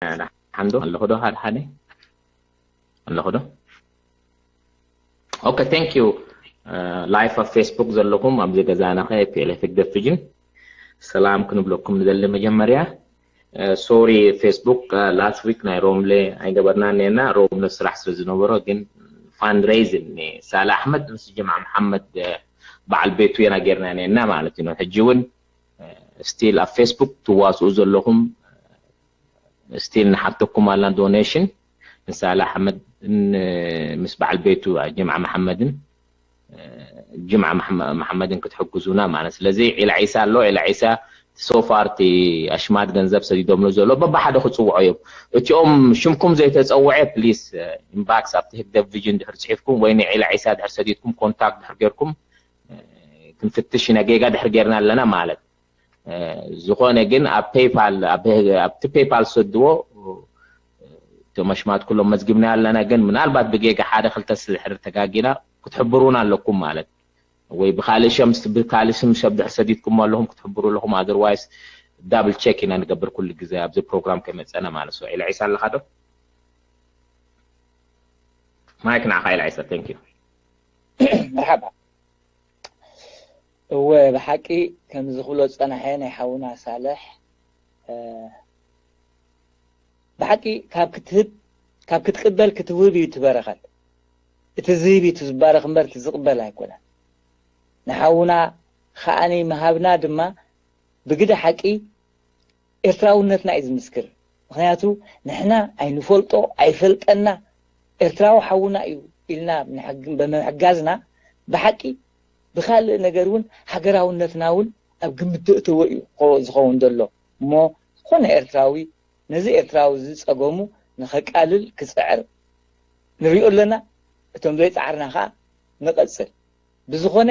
ሓንዶ ኣለኹ ዶ? ሓደ ሓደ ኣለኹ ዶ? Okay, thank you. Live ኣብ Facebook ዘለኹም ኣብዚ ገዛና ከ ፒኤልኤፍ ህግደፍ ቪዥን ሰላም ክንብለኩም ንደሊ። መጀመርያ ሶሪ፣ ፌስቡክ ላስት ዊክ ናይ ሮምለ ኣይገበርና እኔና። ሮምለ ስራሕ ስለ ዝነበሮ ግን ፋንድሬይዝን ሳላ ኣሕመድ ምስ ጅምዓ መሓመድ በዓል ቤቱ የና ጌርና እኔና ማለት እዩ። ሕጂ እውን ስቲል ኣብ ፌስቡክ ትዋስኡ ዘለኹም ስቲል ንሓተኩም ኣላ ዶኔሽን ንሳላ ኣሕመድ ምስ በዓል ቤቱ ጅምዓ መሓመድን ጅምዓ መሓመድን ክትሕግዙና ማለት። ስለዚ ዒላ ዒሳ ኣሎ። ዒላ ዒሳ ሶፋር እቲ ኣሽማት ገንዘብ ሰዲዶምሉ ዘሎ በብሓደ ክፅውዖ እዮም። እቲኦም ሽምኩም ዘይተፀውዐ ፕሊስ ኢንባክስ ኣብቲ ህግደፍ ቪዥን ድሕር ፅሒፍኩም ወይ ንዒላ ዒሳ ድሕር ሰዲድኩም ኮንታክት ድሕር ጌርኩም ክንፍትሽ ኢና። ጌጋ ድሕር ጌርና ኣለና ማለት። ዝኾነ ግን ኣብ ፔይፓል ኣብቲ ፔይፓል ሰድዎ እቶም ኣሽማት ኩሎም መዝግብና ኣለና። ግን ምናልባት ብጌጋ ሓደ ክልተ ስድሕር ተጋጊና ክትሕብሩና ኣለኩም ማለት ወይ ብካልእ ሸም ብካልእ ስም ሰብ ድሕር ሰዲድኩም ኣለኹም ክትሕብሩ ኣለኹም። ኣዘርዋይስ ዳብል ቸክ ኢና ንገብር ኩሉ ግዜ ኣብዚ ፕሮግራም ከመፀና ማለት። ሶ ዒላ ዒሳ ኣለካ ዶ? ማይክ ንዓኻ ዒላ ዒሳ። Thank you። መርሓባ። እወ ብሓቂ ከምዚ ክብሎ ዝጸናሐ ናይ ሓውና ሳልሕ ብሓቂ ካብ ክትህብ ካብ ክትቅበል ክትውህብ እዩ ትበረኸት። እቲ ዝህብ እዩ ዝባረኽ እምበር እቲ ዝቕበል ኣይኮነን። ንሓውና ከዓኒ ምሃብና ድማ ብግደ ሓቂ ኤርትራውነትና እዩ ዝምስክር። ምኽንያቱ ንሕና ኣይንፈልጦ ኣይፈልጠና ኤርትራዊ ሓውና እዩ ኢልና ብምሕጋዝና ብሓቂ ብካልእ ነገር እውን ሃገራውነትና እውን ኣብ ግምት ዘእተወ እዩ ዝኸውን ዘሎ። እሞ ዝኾነ ኤርትራዊ ነዚ ኤርትራዊ እዚ ጸገሙ ንኸቃልል ክጽዕር ንሪኦ ኣለና። እቶም ዘይጻዕርና ከዓ ንቐጽል። ብዝኾነ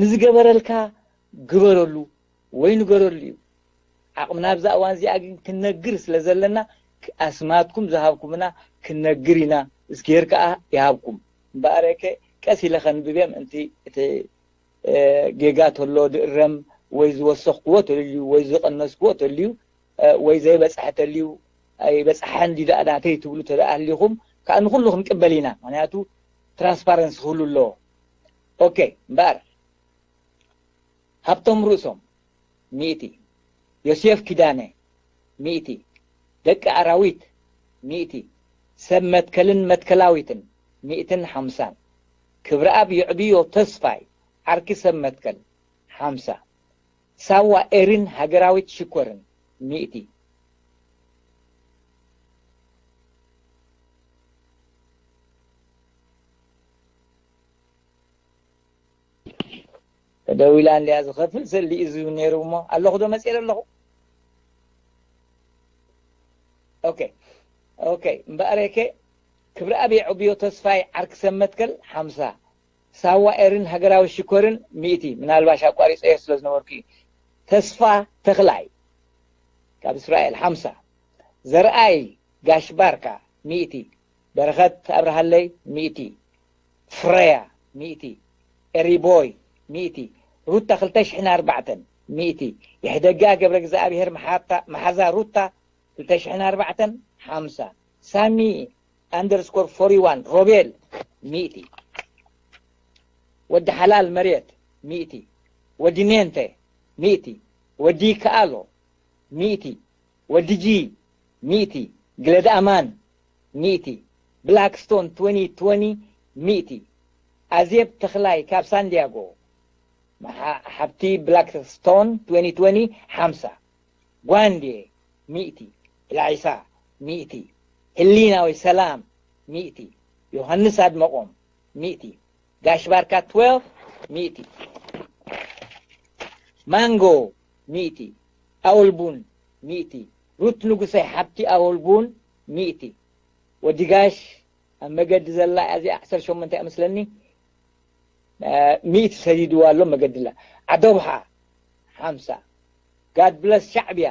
ንዝገበረልካ ግበረሉ ወይ ንገረሉ እዩ። ዓቕምና ኣብዛ እዋን እዚኣ ግን ክነግር ስለ ዘለና ኣስማትኩም ዝሃብኩምና ክነግር ኢና። እስኪ ሄር ከዓ ይሃብኩም። እምበኣረከ ቀስ ኢለ ከንብብ እየ ምእንቲ እቲ ጌጋ ተሎ ድእረም ወይ ዝወሰኽክዎ ተልዩ ወይ ዝቐነስክዎ ተልዩ ወይ ዘይበፅሐ ተልዩ ኣይበፅሐን ድዩ ደኣ ናተይ ትብሉ ተደኣ ኣሊኹም ከዓ ንኩሉ ክንቅበል ኢና። ምክንያቱ ትራንስፓረንሲ ክህሉ ኣለዎ። ኦኬ እምበኣር ሃብቶም ርእሶም ሚእቲ፣ ዮሴፍ ኪዳነ ሚእቲ፣ ደቂ ኣራዊት ሚእቲ፣ ሰብ መትከልን መትከላዊትን ሚእትን ሓምሳን፣ ክብረኣብ የዕብዮ ተስፋይ ዓርኪ ሰብ መትከል ሓምሳ፣ ሳዋ ኤሪን ሃገራዊት ሽኮርን ሚእቲ። ደው ኢላ እንድያ ዝኸፍል ሰሊኡ ዝህብ ነይሩ እሞ ኣለኹ ዶ መፅኤ ኣለኹ። ኦኬ ኦኬ እምበኣረከ ክብረኣብ የዕብዮ ተስፋይ ዓርኪ ሰብ መትከል ሓምሳ፣ ሳዋ ኤርን ሃገራዊ ሽኮርን ሚእቲ። ምናልባሽ ኣቋሪፀዮ ስለ ዝነበርኩ እዩ። ተስፋ ተኽላይ ካብ እስራኤል ሓምሳ፣ ዘርኣይ ጋሽ ባርካ ሚእቲ፣ በረኸት ኣብርሃለይ ሚእቲ፣ ፍረያ ሚእቲ፣ ኤሪቦይ ሚእቲ፣ ሩታ ክልተ ሽሕን ኣርባዕተን ሚእቲ፣ የሕደጋ ገብረ እግዚኣብሔር መሓዛ ሩታ ክልተ ሽሕን ኣርባዕተን ሓምሳ፣ ሳሚ ኣንደርስኮር ፎሪ ዋን ሮቤል ሚእቲ፣ ወዲ ሓላል መሬት ሚእቲ፣ ወዲ ሜንተ ሚእቲ፣ ወዲ ከኣሎ ሚእቲ፣ ወዲ ጂ ሚእቲ፣ ግለድ ኣማን ሚእቲ፣ ብላክስቶን ትወኒ ትወኒ ሚእቲ፣ ኣዜብ ተኽላይ ካብ ሳንዲያጎ ሓብቲ ብላክስቶን ትወኒ ትወኒ ሓምሳ፣ ጓንዴ ሚእቲ፣ ኢላይሳ ሚእቲ፣ ህሊናዊ ሰላም ሚእቲ፣ ዮሃንስ ኣድመቆም ሚእቲ፣ ጋሽ ባርካ ትዌልቭ ሚእቲ፣ ማንጎ ሚእቲ፣ ኣወልቡን ሚእቲ፣ ሩት ንጉሰይ ሓብቲ ኣወልቡን ሚእቲ፣ ወዲ ጋሽ ኣብ መገዲ ዘላ እዚኣ ዓሰርተ ሸሞንተ እያ መስለኒ፣ ሚእቲ ሰዲድዋ ኣሎ መገድላ። ዓዶብሓ ሓምሳ፣ ጋድ ብለስ ሻዕብያ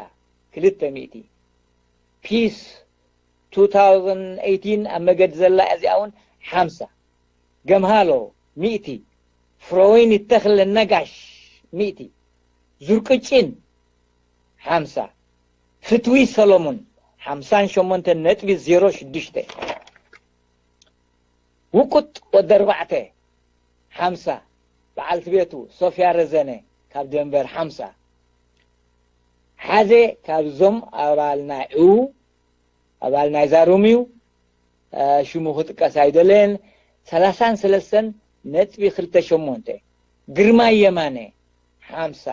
ክልተ ሚእቲ፣ ፒስ ቱ ታውዘንድ ኤይቲን ኣብ መገዲ ዘላ እዚኣ እውን ሓምሳ፣ ገምሃሎ ሚእቲ፣ ፍሮወይኒ ተኽለ ነጋሽ ሚእቲ፣ ዙርቅጭን ሓምሳ፣ ፍትዊ ሰሎሞን ሓምሳን ሸሞንተን ነጥቢ ዜሮ ሽዱሽተ። ውቁጥ ወዲ ኣርባዕተ ሓምሳ፣ በዓልቲ ቤቱ ሶፍያ ረዘነ ካብ ደንቨር ሓምሳ። ሓደ ካብዞም ኣባል ናይ ዑ ኣባል ናይ ዛሩም እዩ። ሽሙ ክጥቀስ ኣይደለየን። ሰላሳን ሰለስተን ነጥቢ ክልተ ሸሞንተ። ግርማይ የማነ ሓምሳ።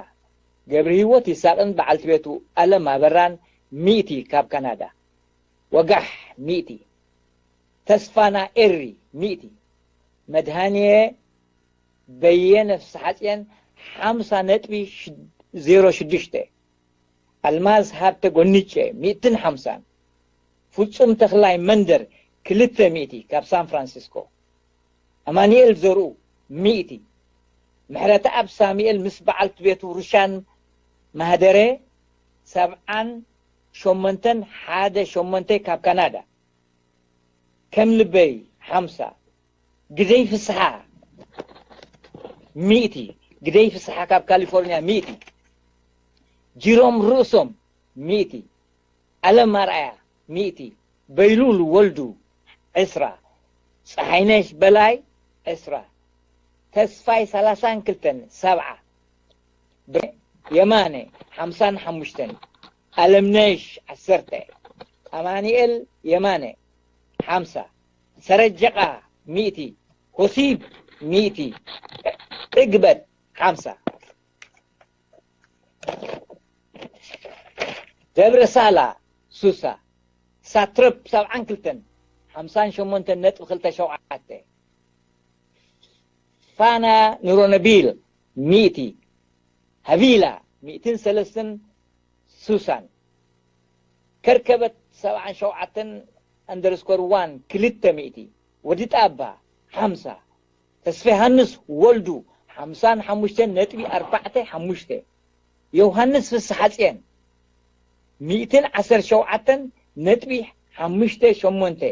ገብረ ህይወት ይሳቕን በዓልቲ ቤቱ ኣለም ኣበራን ሚእቲ ካብ ካናዳ። ወጋሕ ሚእቲ። ተስፋና ኤሪ ሚእቲ። መድሃንየ በየነ ፍስሓጽየን ሓምሳ ነጥቢ ዜሮ ሽዱሽተ። ኣልማዝ ሃብተ ጎኒጨ ሚእትን ሓምሳን። ፍጹም ተኽላይ መንደር ክልተ ሚእቲ ካብ ሳን ፍራንሲስኮ። ኣማኑኤል ዘርኡ ሚእቲ። ምሕረተኣብ ሳሙኤል ምስ በዓልቲ ቤቱ ሩሻን ማህደረ ሰብዓን ሸሞንተን ሓደ ሸሞንተ ካብ ካናዳ። ከም ልበይ ሓምሳ። ግደይ ፍስሓ ሚእቲ። ግደይ ፍስሓ ካብ ካሊፎርንያ ሚእቲ። ጅሮም ርእሶም ሚእቲ። ኣለም ኣርኣያ ሚእቲ። በይሉል ወልዱ ዕስራ። ፀሓይነሽ በላይ ዕስራ። ተስፋይ ሰላሳን ክልተን ሰብዓ። የማነ ሓምሳን ሓሙሽተን። ኣለምነሽ ዓሰርተ። ኣማኑኤል የማነ ሓምሳ። ሰረጀቓ ሚእቲ። ኮሲብ ሚእቲ። ዕግበት ሓምሳ። ደብረ ሳላ ሱሳ። ሳትረፕ ሰብዓን ክልተን ሓምሳን ሸሞንተን ነጥቢ ክልተ ሸውዓተ። ፋና ኑሮነቢል ሚእቲ። ሃቪላ ሚእትን ሰለስተን ሱሳን። ከርከበት ሰብዓን ሸውዓተን ኣንደርስኮር ዋን ክልተ ሚእቲ። ወዲ ጣባ ሓምሳ። ተስፋ ዮሃንስ ወልዱ ሓምሳን ሓሙሽተን ነጥቢ ኣርባዕተ ሓሙሽተ። ዮሃንስ ፍስሓጽየን ሚእትን ዓሰርተ ሸውዓተን ነጥቢ ሓሙሽተ ሸሞንተ።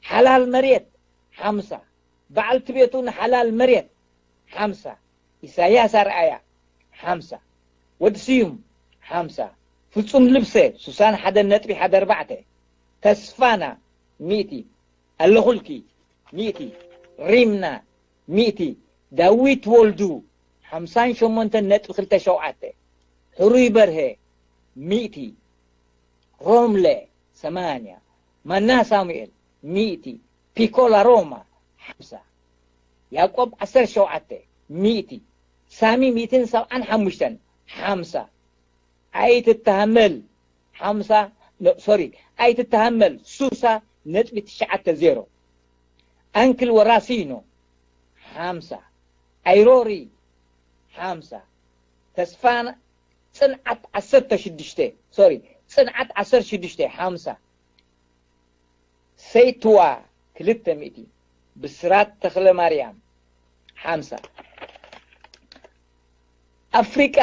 ሓላል መሬት ሓምሳ። በዓልቲ ቤቱ ንሓላል መሬት ሓምሳ። ኢሳያስ ኣርኣያ ሓምሳ። ወዲ ስዩም ሓምሳ። ፍጹም ልብሰ ሱሳን ሓደ ነጥቢ ሓደ ኣርባዕተ። ተስፋና ሚእቲ። ኣለኹልኪ ሚእቲ። ሪምና ሚእቲ። ዳዊት ወልዱ ሓምሳን ሸሞንተን ነጥቢ ክልተ ሸውዓተ። ሕሩይ በርሀ ሚእቲ። ሮምለ ሰማንያ። ማና ሳሙኤል ሚእቲ። ፒኮላ ሮማ ሓምሳ። ያዕቆብ ዓሰርተ ሸውዓተ ሚእቲ። ሳሚ ሚእትን ሰብዓን ሓሙሽተን ሓምሳ። ኣይትተሃመል ሓምሳ። ሶሪ። ኣይትተሃመል ሱሳ ነጥቢ ትሽዓተ ዜሮ። ኣንክል ወራሲኖ ሓምሳ። ኣይሮሪ ሓምሳ። ተስፋ ጽንዓት ዓሰርተ ሽዱሽተ። ሶሪ። ጽንዓት ዓሰርተ ሽዱሽተ ሓምሳ። ሰይትዋ ክልተ ሚእቲ። ብስራት ተኽለ ማርያም ሓምሳ። ኣፍሪቃ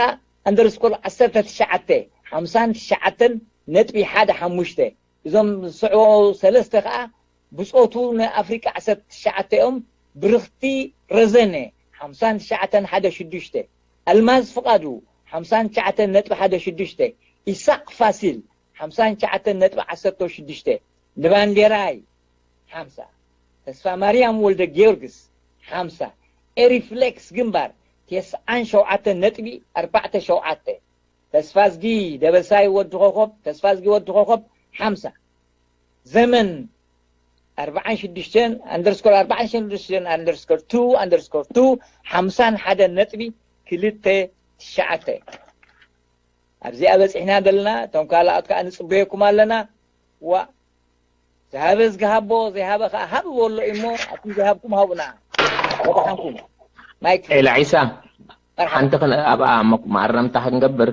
ኣንደርስኮር ዓሰርተ ትሽዓተ ሓምሳን ትሽዓተን ነጥቢ ሓደ ሓሙሽተ። እዞም ዝስዕቦ ሰለስተ ከኣ ብጾቱ ንኣፍሪቃ ዓሰርተ ትሽዓተ እዮም። ብርኽቲ ረዘነ ሓምሳን ትሽዓተን ሓደ ሽዱሽተ። ኣልማዝ ፍቓዱ ሓምሳን ትሽዓተን ነጥቢ ሓደ ሽዱሽተ። ኢሳቕ ፋሲል ሓምሳን ትሽዓተን ነጥቢ ዓሰርተ ሽዱሽተ። ንባንዴራይ ሓምሳ። ተስፋ ማርያም ወልደ ጊዮርጊስ ሓምሳ። ኤሪፍሌክስ ግንባር ተስዓን ሸውዓተን ነጥቢ ኣርባዕተ ሸውዓተ። ተስፋዝጊ ደበሳይ ወዲ ኮኾብ፣ ተስፋዝጊ ወዲ ኮኾብ ሓምሳ። ዘመን ኣርባዓን ሽዱሽተን ኣንደርስኮር ኣርባዓን ሽዱሽተን ኣንደርስኮር ቱ ኣንደርስኮር ቱ ሓምሳን ሓደን ነጥቢ ክልተ ትሽዓተ። ኣብዚኣ በጺሕና ዘለና፣ እቶም ካልኣት ከኣ ንጽበየኩም ኣለና። ዋ፣ ዝሃበ ዝግሃቦ፣ ዘይሃበ ከኣ ሃብ በሎ እሞ፣ ኣቱም ዘይሃብኩም ሃቡና። በጣሓንኩም። ማይክ። ኤላ ዒሳ፣ መርሓባ። ሓንቲ ክን-፣ ኣብኣ መ-፣ መኣረምታ ክንገብር፣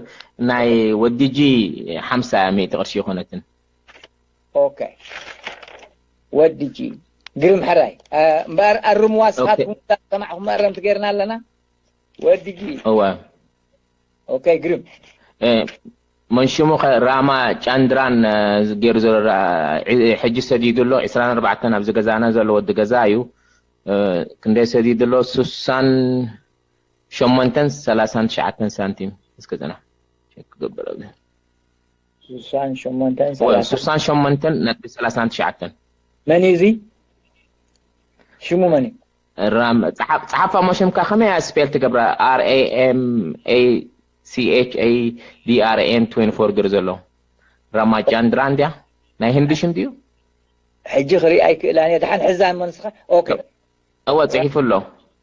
ናይ ወዲ ጂ ሓምሳ ሚእቲ ቅርሺ ይኾነትን። ኦኬ። ወዲ ጂ። ግርም ሕራይ። እ፣ እምበኣር ኣርምዋ፣ ኦኬ። ስኻትኩም ሰማዕኹም መኣረምቲ ገይርና ኣለና። ወዲ ጂ። እወ። ኦኬ፣ ግርም። እ፣ መን ሽሙ ኸ ራማ ጫንድራን፣ እ፣ ገይሩ ዘሎ ራ-፣ ዒ-፣ ሕጂ ሰዲዱ ኣሎ። ዕስራን ኣርባዕተን ኣብዚ ገዛና ዘሎ ወዲ ገዛ እዩ። እ፣ ክንደይ ሰዲዱ ኣሎ? ስሳን ሸሞንተን ሰላሳን ትሽዓተን ሳንቲም። እስከ ጽና። ቸክ ክገብር ኣብዚ። ሱሳን ሸሞንተን ሰላሳ ሱሳን ሸሞንተን ነጥቢ ሰላሳን ትሽዓተን መን እዩ እዚ? ሽሙ መን እዩ? ራም ጸሓፍ ጸሓፍ ኣሞ ሽምካ ከመይ ስፔል ትገብራ? R A M A C H A D R A N twenty four ግር ዘሎ ራማጃንድራን ድያ? ናይ ህንዲ ሽም ድዩ? ሕጂ ክርኢ ኣይክእላን እየ። ድሓን ሕዛ እሞ ንስኻ። ኦኬ። እወ ጽሒፉ ኣሎ።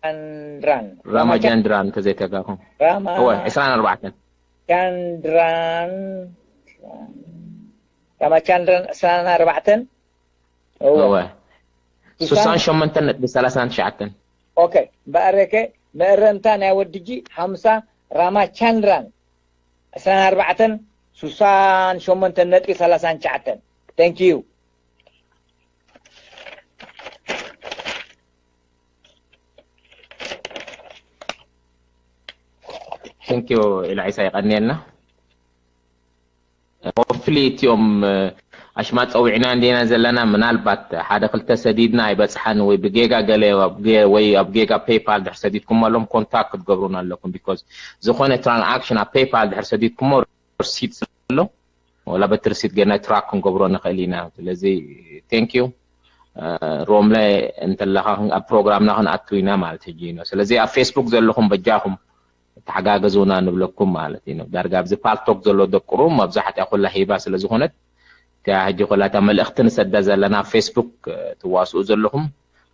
ቻንድራን ራማጃንድራን ተዘይተጋኹም። ራማ እወ ዕስራን ኣርባዕተን ቻንድራን ራማቻንድራን ዕስራን ኣርባዕተን እወ እወ ሱሳን ሸሞንተን ነጥቢ ሰላሳን ትሽዓተን ኦኬ። እምበኣረከ መእረምታ ናይ ወድጂ ሓምሳ ራማቻንድራን ዕስራን ኣርባዕተን ሱሳን ሸሞንተን ነጥቢ ሰላሳን ትሽዓተን። Thank you። Thank you ኢላ ዒሳ ይቀንየልና። Hopefully እቲኦም ኣሽማት ጸዊዕና እንዲና ዘለና ምናልባት ሓደ ክልተ ሰዲድና ኣይበጽሓን ወይ ብጌጋ ገለ ወይ ኣብ ጌጋ PayPal ድሕር ሰዲድኩም ኣሎም ኮንታክት ክትገብሩና ኣለኩም because ዝኾነ ትራንዛክሽን ኣብ PayPal ድሕር ሰዲድኩሞ ርሲት ዘሎ ወላ በቲ ርሲት ገና ትራክ ክንገብሮ ንኽእል ኢና። ስለዚ thank you ሮምለ እንተለኻ ኣብ ፕሮግራምና ክንኣቱ ኢና ማለት ሕጂ ነው። ስለዚ ኣብ ፌስቡክ ዘለኹም በጃኹም ተሓጋገዙና ንብለኩም ማለት እዩ። ዳርጋ ኣብዚ ፓልቶክ ዘሎ ደቁሩ መብዛሕትያ ኩላ ሂባ ስለ ዝኾነት እቲያ ሕጂ ኩላታ መልእኽቲ ንሰዳ ዘለና ኣብ ፌስቡክ ትዋስኡ ዘለኹም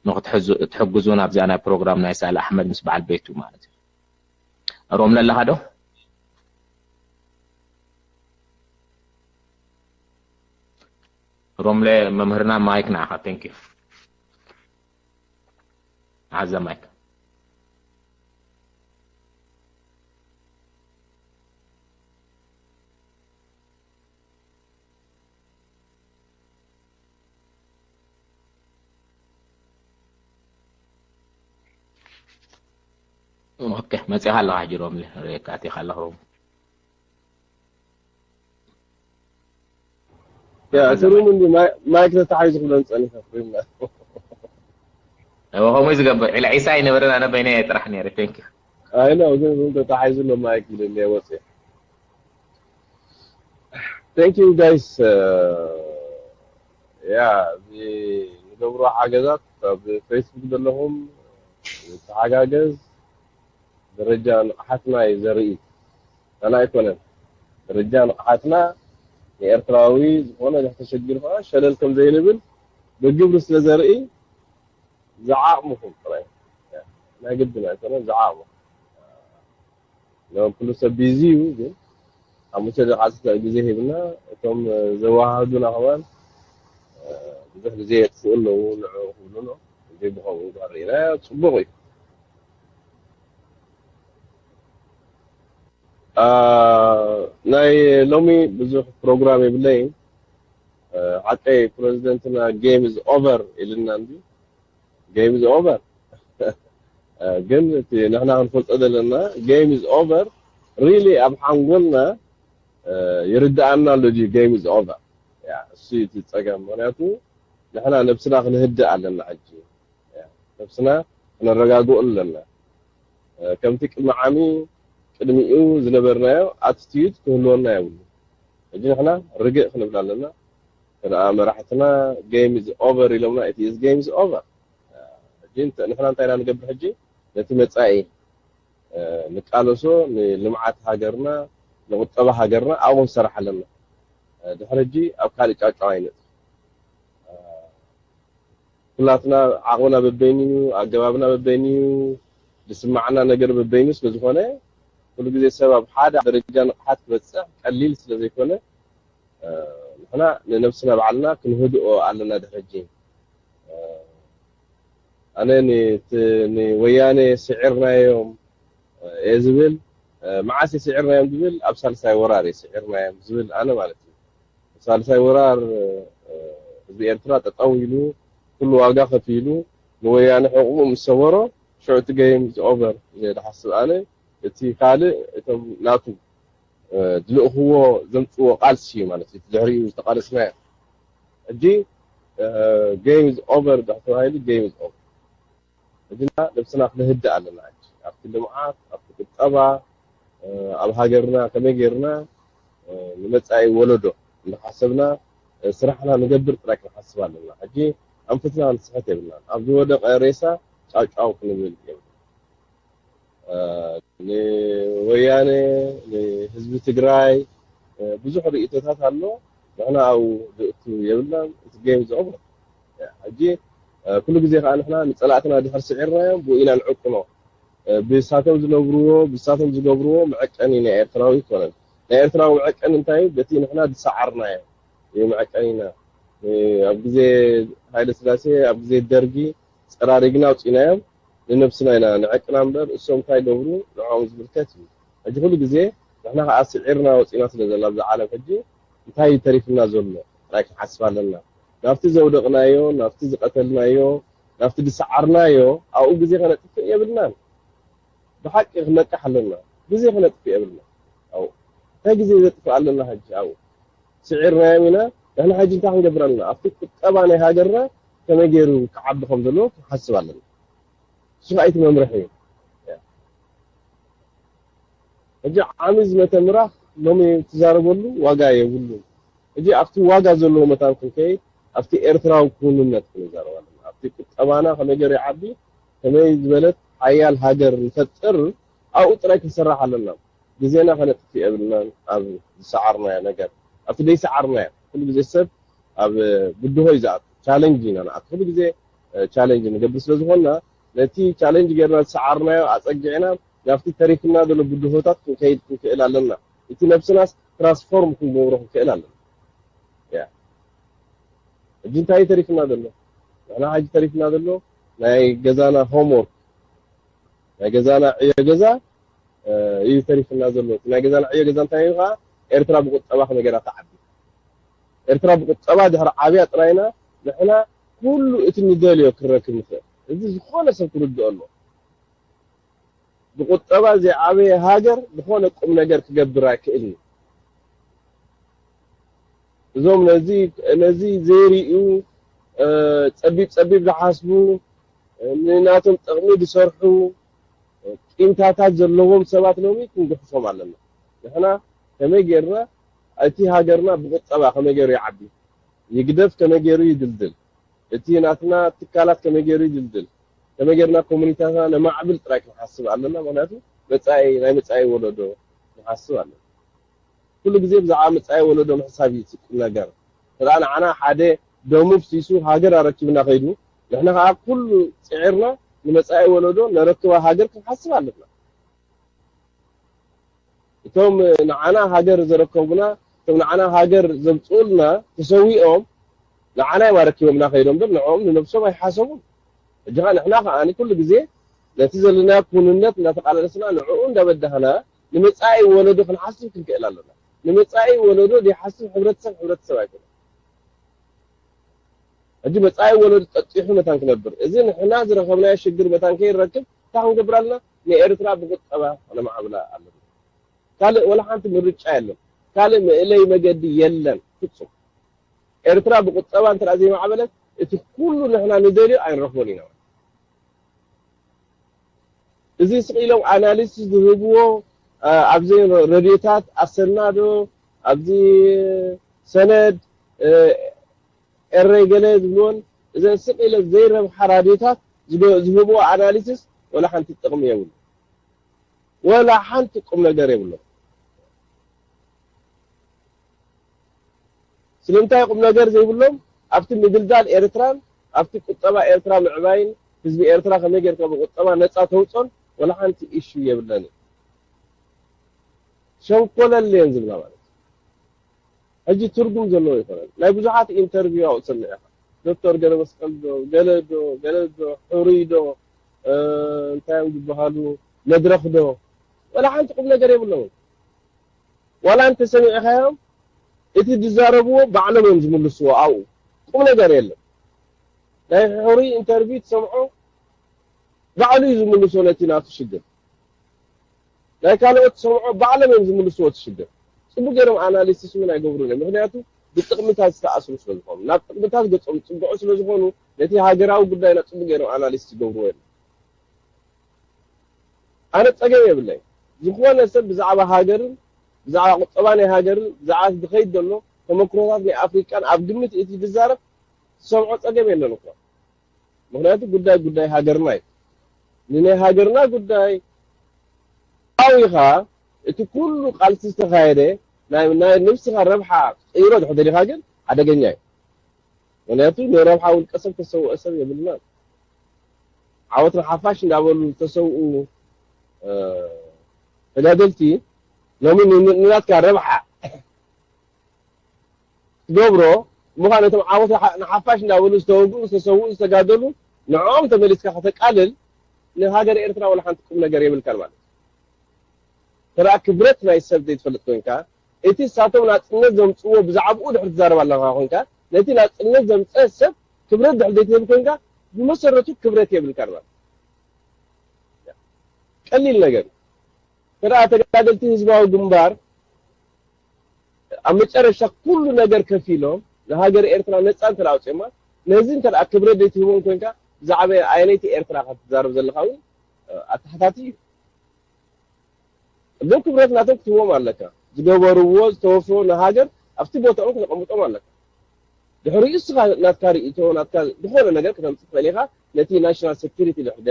ንክትሕግዙ ናብዚኣ ናይ ፕሮግራም ናይ ሳል ኣሕመድ ምስ በዓል ቤቱ ማለት እዩ። ሮምለ ኣለኻ ዶ? ሮምለ መምህርና ማይክ ንዓኻ። Thank you። ዓዘ ማይክ። ኦኬ መጽኻ ኣለኻ ሕጂ ሮምለ ርኤካ ኣቲኻ ኣለኹ። ያ ስሩም እንዲ ማይክ ተታሒዙ ክብለን ጸኒሐ ፍሪምና እወ ከምኡ ዝገብር ኢለ ዒሳ ኣይነበረን ኣነ በይነ ጥራሕ ነይረ። Thank you። ኣይ ነው ግን ተታሒዙ ነው ማይክ ይለለ ወጽ Thank you guys። ያ እዚ ንገብሮ ሓገዛት ኣብ ፌስቡክ ዘለኹም ተሓጋገዝ ደረጃ ንቕሓትና እዩ ዘርኢ። ካና ኣይኮነን ደረጃ ንቕሓትና ንኤርትራዊ ዝኾነ ተሸጊሩ ከዓ ሸለል ከም ዘይንብል ብግብሪ ስለ ዘርኢ ዝዓቕምኹም ጥራይ ናይ ግድን ኣይኮነን ዝዓቕምኹም ኩሉ ሰብ ቢዚ እዩ ግን ሓሙሽተ ደቂቃ ግዜ ሂብና እቶም ዘወሃህዱና ከማን ብዙሕ ግዜ የጥፍኡ ኣለዉ ንዑ ክብሉ ነው እንጂ ብኸምኡ እንኳን ርኢና ፅቡቕ እዩ። ናይ ሎሚ ብዙሕ ፕሮግራም የብለይን። ሓቀይ ፕረዚደንትና game is over ኢልና እንዲ game is over ግን እቲ ንሕና ክንፈልጦ ዘለና game is over really ኣብ ሓንጎልና ይርድኣና ኣሎ ድዩ game is over እሱ እቲ ፀገም ምክንያቱ ንሕና ነብስና ክንህድእ ኣለና ሕጂ ነብስና ክነረጋግኦ ኣለና ከምቲ ቅድሚ ዓሚ ቅድሚኡ ዝነበርናዮ attitude ክህልወና የብሉ ሕጂ ንሕና ርግእ ክንብል ኣለና ከኣ መራሕትና game is over ኢሎምና it is game is over ሕጂ ንሕና እንታይ ኢና ንገብር ሕጂ ነቲ መጻኢ ንቃለሶ ንልምዓት ሃገርና ንቁጠባ ሃገርና ኣብኡ ንሰርሕ ኣለና ድሕሪ ሕጂ ኣብ ካልእ ጫጫው ኣይነጥ ኩላትና ዓቕምና በበይኑ እዩ ኣገባብና በበይኑ እዩ ዝስማዓና ነገር በበይኑ ስለ ዝኾነ ኩሉ ግዜ ሰብ ኣብ ሓደ ደረጃ ንቕሓት ክበፅሕ ቀሊል ስለ ዘይኮነ ንሕና ንነብስና ባዕልና ክንህድኦ ኣለና ድሕጂ ኣነ ንወያነ ስዒርናዮም እየ ዝብል መዓስ ስዒርናዮም ዝብል ኣብ ሳልሳይ ወራር ስዒርናዮም ዝብል ኣነ ማለት እዩ ሳልሳይ ወራር ህዝቢ ኤርትራ ጠጠው ኢሉ ኩሉ ዋጋ ከፊሉ ንወያነ ሕቁቁ ምስ ሰበሮ ሽዑ እቲ game is over ኢለ ዝሓስብ ኣነ እቲ ካልእ እቶም ናቱ ዝልእኽዎ ዘምፅዎ ቃልሲ እዩ ማለት እዩ ድሕሪኡ ዝተቃለስናዮ ሕጂ game is over ድሕተባሂሉ game is over ሕጂ ነብስና ክነህድእ ኣለና ኣብቲ ልምዓት ኣብቲ ቁጠባ ኣብ ሃገርና ከመይ ገይርና ንመፃኢ ወለዶ እናሓሰብና ስራሕና ንገብር ጥራይ ክንሓስብ ኣለና። ሕጂ ኣንፈትና ክንስሕት የብልናን። ኣብ ዝወደቐ ሬሳ ጫውጫው ክንብል የብልና። ንወያነ፣ ንህዝቢ ትግራይ ብዙሕ ርእይቶታት ኣሎ። ንሕና ኣብኡ ዝእቱ የብልናን። እቲ ጌም ዝቕበል ሕጂ ኩሉ ግዜ ከዓ ንሕና ንፀላእትና ድሕር ስዒርናዮም ብኡ ኢና ንዕቅኖ። ብሳቶም ዝነብርዎ ብሳቶም ዝገብርዎ መዐቀኒ ናይ ኤርትራዊ ይኮነን። ናይ ኤርትራዊ መዐቀኒ እንታይ እዩ? በቲ ንሕና ዝሰዓርናዮ እዩ መዐቀኒና። ኣብ ግዜ ሃይለ ስላሴ ኣብ ግዜ ደርጊ ፀራሪግና ኣውፂናዮም። ንነብስና ኢና ንዕቅና እምበር እሶም እንታይ ገብሩ ንዕኦም ዝምልከት እዩ። ሕጂ ኩሉ ግዜ ንሕና ከዓ ስዒርና ወፂና ስለ ዘላ ኣብዚ ዓለም ሕጂ እንታይ እዩ ተሪፍና ዘሎ ጥራይ ክንሓስብ ኣለና። ናብቲ ዘውደቕናዮ ናብቲ ዝቐተልናዮ ናብቲ ዝሰዓርናዮ ኣብኡ ግዜ ከነጥፍእ የብልናን። ብሓቂ ክነቅሕ ኣለና። ግዜ ክነጥፍእ የብልና። ኣብኡ እንታይ ግዜ ዘጥፍእ ኣለና ሕጂ ኣብኡ ስዒርናዮም ኢና። ንሕና ሕጂ እንታይ ክንገብር ኣለና ኣብቲ ቁጠባ ናይ ሃገርና ከመይ ገይሩ ክዓቢ ከም ዘለዎ ክንሓስብ ኣለና። እሱ ከዓ እቲ መምርሒ እዩ። ሕጂ ዓሚ ዝመተ ምራኽ ሎሚ ትዛረበሉ ዋጋ የብሉን። ሕጂ ኣብቲ ዋጋ ዘለዎ መታን ክንከይድ ኣብቲ ኤርትራዊ ክውንነት ክንዛረብ ኣለና። ኣብቲ ቁጠባና ከመይ ገይሩ ይዓቢ ከመይ ዝበለት ሓያል ሃገር ንፈጥር ኣብኡ ጥራይ ክንሰራሕ ኣለና። ግዜና ከነጥፍእ የብልናን። ኣብ ዝሰዓርናዮ ነገር ኣብቲ ደይሰዓርናዮ ኩሉ ግዜ ሰብ ኣብ ብድሆ እዩ ዝኣቱ። ቻለንጅ ኢና ንኣቱ ኩሉ ግዜ ቻለንጅ ንገብር ስለ ዝኾንና ነቲ ቻለንጅ ጌርና ዝሰዓርናዮ ኣፀጊዕና ናብቲ ተሪፍና ዘሎ ብድሆታት ክንከይድ ክንክእል ኣለና። እቲ ነብስናስ ትራንስፎርም ክንገብሮ ክንክእል ኣለና። ሕጂ እንታይ ተሪፍና ዘሎ? ንሕና ሕጂ ተሪፍና ዘሎ ናይ ገዛና ሆምወርክ ናይ ገዛና ዕዮ ገዛ እዩ ተሪፍና ዘሎ። ናይ ገዛና ዕዮ ገዛ እንታይ እዩ ከዓ ኤርትራ ብቁጠባ ከመይ ገይራ ትዓቢ። ኤርትራ ብቁጠባ ድሕሪ ዓብያ ጥራይና ንሕና ኩሉ እቲ ንደልዮ ክንረክብ ንኽእል። እዚ ዝኾነ ሰብ ክርድኦ ኣሎ። ብቁጠባ ዘይዓበየ ሃገር ዝኾነ ቁም ነገር ክገብር ኣይክእልን። እዞም ነዚ ነዚ ዘይርእዩ ጸቢብ ጸቢብ ዝሓስቡ ንናቶም ጥቕሚ ዝሰርሑ ቂምታታት ዘለዎም ሰባት ሎሚ ክንግሕፎም ኣለና። ንሕና ከመይ ጌርና እቲ ሃገርና ብቁጠባ ከመይ ገይሩ ይዓቢ፣ ይግደፍ ከመይ ገይሩ ይድልድል፣ እቲ ናትና ትካላት ከመይ ገይሩ ይድልድል፣ ከመይ ጌርና ኮሙኒታትና ነማዕብል ጥራይ ክንሓስብ ኣለና። ምክንያቱ መጻኢ ናይ መጻኢ ወለዶ ንሓስብ ኣለና። ኩሉ ግዜ ብዛዕባ መጻኢ ወለዶ ምሕሳብ እዩ እቲ ቁም ነገር። ተደኣ ንዓና ሓደ ደሙ ፍሲሱ ሃገር ኣረኪብና ከይዱ ንሕና ከዓ ኩሉ ጽዒርና ንመጻኢ ወለዶ ነረክባ ሃገር ክንሓስብ ኣለና። እቶም ንዓና ሃገር ዘረከቡና እቶም ንዓና ሃገር ዘምፅኡልና ተሰዊኦም ንዓና እዮም ኣረኪቦምና ከይዶም በር ንዕኦም ንነብሶም ኣይሓሰቡን። ሕጂ ከዓ ንሕና ከዓ ኩሉ ግዜ ነቲ ዘለና ኩንነት እናተቃለስና ንዕኡ እንዳበዳህና ንመፃኢ ወለዶ ክንሓስብ ክንክእል ኣለና። ንመፃኢ ወለዶ ዘይሓስብ ሕብረተሰብ ሕብረተሰብ ኣይኮነን። ሕጂ መፃኢ ወለዶ ጠጢሑ መታን ክነብር እዚ ንሕና ዝረከብናዮ ሽግር መታን ከይረክብ እንታይ ክንገብር ኣለና? ንኤርትራ ብቁጠባ ነማዕብላ ኣለና። ካልእ ወላ ሓንቲ ምርጫ የለን። ካልእ መእለይ መገዲ የለን ፍጹም። ኤርትራ ብቁጠባ እንተ ዘይማዕበለት እቲ ኩሉ ንሕና ንደልዮ ኣይንረክቦን ኢና። እዚ ስቕ ኢሎም ኣናሊሲስ ዝህብዎ ኣብዚ ረድዮታት ኣሰና ዶ ኣብዚ ሰነድ ኤረይ ገለ ዝብልዎን እዘን ስቕ ኢለ ዘይረብሓ ራድዮታት ዝህብዎ ኣናሊሲስ ወላ ሓንቲ ጥቕሚ የብሉ። ወላ ሓንቲ ቁም ነገር የብሎም። ስለምንታይ ቁም ነገር ዘይብሎም ኣብቲ ምድልዳል ኤርትራን ኣብቲ ቁጠባ ኤርትራ ምዕባይን ህዝቢ ኤርትራ ከመይ ጌርካ ብቁጠባ ነፃ ተውፆን ወላ ሓንቲ ኢሹ የብለንን። ሸንኮለል እየን ዝብላ ማለት እዩ። ሕጂ ትርጉም ዘለዎ ይኮነን ናይ ብዙሓት ኢንተርቪው ኣው ሰሚዕ ኢኻ። ዶክተር ገለመስቀል ዶ ገለ ዶ ገለ ዶ ሕሩይ ዶ እንታይ እዮም ዝበሃሉ መድረክ ዶ ወላ ሓንቲ ቁም ነገር የብለውን። ዋላ እንተሰሚዕኻዮም እቲ ዝዛረብዎ ባዕሎም እዮም ዝምልስዎ ኣብኡ ቁም ነገር የለን። ናይ ሕሩይ ኢንተርቪው ትሰምዖ ባዕሉ እዩ ዝምልሶ ነቲ ናቱ ሽግር። ናይ ካልኦት ትሰምዖ ባዕሎም እዮም ዝምልስዎ እቲ ሽግር። ፅቡቅ ገይሮም ኣናሊሲስ እውን ኣይገብሩን እዮም። ምክንያቱ ብጥቕምታት ዝተኣስሩ ስለዝኾኑ ናብ ጥቕምታት ገፆም ዝፅግዑ ስለዝኾኑ ነቲ ሃገራዊ ጉዳይና ፅቡቅ ገይሮም ኣናሊሲስ ይገብርዎ እዮም። ኣነ ፀገም የብለይ ዝኾነ ሰብ ብዛዕባ ሃገርን ብዛዕባ ቁጠባ ናይ ሃገርን ብዛዕባ ዝኸይድ ዘሎ ተመክሮታት ናይ ኣፍሪቃን ኣብ ግምት እቲ ዝዛረብ ሰብዖ ጸገም የለን እኮ። ምክንያቱ ጉዳይ ጉዳይ ሃገርና እዩ። ንናይ ሃገርና ጉዳይ ኣዊኻ እቲ ኩሉ ቃልሲ ዝተኻየደ ናይ ናይ ነብስኻ ረብሓ ቀይሮ ድሕር ደሊኻ ግን ሓደገኛ እዩ። ምክንያቱ ንረብሓ ውልቀ ሰብ ተሰውኦ ሰብ የብልና። ዓወት ንሓፋሽ እንዳበሉ ዝተሰውኡ ተጋደልቲ ሎሚ ንናትካ ረብሓ ትገብሮ ምዃን ነቶም ዓወት ንሓፋሽ እንዳበሉ ዝተወግኡ ዝተሰውኡ ዝተጋደሉ ንዕኦም ተመሊስካ ከተቃልል ንሃገር ኤርትራ ወላ ሓንቲ ቁም ነገር የብልካን ማለት ተራ ክብረት ናይ ሰብ ዘይትፈልጥ ኮንካ እቲ ሳቶም ናጽነት ዘምጽዎ ብዛዕባኡ ድሕር ትዛረብ ኣለኻ ኮንካ ነቲ ናጽነት ዘምጸ ሰብ ክብረት ድሕር ዘይትህብ ኮንካ ብመሰረቱ ክብረት የብልካን ማለት ቀሊል ነገር ተራ ተጋደልቲ ህዝባዊ ግንባር ኣብ መጨረሻ ኩሉ ነገር ከፊሎም ንሃገር ኤርትራ ነጻ እንተ ኣውፅማ ነዚ እንተ ክብረት ዘይትህቦም ኮንካ ብዛዕባ ኣየነይቲ ኤርትራ ክትዛረብ ዘለካ እውን ኣተሓታቲ እዩ እዞም ክብረት ናቶም ክትህቦም ኣለካ ዝገበርዎ ዝተወፍሮ ንሃገር ኣብቲ ቦታኦም ክነቐምጦም ኣለካ ድሕሪኡ እስኻ ናትካ ርእቶ ናትካ ዝኾነ ነገር ክተምፅእ ትኽእል ኢኻ ነቲ ናሽናል ሴኩሪቲ ድሕር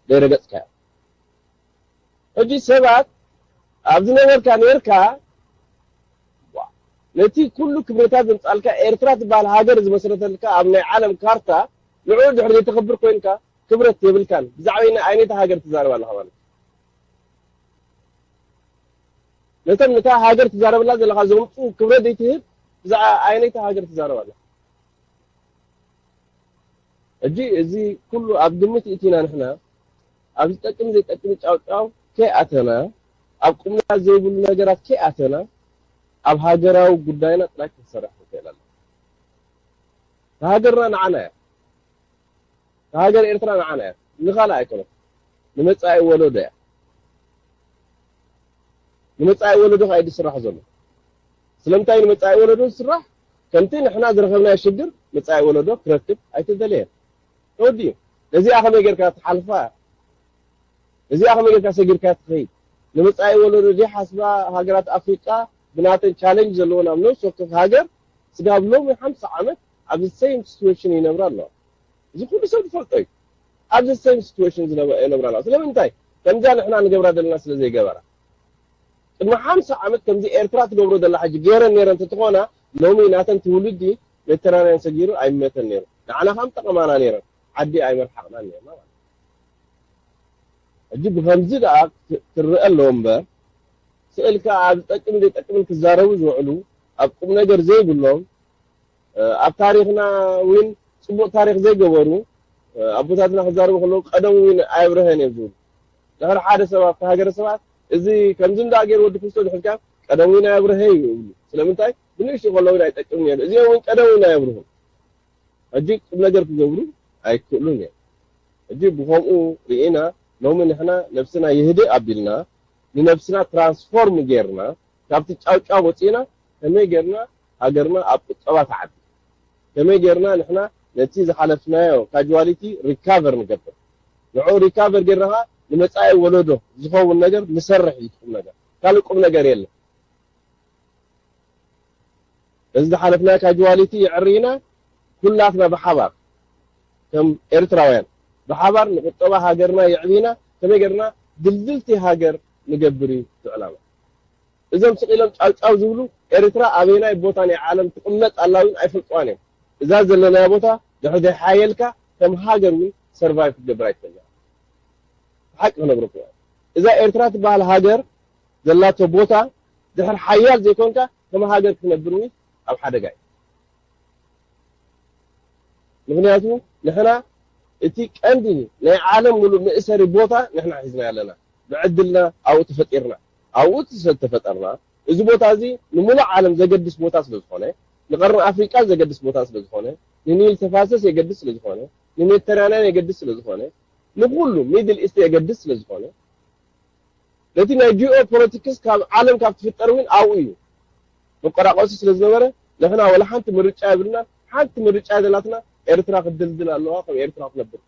ዘይረገፅካዮ ሕጂ ሰባት ኣብ ዝነበርካ ነርካ ነቲ ኩሉ ክብረታት ዘምጻልካ ኤርትራ ትበሃል ሃገር ዝመስረተልካ ኣብ ናይ ዓለም ካርታ ንዑ ድሕር ዘይተኸብር ኮይንካ ክብረት የብልካን ብዛዕባ ኣይነታ ሃገር ትዛረብ ኣለኻ ማለት ነቶም ነታ ሃገር ትዛረበላ ዘለኻ ዘምፁ ክብረት ዘይትህብ ብዛዕባ ኣይነታ ሃገር ትዛረብ ኣለኻ ሕጂ እዚ ኩሉ ኣብ ግምት እቲና ንሕና ኣብ ዝጠቅም ዘይጠቅም ጫውጫው ከይኣተና ኣብ ቁምና ዘይብሉ ነገራት ከይኣተና ኣብ ሃገራዊ ጉዳይና ጥራይ ክንሰርሕ ንክእል ኣለና ሃገርና ንዓና እያ ሃገር ኤርትራ ንዓና እያ ንኻልእ ኣይኮነት ንመጻኢ ወለዶ እያ ንመጻኢ ወለዶ ከኣ ዝስራሕ ዘሎ ስለምንታይ ንመጻኢ ወለዶ ዝስራሕ ከምቲ ንሕና ዝረኸብናዮ ሽግር መጻኢ ወለዶ ክረክብ ኣይተደለየን ተወዲኡ ነዚኣ ከመይ ጌርካ ትሓልፋ እዚኣ ከመይ ጌርካ ሰጊርካ ትኸይድ ንመጻኢ ወለዶ ዘይሓስባ ሃገራት ኣፍሪቃ ብናተን ቻለንጅ ዘለዎ ናብ ነፍሲ ወከፍ ሃገር ስጋብ ሎሚ ሓምሳ ዓመት ኣብዚ ሰይም ሲትዌሽን ይነብራ ኣለዋ እዚ ኩሉ ሰብ ዝፈልጦ እዩ ኣብዚ ሰይም ሲትዌሽን ይነብራ ኣለዋ ስለምንታይ ከምዛ ንሕና ንገብራ ዘለና ስለ ዘይገበራ ቅድሚ ሓምሳ ዓመት ከምዚ ኤርትራ ትገብሮ ዘላ ሕጂ ገይረን ነይረን እንተትኾና ሎሚ ናተን ትውልዲ ሜዲተራንያን ሰጊሩ ኣይመተን ነይሩ ንዓና ከም ጠቐማና ነይረን ዓዲ ኣይመርሓቕናን ነይርና ማለት ሕጂ ብኸምዚ ደኣ ክርአ ኣለዎ እምበር ስእልካ ኣብ ዝጠቅም ዘይጠቅምን ክዛረቡ ዝውዕሉ ኣብ ቁም ነገር ዘይብሎም ኣብ ታሪኽና እውን ፅቡቕ ታሪኽ ዘይገበሩ ኣቦታትና ክዛረቡ ከለዉ ቀደም እውን ኣየብርሀን እዮም ዝብሉ ድሕሪ ሓደ ሰብ ኣብቲ ሃገረ ሰባት እዚ ከምዚ እንዳ ገይሩ ወዲ ክርስቶ ድሕልካ ቀደም እውን ኣየብርሀ እዩ ይብሉ ስለምንታይ ብንእሽቱ ከለዉ ኣይጠቅም ነይሩ እዚኦም እውን ቀደም እውን ኣየብርሁን ሕጂ ቁም ነገር ክገብሩ ኣይክእሉን እዮም ሕጂ ብከምኡ ርኢና ሎሚ ንሕና ነብስና ይህድእ ኣቢልና ንነብስና ትራንስፎርም ጌርና ካብቲ ጫውጫው ወፂእና ከመይ ጌርና ሃገርና ኣብ ቁጠባ ትዓቢ ከመይ ጌርና ንሕና ነቲ ዝሓለፍናዮ ካዋሊቲ ሪካቨር ንገብር ንዑ ሪካቨር ጌርናኻ ንመፃኢ ወለዶ ዝኸውን ነገር ንሰርሕ እዩ ቁም ነገር ካልእ ቁም ነገር የለን እዚ ዝሓለፍና ካዋሊቲ የዕሪና ኩላትና ብሓባር ከም ኤርትራውያን ብሓባር ንቁጠባ ሃገርና የዕቢና ከመይ ጌርና ድልድልቲ ሃገር ንገብር እዩ ዝዕላማ እዞም ስቕ ኢሎም ጫውጫው ዝብሉ ኤርትራ ኣበየናይ ቦታ ናይ ዓለም ትቕመጥ ኣላ እውን ኣይፈልጥዋን እዮም እዛ ዘለናያ ቦታ ድሕር ዘይሓየልካ ከም ሃገር እውን ሰርቫይቭ ክትገብር ኣይትኽእል ሓቂ ክነግረኩም እዛ ኤርትራ ትበሃል ሃገር ዘላቶ ቦታ ድሕር ሓያል ዘይኮንካ ከም ሃገር ክትነብር እውን ኣብ ሓደጋ እዩ ምክንያቱ ንሕና እቲ ቀንዲ ናይ ዓለም ሙሉእ መእሰሪ ቦታ ንሕና ሒዝና ኣለና ብዕድልና ኣብኡ ተፈጢርና ኣብኡ ተፈጠርና እዚ ቦታ እዚ ንሙሉእ ዓለም ዘገድስ ቦታ ስለ ዝኾነ ንቀርኒ ኣፍሪቃ ዘገድስ ቦታ ስለ ዝኾነ ንኒል ተፋሰስ የገድስ ስለ ዝኾነ ንሜዲተራንያን የገድስ ስለ ዝኾነ ንኩሉ ሚድል ኢስት የገድስ ስለ ዝኾነ ነቲ ናይ ጂኦ ፖለቲክስ ካብ ዓለም ካብ ትፍጠር እውን ኣብኡ እዩ መቆራቆሲ ስለ ዝነበረ ንሕና ወላ ሓንቲ ምርጫ የብልና ሓንቲ ምርጫ ዘላትና ኤርትራ ክድልድል ኣለዋ ከም ኤርትራ ክነብር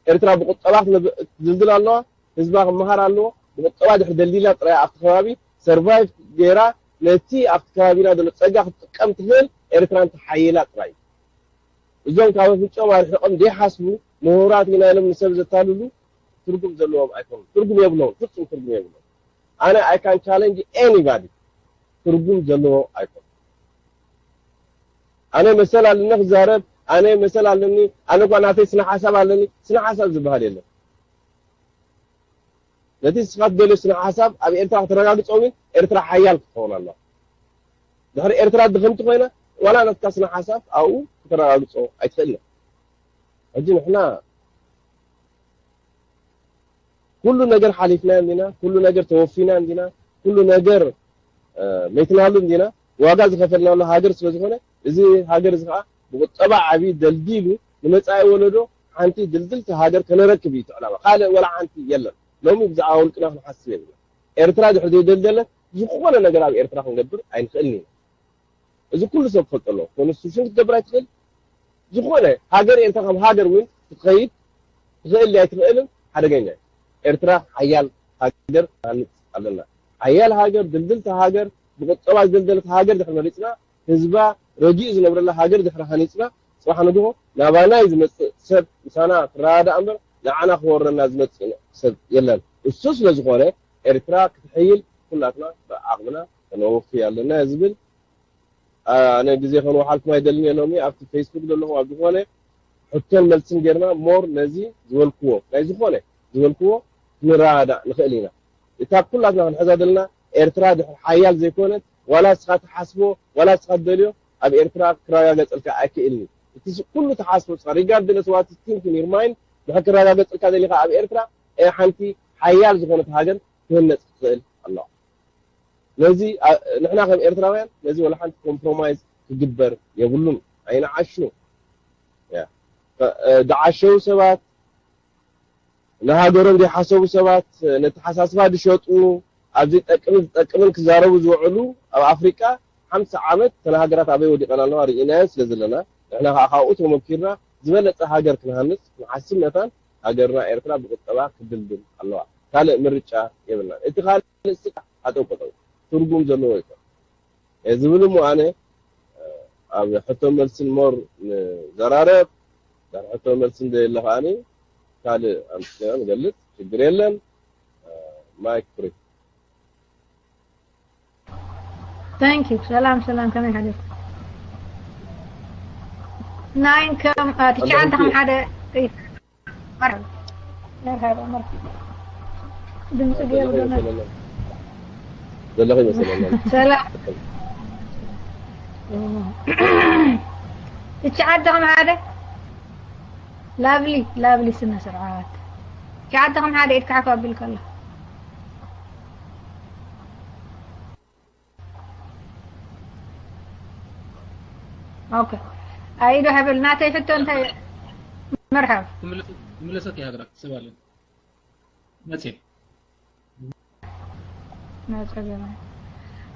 ኤርትራ ብቁጠባ ክትድልድል ኣለዋ ህዝባ ክመሃር ኣለዎ ብቁጠባ ድሕር ደልዲላ ጥራይ ኣብቲ ከባቢ ሰርቫይቭ ገይራ ነቲ ኣብቲ ከባቢና ዘሎ ጸጋ ክትጥቀም ትኽእል ኤርትራ እንተሓይላ ጥራይ እዩ። እዞም ካብ ኣፍንጭኦም ኣርሒቖም ዘይሓስቡ ምሁራት ኢና ኢሎም ንሰብ ዘታልሉ ትርጉም ዘለዎም ኣይኮኑን። ትርጉም የብሎም፣ ፍጹም ትርጉም የብሎም። ኣነ I can challenge anybody፣ ትርጉም ዘለዎ ኣይኮኑን። ኣነ መሰል ኣለኒ ክዛረብ፣ ኣነ መሰል ኣለኒ፣ ኣነ እኳ ናተይ ስነ ሓሳብ ኣለኒ። ስነ ሓሳብ ዝበሃል የለን። ነቲ ንስኻ ትደልዮ ስነ ሓሳብ ኣብ ኤርትራ ከተረጋግጾ እውን ኤርትራ ሓያል ክትኸውን ኣለዋ። ድሕሪ ኤርትራ ድኽምቲ ኮይና ዋላ ናትካ ስነ ሓሳብ ኣብኡ ከተረጋግጾ ኣይትኽእልን። ሕጂ ንሕና ኩሉ ነገር ሓሊፍና እንዲና፣ ኩሉ ነገር ተወፊና እንዲና፣ ኩሉ ነገር መይትናሉ እንዲና። ዋጋ ዝኸፈልናሉ ሃገር ስለ ዝኾነ፣ እዚ ሃገር እዚ ከዓ ብቁጠባ ዓብዩ ደልዲሉ ንመጻኢ ወለዶ ሓንቲ ድልድልቲ ሃገር ከነረክብ እዩ እቲ ዕላማ። ካልእ ወላ ሓንቲ የለን። ሎሚ ብዛዕባ ውልቅና ክንሓስብ የብልና። ኤርትራ ድሕሪ ዘይደልደለት ዝኾነ ነገር ኣብ ኤርትራ ክንገብር ኣይንኽእልን ኢና። እዚ ኩሉ ሰብ ክፈልጦ ኣለዎ። ኮንስቲቱሽን ክትገብር ኣይትኽእል። ዝኾነ ሃገር ኤርትራ ከም ሃገር እውን ክትኸይድ ትኽእል ድያ ኣይትኽእልን ሓደገኛ እዩ። ኤርትራ ሓያል ሃገር ሃንጽ ኣለና። ሓያል ሃገር፣ ድልድልቲ ሃገር፣ ብቁጠባ ዝደልደለት ሃገር ድሕሪ መሪጽና፣ ህዝባ ረጊኡ ዝነብረላ ሃገር ድሕሪ ሃኒጽና፣ ጽባሕ ንግሆ ናባና እዩ ዝመጽእ ሰብ ምሳና ክረዳዳእ እምበር ንዓና ክወረና ዝመጽእ ሰብ የለን። እሱ ስለ ዝኾነ ኤርትራ ክትሕይል ኩላትና ብዓቕምና ከነወፊ ኣለና ዝብል ኣነ ግዜ ከንወሓልኩም ኣይደልን እየ። ሎሚ ኣብቲ ፌስቡክ ዘለኹም ኣብ ዝኾነ ሕቶን መልስን ጌርና ሞር ነዚ ዝበልክዎ ናይ ዝኾነ ዝበልክዎ ክንረዳዳእ ንኽእል ኢና። እታ ኩላትና ክንሕዛ ዘለና ኤርትራ ድሕሪ ሓያል ዘይኮነት ዋላ እስኻ ትሓስቦ ዋላ እስኻ ትደልዮ ኣብ ኤርትራ ክረጋገጸልካ ኣይክእልን እዩ። እቲ ኩሉ ትሓስቦ እስኻ regardless what is think in your mind ድሕሪ ክረጋገጸልካ ደሊኻ ኣብ ኤርትራ ሓንቲ ሓያል ዝኾነት ሃገር ክህነጽ ትኽእል ኣለዋ። ነዚ ንሕና ከም ኤርትራውያን ነዚ ወላ ሓንቲ ኮምፕሮማይዝ ክግበር የብሉን። ኣይንዓሹ። ዝዓሸው ሰባት፣ ንሃገሮም ዘይሓሰቡ ሰባት፣ ነተሓሳስባ ዝሸጡ፣ ኣብ ዘይጠቅምን ዝጠቅምን ክዛረቡ ዝውዕሉ ኣብ ኣፍሪቃ ሓምሳ ዓመት እተን ሃገራት ኣበይ ወዲቐን ኣለዋ ርኢናየን ስለ ዘለና ንሕና ከዓ ካብኡ ተመኪርና ዝበለፀ ሃገር ክንሃንፅ ክንሓስብ መታን ሃገርና ኤርትራ ብቁጠባ ክድልድል ኣለዋ። ካልእ ምርጫ የብልናን። እቲ ካልእ ስቃ ኣጠውቀጠው ትርጉም ዘለዎ ይኮን ዝብል እሞ ኣነ ኣብ ሕቶ መልስን ሞር ንዘራረብ ዳር ሕቶ መልስን ዘየለ ከዓኒ ካልእ ኣምስና ንገልጽ ችግር የለን። ማይክ ፍሪ Thank you ሰላም ሰላም ከመይ ሓደርኩም ናይን ከም ትሽዓተ ከም ሓደ መርሓባ መርሓባ ድምፂ ገይሩ ዶ ዘለኹ ይመስለና ሰላም ትሽዓተ ከም ሓደ ላቭሊ ላቭሊ ስነ ስርዓት ትሽዓተ ከም ሓደ ኢድካ ሓፍ ኣቢልካ ኣሎ ኦኬ ኣይዶ ሕብል ናተይ ሕቶ እንታይ መርሓብ ትምለሰት ይሃግራ ትስባለን መጽሔ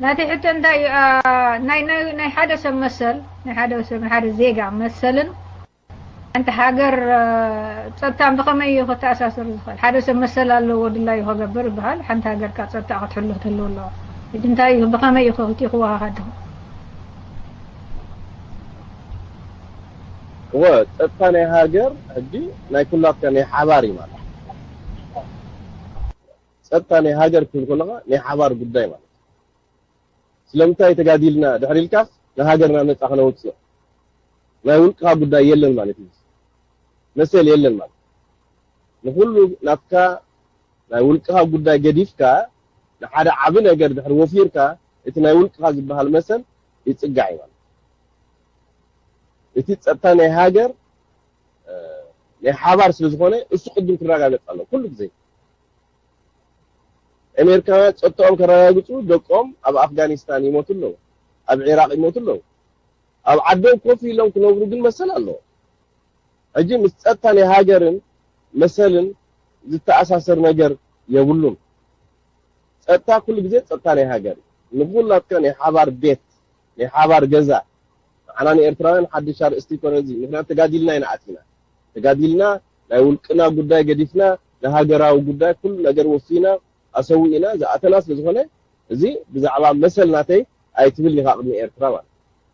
ናተይ ሕቶ እንታይ እዩ ናይ ናይ ናይ ሓደ ሰብ መሰል ናይ ሓደ ሰብ ሓደ ዜጋ መሰልን ሓንቲ ሃገር ጸጥታን ብኸመይ እዩ ከተኣሳሰር ዝኽእል? ሓደ ሰብ መሰል ኣለዎ ድላዩ ከገብር ይበሃል። ሓንቲ ሃገር ከኣ ጸጥታኣ ክትሕሉ ክትህልው ኣለዋ። ሕጂ እንታይ እዩ ብኸመይ እዩ ክቲ ክወሃሃድ? እወ ጸጥታ ናይ ሃገር ሕጂ ናይ ኩላትካ ናይ ሓባር እዩ ማለት ጸጥታ ናይ ሃገር ክብል ከለኻ ናይ ሓባር ጉዳይ ማለት ስለምንታይ ተጋዲልና ድሕሪ ኢልካስ ንሃገርና ነጻ ክነውጽእ ናይ ውልቅኻ ጉዳይ የለን ማለት እዩ መሰል የለን ማለት ንኩሉ ናትካ ናይ ውልቅኻ ጉዳይ ገዲፍካ ንሓደ ዓቢ ነገር ድሕሪ ወፊርካ እቲ ናይ ውልቅኻ ዝበሃል መሰል ይጽጋዕ እዩ ማለት እቲ ጸጥታ ናይ ሃገር ናይ ሓባር ስለ ዝኾነ እሱ ቅድም ክረጋገጽ ኣሎ ኩሉ ግዜ ኣሜሪካውያን ጸጥታኦም ከረጋግጹ ደቆም ኣብ ኣፍጋኒስታን ይሞቱ ኣለዉ ኣብ ዒራቅ ይሞቱ ኣለዉ ኣብ ዓዶም ኮፍ ኢሎም ክነብሩ ግን መሰል ኣለዎ ሕጂ ምስ ጸጥታ ናይ ሃገርን መሰልን ዝተኣሳሰር ነገር የብሉን ጸጥታ ኩሉ ግዜ ጸጥታ ናይ ሃገር ንኩላትካ ናይ ሓባር ቤት ናይ ሓባር ገዛ ንዓና ንኤርትራውያን ሓድሽ ኣርእስቲ ይኮነ እዚ ምክንያቱ ተጋዲልና ኢና ኣቲና ተጋዲልና ናይ ውልቅና ጉዳይ ገዲፍና ንሃገራዊ ጉዳይ ኩሉ ነገር ወፊና ኣሰዊእና ዝኣተና ስለ ዝኾነ እዚ ብዛዕባ መሰል ናተይ ኣይትብል ኢኻ ቅድሚ ኤርትራ ማለት።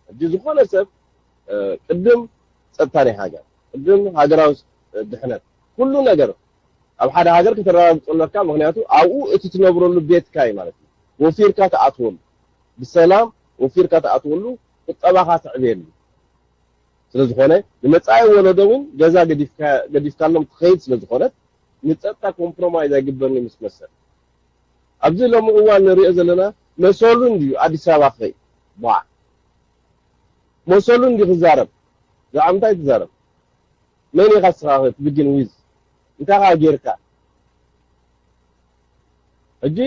ሕጂ ዝኾነ ሰብ ቅድም ጸጥታ ናይ ሃገር፣ ቅድም ሃገራዊ ድሕነት፣ ኩሉ ነገር ኣብ ሓደ ሃገር ከተረጋግጾ ኣለካ። ምክንያቱ ኣብኡ እቲ ትነብረሉ ቤትካ እዩ ማለት እዩ። ወፊርካ ትኣትወሉ፣ ብሰላም ወፊርካ ትኣትወሉ፣ ቁጠባኻ ትዕብየሉ። ስለዝኾነ ንመጻኢ ወለዶ እውን ገዛ ገዲፍካሎም ትኸይድ ስለዝኾነት ንጸጥታ ኮምፕሮማይዝ ኣይግበርን ምስ መሰል። ኣብዚ ሎሚ እዋን ንሪኦ ዘለና መሰሉ እንድዩ ኣዲስ ኣበባ ክኸይድ። ቧዕ። መሰሉ እንድዩ ክዛረብ። ብዛዕባ እንታይ ትዛረብ? መን ኢኻ ንስኻ ክትብግን ዊዝ? እንታይ ኢኻ ጌርካ? ሕጂ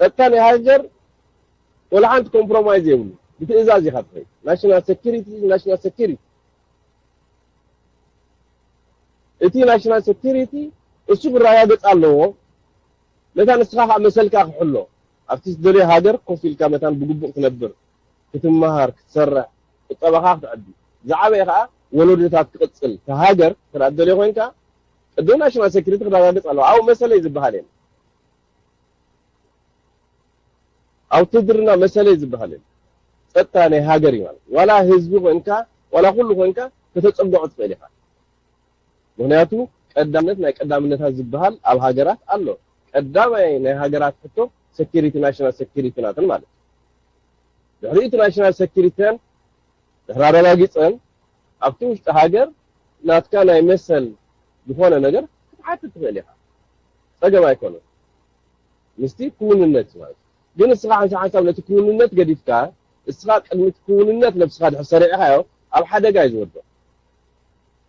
ጸጥታ ናይ ሃገር ወላ ሓንቲ ኮምፕሮማይዝ የብሉ። ብትእዛዝ ኢኻ ትኸይድ። ናሽናል ሴኩሪቲ፣ ናሽናል ሴኩሪቲ። እቲ ናሽናል ሴኩሪቲ እሱ ክረጋገጽ ኣለዎ። ነታ ንስኻ ከዓ መሰልካ ክሕሎ ኣብቲ ዝደልዮ ሃገር ኮፍ ኢልካ መታን ብግቡእ ክትነብር፣ ክትመሃር፣ ክትሰርሕ፣ ቁጠባኻ ክትዕቢ፣ ዝዓበየ ከዓ ወለዶታት ክቕጽል፣ እታ ሃገር ክትደልዮ ኮይንካ ቅድም ናሽናል ሴኩሪቲ ክረጋገጽ ኣለዎ። ኣብኡ መሰለይ ዝበሃል የለን። ኣብ ውትድርና መሰለይ ዝበሃል የለን። ጸጥታ ናይ ሃገር እዩ ማለት ዋላ ህዝቢ ኮይንካ ዋላ ኩሉ ኮይንካ ከተጸግዖ ትኽእል ኢኻ። ምክንያቱ ቀዳምነት ናይ ቀዳምነታት ዝበሃል ኣብ ሃገራት ኣሎ። ቀዳማይ ናይ ሃገራት ሕቶ ሴኩሪቲ፣ ናሽናል ሴኩሪቲ ናተን ማለት እዩ። ድሕሪኡ እቲ ናሽናል ሴኩሪቲን ድሕሪ ኣረጋጊጸን ኣብቲ ውሽጢ ሃገር ናትካ ናይ መሰል ዝኾነ ነገር ክትሓትት ትኽእል ኢኻ። ጸገም ኣይኮነን። ምስቲ ክውንነት ማለት ግን እስኻ ሓንሳ ሓንሳብ ነቲ ክውንነት ገዲፍካ እስኻ ቅድሚት ክውንነት ነብስኻ ድሕር ሰሪዕኻዮ ኣብ ሓደጋ እዩ ዝወድቕ።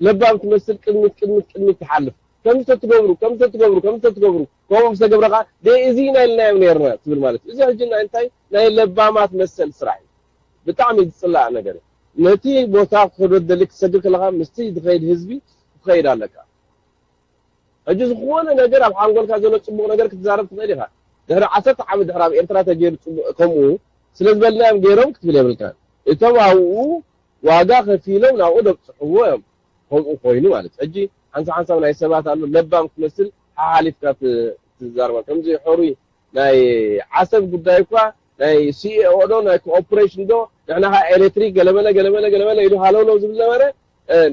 ለባም ትመስል ቅድሚት ቅድሚት ቅድሚት ትሓልፍ። ከምዚ ተትገብሩ ከምዚ ተትገብሩ ከምዚ ተትገብሩ ከምኡ ምስ ተገብረኻ ደይ እዚ ኢና ኢልናዮም ነርና ትብል ማለት እዩ። እዚ ሕጂ ናይ እንታይ ናይ ለባማት መሰል ስራሕ እዩ። ብጣዕሚ ዝጽላእ ነገር እዩ። ነቲ ቦታ ክኸዶ ደሊ ክትሰግር ከለኻ ምስቲ ዝኸይድ ህዝቢ ክትኸይድ ኣለካ። ሕጂ ዝኾነ ነገር ኣብ ሓንጎልካ ዘሎ ጽቡቕ ነገር ክትዛረብ ትኽእል ኢኻ። ድሕሪ ዓሰርተ ዓመት ድሕሪ ኣብ ኤርትራ ተገይሩ ጽቡቕ ከምኡ ስለ ዝበልናዮም ገይሮም ክትብል የብልካ። እቶም ኣብኡ ዋጋ ከፊሎም ናብኡ ደብጽሕዎ እዮም። ከምኡ ኮይኑ ማለት ሕጂ ሓንሳብ ሓንሳብ ናይ ሰባት ኣሎ ለባም ክትመስል ሓሓሊፍካ ትዛረባ ከምዚ ሕሩይ ናይ ዓሰብ ጉዳይ እኳ ናይ ሲኤኦ ዶ ናይ ኮኦፕሬሽን ዶ ንሕና ኸዓ ኤሌክትሪክ ገለመለ ገለመለ ገለመለ ኢሉ ሃለውለው ዝብል ነበረ።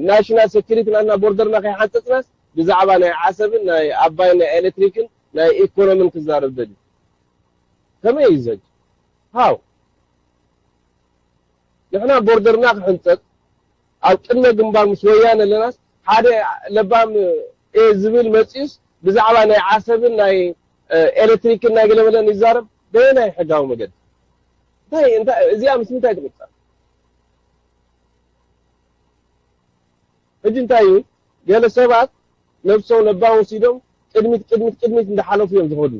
ናሽናል ሴኩሪቲ ናትና ቦርደርና ከይሓንፀፅናስ ብዛዕባ ናይ ዓሰብን ናይ ኣባይን ናይ ኤሌክትሪክን ናይ ኢኮኖሚን ክዛረብ ደልዩ ከመይ እዩ ዘጅ ሃው ንሕና ቦርደርና ክሕንፀፅ ኣብ ቅድመ ግንባር ምስ ወያነ ኣለናስ ሓደ ለባም እየ ዝብል መፂኡስ ብዛዕባ ናይ ዓሰብን ናይ ኤሌክትሪክን ናይ ገለመለን ይዛረብ በየናይ ሕጋዊ መገዲ እንታይ እንታይ እዚኣ ምስ ምንታይ ትቁፀር ሕጂ እንታይ እዩ ገለ ሰባት ነብሶም ለባም ወሲዶም ቅድሚት ቅድሚት ቅድሚት እንዳሓለፉ እዮም ዝኸዱ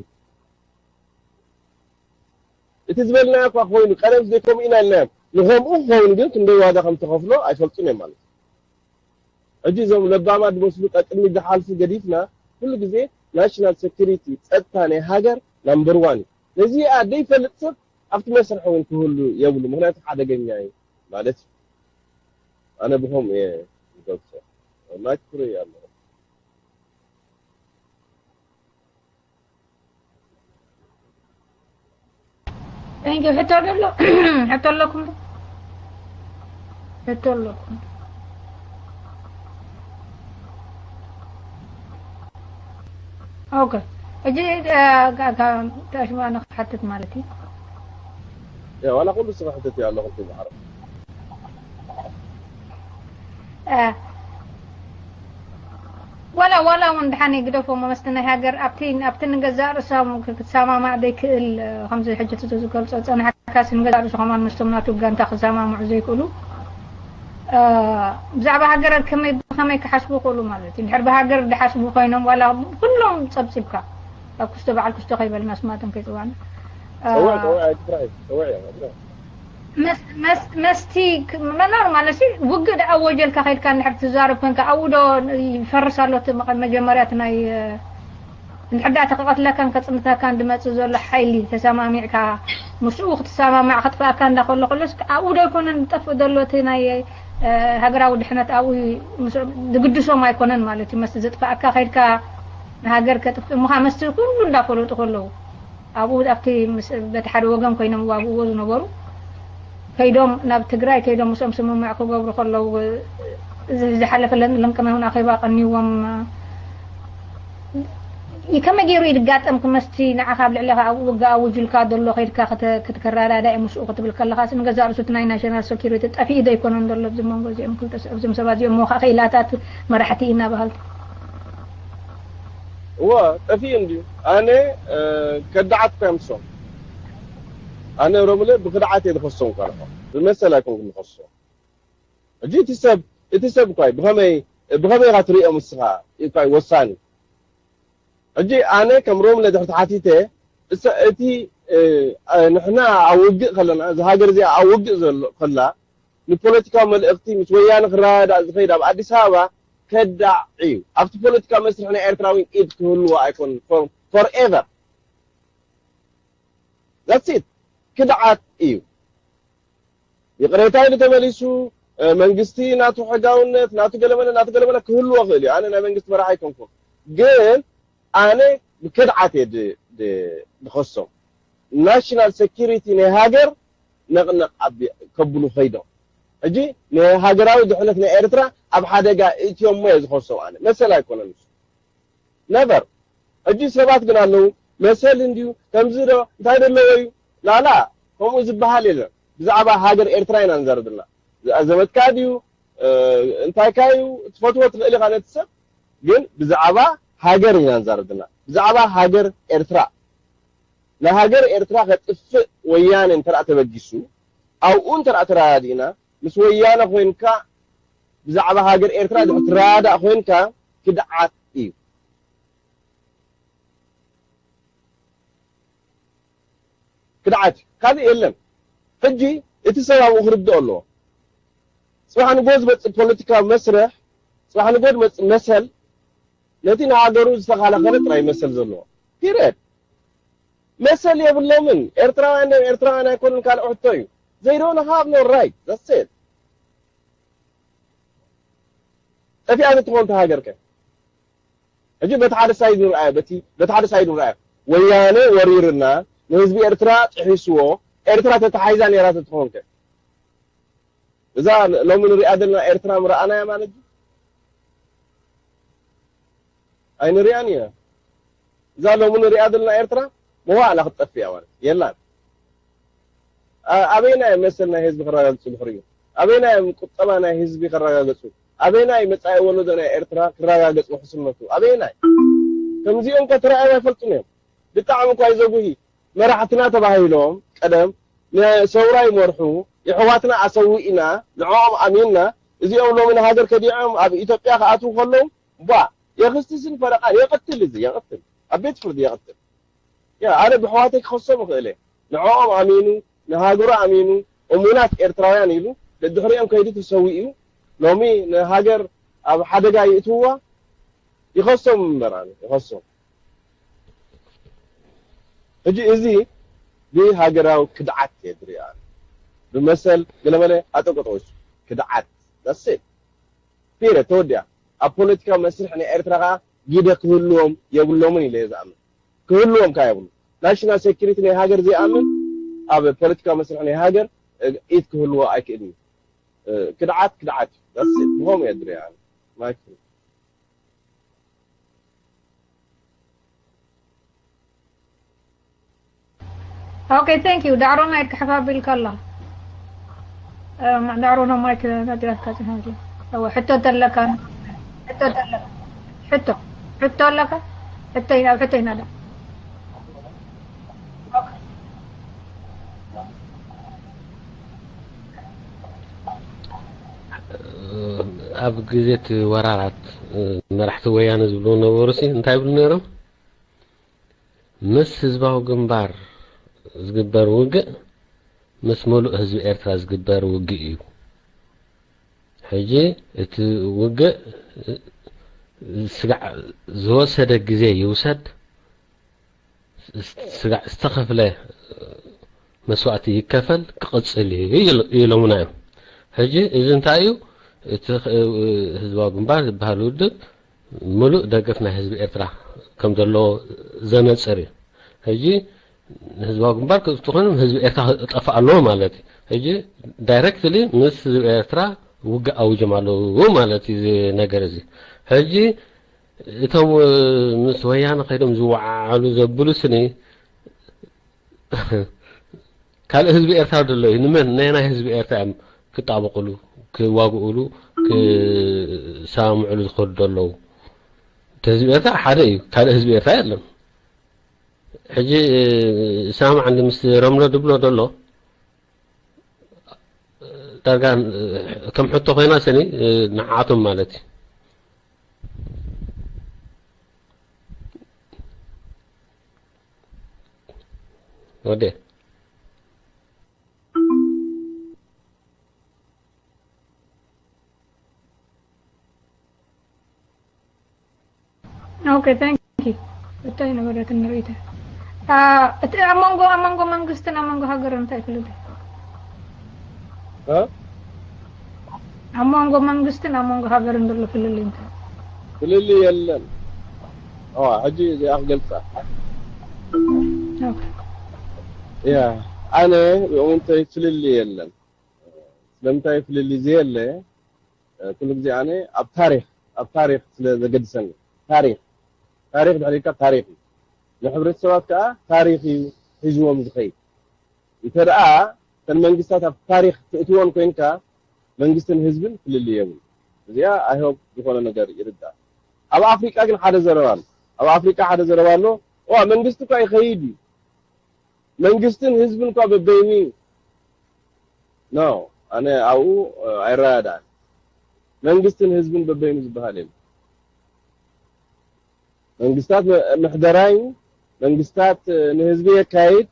እቲ ዝበልናዮ እኳ ኮይኑ ቀደም ዘይከምኡ ኢና ኢልናዮም ንከምኡ ክኸውን ግን ክንደይ ዋጋ ከም ተኸፍሎ ኣይፈልጡን እዮም ማለት እዩ ሕጂ እዞም ለባማት ዝመስሉ ቀቅድሚት ዝሓልፉ ገዲፍና ኩሉ ግዜ ናሽናል ሴኩሪቲ ጸጥታ ናይ ሃገር ናምበር ዋን እዩ ነዚኣ ዘይፈልጥ ሰብ ኣብቲ መስርሕ እውን ክህሉ የብሉ ምክንያቱ ሓደገኛ እዩ ማለት እዩ ኣነ ብኸምኡ እየ ዝገልጾ ማይክ ፍሪ ኣለኹ Thank you. ሕቶ ደሎ ሕቶ ኣለኩም ሕቶ ኣለኩም ኦኬ እጂ ተሽማ ንክሓትት ማለት እዩ ያ ዋላ ኩሉ ስራሕ ተትዩ ኣለኹም ትዝሓረ ዋላ ዋላ እውን ድሓን ግደፎ መስተ ናይ ሃገር ኣብቲ ኣብቲ ንገዛእ ርእሶም ክትሰማማዕ ዘይክእል ከምዚ ሕጂ ዝገልጾ ጸናሕካሲ ንገዛእ ርእሱ ከማን ምስቶም ናቱ ጋንታ ክሰማምዑ ዘይክእሉ ብዛዕባ ሃገር ከመይ ብከመይ ክሓስቡ ክእሉ ማለት እዩ ድሕር ብሃገር ድሓስቡ ኮይኖም ዋላ ኩሎም ጸብጺብካ ኣብ ክስቶ በዓል ክስቶ ከይበልና ስማቶም ከይጽዋዕና መስቲ መኖር ማለት ውግእ ደኣ ወጀልካ ከይድካ እንድሕር ትዛረብ ኮንካ ኣብኡ ዶ ይፈርስ ኣሎ መጀመርያ ናይ እንድሕር ደኣ ተቀትለካን ከፅንተካን ድመፅእ ዘሎ ሓይሊ ተሰማሚዕካ ምስኡ ክትሰማማዕ ከጥፍኣካ እንዳከሎ ከሎስ ኣብኡ ዶ ይኮነን ዝጠፍእ ዘሎ እቲ ናይ ሃገራዊ ድሕነት ኣብኡ ዝግድሶም ኣይኮነን ማለት እዩ መስቲ ዘጥፍኣካ ከይድካ ንሃገር ከጥፍእ ምኻ መስቲ ኩሉ እንዳፈለጡ ከለዉ ኣብኡ ኣብቲ በቲ ሓደ ወገን ኮይኖም ዋግእዎ ዝነበሩ ከይዶም ናብ ትግራይ ከይዶም ምስኦም ስምምዕ ክገብሩ ከለዉ፣ እዚ ዝሓለፈ ለን-፣ ለንቅነውን ኣኼባ ቀንይዎም፣ እ፣ ከመይ ገይሩ እዩ ዝጋጠም ክመስቲ ንዓኻ ኣብ ልዕሌኻ ኣብ ውግእ ኣውጁልካ ዘሎ ከይድካ ክተ-፣ ክትከራዳዳእ ምስኡ ክትብል ከለኻስ ንገዛእ ርእሱ እቲ ናይ ናሽናል ሰኪሪቲ ጠፊኡ ዶ ኣይኮነን ዘሎ ኣብዚ መንጎ እዚኦም ክልተ ስ-፣ ኣብዞም ሰባት እዚኦም እሞ ከዓ ክኢላታት መራሕቲ ኢና በሃልቲ? እወ፣ ጠፊኡ እንድዩ። ኣነ፣ እ፣ ከዳዓት እኳ ምስኦም። ኣነ ሮምለ ብክድዓት እየ ዝኸሶም እኳ ንኸ-፣ ብመሰል ኣይኮንኩ ዝኸሶም። ሕጂ እቲ ሰብ፣ እቲ ሰብ እኳ እዩ ብኸመይ፣ ብኸመይ ኢኻ ትርእዮ ንስኻ እዩ እኳ እዩ ወሳኒ። ሕጂ ኣነ ከም ሮምለ ድሕሪ ተሓቲተ፣ እሰ-፣ እቲ፣ እ፣ ንሕና ኣብ ውግእ ከለና፣ እዛ ሃገር እዚኣ ኣብ ውግእ ዘሎ ከላ፣ ንፖለቲካዊ መልእኽቲ ምስ ወያነ ክረዳዳእ ዝኸይድ ኣብ ኣዲስ ኣበባ ከዳዕ እዩ። ኣብቲ ፖለቲካዊ መስርሕ ናይ ኤርትራዊን ኢድ ክህልዎ ኣይኮን for-፣ forever። That's it። ክድዓት እዩ። ይቕሬታ ኢሉ ተመሊሱ፣ እ፣ መንግስቲ ናቱ ሕጋውነት፣ ናቱ ገለመለ፣ ናቱ ገለመለ ክህልዎ ክእል እዩ። ኣነ ናይ መንግስቲ መራሒ ኣይኮንኩን። ግን ኣነ ብክድዓት እየ ድ-፣ ድ-፣ ድኸሶም። ናሽናል ሴኪሪቲ ናይ ሃገር ነቕነቕ ኣቢ-፣ ከብሉ ከይዶም። ሕጂ ንሃገራዊ ድሕነት ናይ ኤርትራ ኣብ ሓደጋ እትዮም እየ ዝኸሶም ኣነ። መሰል ኣይኮነን እሱ። ነቨር። ሕጂ ሰባት ግን ኣለዉ፣ መሰል እንድዩ፣ ከምዚ ዶ፣ እንታይ ዶ ኣለዎ እዩ? ላላ፣ ከምኡ ዝበሃል የለን። ብዛዕባ ሃገር ኤርትራ ኢና ንዛረብ ዘለና። ዘ-፣ ዘመድካ ድዩ? እ፣ እንታይካ እዩ? ትፈትዎ ትኽእል ኢኻ ነቲ ሰብ፣ ግን ብዛዕባ ሃገር ኢና ንዛረብ ዘለና። ብዛዕባ ሃገር ኤርትራ። ንሃገር ኤርትራ ከጥፍእ ወያነ እንተ ደኣ ተበጊሱ፣ ኣብኡ እንተ ደኣ ተረዳዲእና፣ ምስ ወያነ ኮይንካ ብዛዕባ ሃገር ኤርትራ ድሕር ትረዳዳእ ኮይንካ ክድዓት እዩ። ክድዓት እዩ። ካልእ የለን። ሕጂ እቲ ሰብ ኣብኡ ክርድኦ ኣለዎ። ጽባሕ ንግሆ ዝመጽእ ፖለቲካዊ መስርሕ፣ ጽባሕ ንግሆ ዝመጽእ መሰል፣ ነቲ ንሃገሩ ዝተኸላኸለ ጥራይ መሰል ዘለዎ። ፒሪየድ። መሰል የብሎምን። ኤርትራውያን ዶ ኤርትራውያን ኣይኮኑን ካልእ ሕቶ እዩ። They don't have no right. That's it። ጠፊኣ ትኾን እታ ሃገር ከ? ሕጂ በቲ ሓደ ሳይድ ንርኣዮ፣ በቲ፣ በቲ ሓደ ሳይድ ንርኣዮ። ወያነ ወሪርና፣ ንህዝቢ ኤርትራ ጥሒስዎ፣ ኤርትራ ተተሓሒዛ ነይራ ተትኾን ከ? እዛ ሎሚ ንሪኣ ዘለና ኤርትራ ምረኣናያ ማለት እዩ? ኣይንሪኣን ኢና። እዛ ሎሚ ንሪኣ ዘለና ኤርትራ መዋእላ ክትጠፍእ እያ ማለት የላን። ኣ-፣ ኣበየናይ መሰል ናይ ህዝቢ ከረጋግጹ ድሕሪኡ? ኣበየናይ ቁጠባ ናይ ህዝቢ ከረጋግጹ? ኣበየናይ መጻኢ ወለዶ ናይ ኤርትራ ክረጋገጽ ውሕስነቱ? ኣበየናይ? ከምዚኦም ከ ተራእዮም ኣይፈልጡን እዮም። ብጣዕሚ እኳ እዩ ዘጉሂ። መራሕትና ተባሂሎም ቀደም ንሰውራ ይመርሑ፣ የሕዋትና ኣሰዊእና፣ ንዕኦም ኣሚንና፣ እዚኦም ሎሚ ንሃገር ከዲዖም ኣብ ኢትዮጵያ ክኣትዉ ከለዉ፣ ቧ፣ የኽስስን ፈረቓን፣ የቕትል፣ እዚ የቕትል፣ ኣብ ቤት ፍርዲ የቕትል። ያ፣ ኣነ ብሕዋተይ ክኸሶም እኽእል እየ። ንዕኦም ኣሚኑ፣ ንሃገሩ ኣሚኑ፣ እሙናት ኤርትራውያን ኢሉ ደድሕሪኦም ከይዱ ተሰዊኡ፣ ሎሚ ንሃገር ኣብ ሓደጋ ይእትውዋ፣ ይኸሶም እምበር ኣነ፣ ይኸሶም። ሕጂ እዚ ብሃገራዊ ክድዓት እየ ዝሪኦ ኣነ። ብመሰል ገለመለ ኣጠቆጠቆች ክድዓት። That's it። ፒሪየድ፣ ተወዲኣ። ኣብ ፖለቲካዊ መስርሕ ናይ ኤርትራ ከኣ ግደ ክህልዎም የብሎምን ኢለ እየ ዝኣምን። ክህልዎም ከኣ የብሉ። ናሽናል ሴኩሪቲ ናይ ሃገር ዘይኣምን ኣብ ፖለቲካዊ መስርሕ ናይ ሃገር፣ እ፣ ኢድ ክህልዎ ኣይክእልን እዩ። እ፣ ክድዓት፣ ክድዓት እዩ። That's it። ብኸምኡ እየ ዝሪኦ ኣነ። ማይክ ፍሪ። ኦኬ፣ thank you። ዳዕሮ ማይክ ክሕፍ ኣቢልካ ኣላ። እ፣ ዳዕሮ ነው ማይክ ነዲራትካ ጽናት። እወ፣ ሕቶ ተለካ፣ ሕቶ ተለካ። ሕቶ፣ ሕቶ ኣለካ? ሕቶ ኢና፣ ኣብ ሕቶ ኢና ዳ። ኦኬ። ኣብ ግዜ እቲ ወራራት፣ መራሕቲ ወያነ ዝብልዎ ነበሩ ሲ እንታይ ይብሉ ነይሮም? ምስ ህዝባዊ ግንባር ዝግበር ውግእ ምስ ምሉእ ህዝቢ ኤርትራ ዝግበር ውግእ እዩ። ሕጂ እቲ ውግእ ስጋዕ ዝወሰደ ግዜ ይውሰድ፣ ስጋዕ ዝተኸፍለ መስዋእቲ ይከፈል ክቕጽል እዩ ኢሎምና እዮም። ሕጂ እዚ እንታይ እዩ? እቲ ህዝባዊ ግንባር ዝበሃል ውድብ ምሉእ ደገፍ ናይ ህዝቢ ኤርትራ ከም ዘለዎ ዘነጽር እዩ። ሕጂ ህዝባዊ ግንባር ክጥፍእ ኮይኑ ህዝቢ ኤርትራ ክጠፍእ ኣለዎ ማለት እዩ። ሕጂ ዳይረክትሊ ምስ ህዝቢ ኤርትራ ውግእ ኣውጆም ኣለዉ ማለት እዩ እዚ ነገር እዚ። ሕጂ እቶም ምስ ወያነ ከይዶም ዝወዓዓሉ ዘብሉ ስኒ ካልእ ህዝቢ ኤርትራ ዘሎ እዩ። ንመን ናይ ናይ ህዝቢ ኤርትራ እዮም ክጣበቁሉ፣ ክዋግኡሉ፣ ክሰማምዕሉ ዝኸዱ ዘለዉ? እቲ ህዝቢ ኤርትራ ሓደ እዩ፣ ካልእ ህዝቢ ኤርትራ የለን። ሕጂ ሳማዕ እንዲ ምስ ረምሎ ድብሎ ዘሎ ዳርጋ ከም ሕቶ ኮይና ስኒ ንዓቶም ማለት እዩ። ወደ Okay, thank you. እንታይ ነበረት ንርእይተ እቲ ኣብ መንጎ ኣብ መንጎ መንግስትን ኣብ መንጎ ሃገርን እንታይ ፍልልይ? እ? ኣብ መንጎ መንግስትን ኣብ መንጎ ሃገርን ዘሎ ፍልልይ እንታይ? ፍልልይ የለን። ኦ ሕጂ እዚኣ ክገልጻ። Okay. ያ ኣነ ብእውንተይ ፍልልይ የለን። ስለምንታይ ፍልልይ ዘየለ? ኩሉ ግዜ ኣነ ኣብ ታሪኽ ኣብ ታሪኽ ስለ ዘገድሰኒ። ታሪኽ ታሪኽ ድሕሪካ ታሪኽ እዩ። ንሕብረተሰባት ከኣ ታሪኽ እዩ ሒዝዎም ዝኸይድ። እንተ ደኣ እተን መንግስታት ኣብ ታሪኽ ትእትወን ኮይንካ መንግስትን ህዝብን ፍልልይ የብሉ። እዚኣ I hope ዝኾነ ነገር ይርዳእ። ኣብ ኣፍሪቃ ግን ሓደ ዘረባ ኣሎ። ኣብ ኣፍሪቃ ሓደ ዘረባ ኣሎ። ዋ መንግስቲ እኳ ይኸይድ እዩ። መንግስትን ህዝብን እኳ በበይኑ እዩ። No ኣነ ኣብኡ ኣይረዳዳእን። መንግስትን ህዝብን በበይኑ ዝበሃል የለን። መንግስታት ምሕደራ እዩ። መንግስታት ንህዝቢ የካይድ።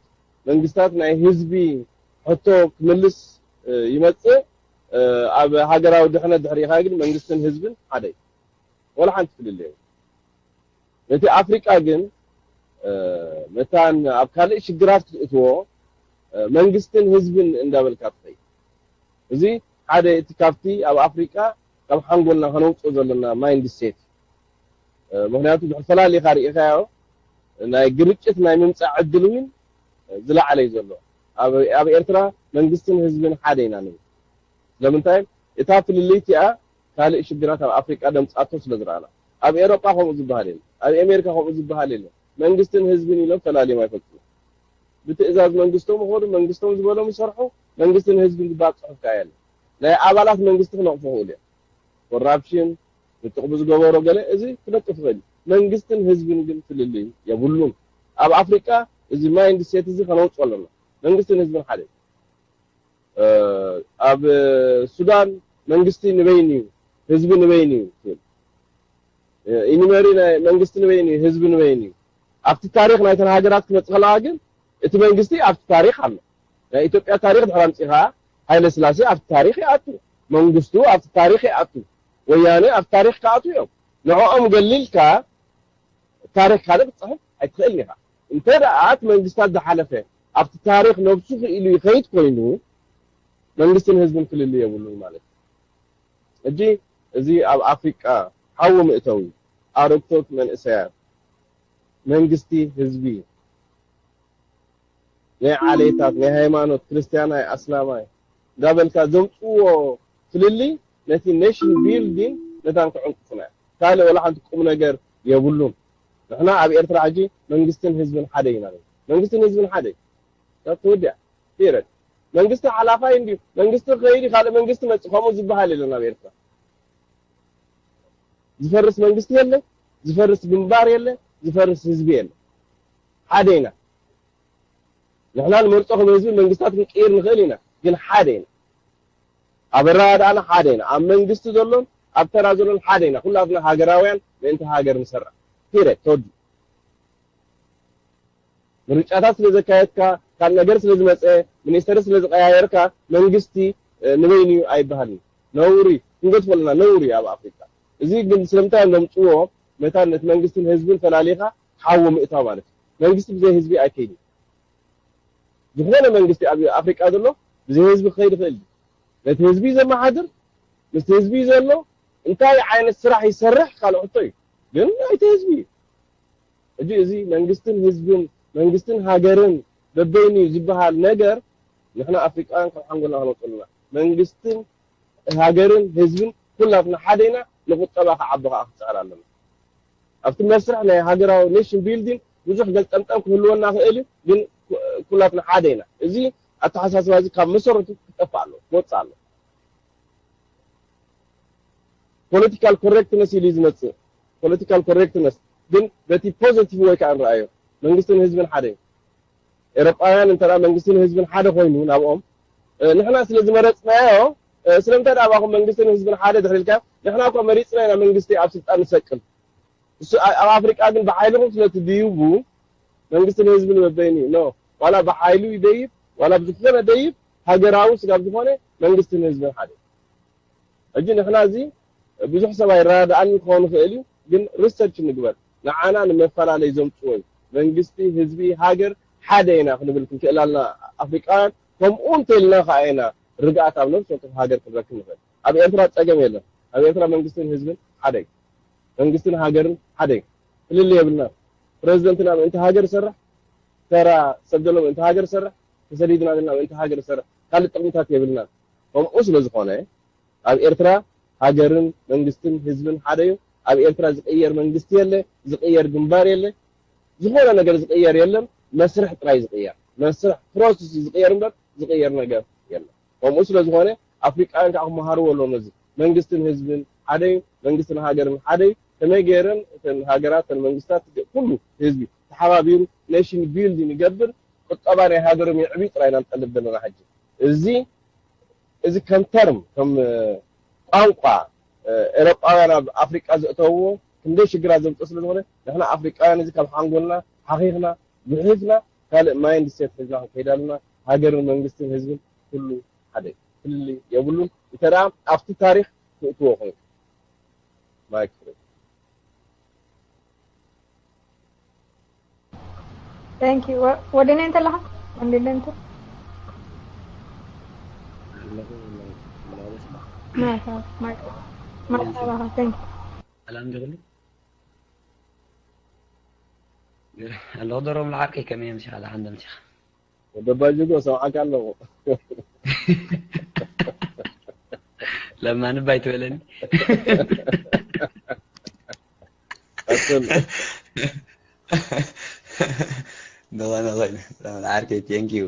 መንግስታት ናይ ህዝቢ ሕቶ ክምልስ ይመጽእ። ኣብ ሃገራዊ ድሕነት ድሕሪኻ ግን መንግስትን ህዝብን ሓደ እዩ። ወላ ሓንቲ ፍልልይ የብሉ። ነቲ ኣፍሪቃ ግን መታን ኣብ ካልእ ሽግራት ክትእትዎ መንግስትን ህዝብን እንዳበልካ ትኸይድ። እዚ ሓደ እቲ ካብቲ ኣብ ኣፍሪቃ ካብ ሓንጎልና ከነውፅኦ ዘለና ማይንድ ሴት። ምክንያቱ ድሕር ፈላሊኻ ርኢኻዮ ናይ ግርጭት ናይ ምምፃእ ዕድል እውን ዝለዓለ እዩ ዘሎ። ኣብ ኤርትራ መንግስትን ህዝብን ሓደ ኢና ንብል። ስለምንታይ እታ ፍልልይቲ እያ ካልእ ሽግራት ኣብ ኣፍሪቃ ደምጻቶ ስለ ዝረኣና። ኣብ ኤሮጳ ከምኡ ዝበሃል የለን። ኣብ ኣሜሪካ ከምኡ ዝበሃል የለን። መንግስትን ህዝብን ኢሎም ፈላልዮም ኣይፈልጡን። ብትእዛዝ መንግስቶም ይኸዱ፣ መንግስቶም ዝበሎም ይሰርሑ፣ መንግስትን ህዝብን ዝበሃል ጽሑፍ ከኣ የለን። ናይ ኣባላት መንግስቲ ክነቕፉ ይኽእሉ እዮም። ኮራፕሽን፣ ንጥቕሙ ዝገበሮ ገለ፣ እዚ ክነቅፍ ይኽእል እዩ። መንግስትን ህዝብን ግን ፍልልይ የብሉን። ኣብ ኣፍሪቃ እዚ ማይንድ ሴት እዚ ከነውጽኦ ኣለና። መንግስትን ህዝብን ሓደ እዩ። ኣብ ሱዳን መንግስቲ ንበይኑ እዩ፣ ህዝቢ ንበይኑ እዩ ትብል። ኢኒመሪ ናይ መንግስቲ ንበይኑ እዩ፣ ህዝቢ ንበይኑ እዩ። ኣብቲ ታሪኽ ናይተን ሃገራት ክመጽእ ከለኻ ግን እቲ መንግስቲ ኣብቲ ታሪኽ ኣሎ። ናይ ኢትዮጵያ ታሪኽ ድሕር ኣምጺኻ ሃይለ ስላሴ ኣብቲ ታሪኽ ይኣቱ፣ መንግስቱ ኣብቲ ታሪኽ ይኣቱ፣ ወያነ ኣብቲ ታሪኽ ክኣቱ እዮም። ንዕኦም ገሊልካ ታሪኽ ካልእ ክትጽሕፍ ኣይትኽእልን ኢኻ። እንተ ደኣ እቲ መንግስታት ዝሓለፈ ኣብቲ ታሪኽ ነብሱ ክኢሉ ይኸይድ ኮይኑ መንግስትን ህዝብን ፍልልይ የብሉን ማለት እዩ። ሕጂ እዚ ኣብ ኣፍሪቃ ሓዊ መእተዊ ኣረግቶት መንእሰያት መንግስቲ ህዝቢ ናይ ዓሌታት ናይ ሃይማኖት ክርስትያናይ ኣስላማይ እንዳበልካ ዘምፅዎ ፍልልይ ነቲ ኔሽን ቢልዲንግ መታን ክዕንቅፉና እዮም። ካልእ ወላ ሓንቲ ቁም ነገር የብሉን። ንሕና ኣብ ኤርትራ ሕጂ መንግስትን ህዝብን ሓደ ኢና። መንግስትን ህዝብን ሓደ እዩ። ተወዲኣ። ፒረድ። መንግስቲ ሓላፋይ እንድዩ። መንግስቲ ክኸይድ ካልእ መንግስቲ መጽእ ከምኡ ዝበሃል የለን ኣብ ኤርትራ። ዝፈርስ መንግስቲ የለ፣ ዝፈርስ ግንባር የለ፣ ዝፈርስ ህዝቢ የለ። ሓደ ኢና። ንሕና ንመርጾ ከም ህዝቢ መንግስታት ክንቅይር ንኽእል ኢና፣ ግን ሓደ ኢና። ኣብ ኣረዳድኣና ሓደ ኢና። ኣብ መንግስቲ ዘሎን ኣብ ተራ ዘሎን ሓደ ኢና። ኩላትና ሃገራውያን ምእንቲ ሃገር ንሰርሕ። ፒረድ። ተወዲኡ። ምርጫታት ስለ ዘካየድካ፣ ካብ ነገር ስለ ዝመጸ፣ ሚኒስተር ስለ ዝቀያየርካ መንግስቲ ንበይኑ እዩ ኣይበሃልን። ነውሪ ክንገድፎ ኣለና፣ ነውሪ እዩ ኣብ ኣፍሪቃ። እዚ ግን ስለምንታይ እዮም ዘምጽዎ? መታን ነቲ መንግስትን ህዝብን ፈላሊኻ ሓዊ ምእታው ማለት እዩ። መንግስቲ ብዘይ ህዝቢ ኣይከይድን። ዝኾነ መንግስቲ ኣብ ኣፍሪቃ ዘሎ ብዘይ ህዝቢ ክኸይድ ይኽእል እዩ። ነቲ ህዝቢ ዘመሓድር ምስቲ ህዝቢ ዘሎ እንታይ ዓይነት ስራሕ ይሰርሕ ካልእ ሕቶ እዩ። ግን ናይቲ ህዝቢ እዩ። ሕጂ እዚ መንግስትን ህዝብን መንግስትን ሃገርን በበይኑ ዝበሃል ነገር ንሕና ኣፍሪቃውያን ካብ ሓንጎልና ክነውፅእ ኣለና። መንግስትን ሃገርን ህዝብን ኩላትና ሓደ ኢና። ንቁጠባ ክዓቢ ከዓ ክፅዕር ኣለና። ኣብቲ መስርሕ ናይ ሃገራዊ ኔሽን ቢልዲንግ ብዙሕ ገልጠምጠም ክህልወና ክእል እዩ፣ ግን ኩ- ኩላትና ሓደ ኢና። እዚ ኣተሓሳስባ እዚ ካብ መሰረቱ ክጠፍእ ኣሎ፣ ክወፅእ ኣሎ። ፖለቲካል ኮሬክትነስ ኢሉ እዩ ዝመፅእ። ፖለቲካል ኮሬክትነስ ግን በቲ ፖዘቲቭ ወይ ከዓ ንረኣዮ። መንግስትን ህዝብን ሓደ እዩ። ኤሮጳውያን እንተ መንግስትን ህዝብን ሓደ ኮይኑ ናብኦም ንሕና ስለ ዝመረፅናዮ፣ ስለምንታይ ደኣ ኣባኹም መንግስትን ህዝብን ሓደ ድሕሪ ኢልካ? ንሕና እኮ መሪፅና ኢና መንግስቲ ኣብ ስልጣን ንሰቅል። እሱ ኣብ ኣፍሪቃ ግን ብሓይልኹም ስለ ትድይቡ መንግስትን ህዝብን በበይኑ እዩ። ኖ፣ ዋላ ብሓይሉ ይደይብ ዋላ ብዝኾነ ደይብ፣ ሃገራዊ ስጋብ ዝኾነ መንግስትን ህዝብን ሓደ። ሕጂ ንሕና እዚ ብዙሕ ሰብ ኣይረዳድኣን ክኸውን ይኽእል እዩ፣ ግን ሪሰርች ንግበር። ንዓና ንመፈላለይ ዘምፅዎ እዩ። መንግስቲ፣ ህዝቢ፣ ሃገር ሓደ ኢና ክንብል ክንክእል ኣለና። ኣፍሪቃውያን ከምኡ እንተልና ከዓ ኢና ርግኣት ኣብ ነብሲ ወከፍ ሃገር ክንረክብ ንኽእል። ኣብ ኤርትራ ፀገም የለን። ኣብ ኤርትራ መንግስትን ህዝብን ሓደ እዩ። መንግስትን ሃገርን ሓደ እዩ። ፍልልይ የብልና። ፕረዚደንትና ምእንቲ ሃገር ይሰርሕ፣ ተራ ሰብ ዘሎ ምእንቲ ሃገር ይሰርሕ፣ ተሰዲድና ዘለና ምእንቲ ሃገር ይሰርሕ። ካልእ ጥቕምታት የብልና። ከምኡ ስለ ዝኾነ ኣብ ኤርትራ ሃገርን መንግስትን ህዝብን ሓደ እዩ። ኣብ ኤርትራ ዝቕየር መንግስቲ የለ፣ ዝቕየር ግንባር የለ፣ ዝኾነ ነገር ዝቕየር የለን። መስርሕ ጥራይ ዝቕየር፣ መስርሕ ፕሮሰስ እዩ ዝቕየር እምበር ዝቕየር ነገር የለን። ከምኡ ስለ ዝኾነ ኣፍሪቃውያን ከዓ ክመሃርዎ ኣለዎም። እዚ መንግስትን ህዝብን ሓደ እዩ፣ መንግስትን ሃገርን ሓደ እዩ። ከመይ ገይረን እተን ሃገራት፣ እተን መንግስታት፣ ኩሉ ህዝቢ ተሓባቢሩ ኔሽን ቢልዲንግ ይገብር፣ ቁጠባ ናይ ሃገሮም የዕብዩ ጥራይ ኢና ንጠልብ ዘለና። ሕጂ እዚ እዚ ከም ተርም፣ ከም ቋንቋ ኤሮጳውያን ኣብ ኣፍሪቃ ዘእተውዎ ክንደይ ሽግራት ዘምፅእ ስለ ዝኾነ ንሕና ኣፍሪቃውያን እዚ ካብ ሓንጎልና ሓኺኽና፣ ጉሒፍና፣ ካልእ ማይንድ ሴት ሒዝና ክንከይድ ኣለና። ሃገርን መንግስትን ህዝብን ኩሉ ሓደ እዩ። ፍልልይ የብሉን። እንተ ደኣ ኣብቲ ታሪኽ ትእትዎ ኮይኑ። ማይክ ፍሪ። Thank you. ወደኔ እንተለኻ ወንድለ እንተ መርሓባ፣ መርሓባ። Thank you. ሰላም ዲኹሉ? ኣለኹ ዶሮም ለዓርከይ፣ ከመይ ኣምሲኻ? ደሓን ዶ ኣምሲኻ? ወዲ ኣባ ጅጎ፣ ሰምዓካ ኣለኹ። ለማን እባ ኣይትበለኒ። ቀጽል። ዝኾነ ኮይኑ ዓርከይ፣ ቴንክ ዩ።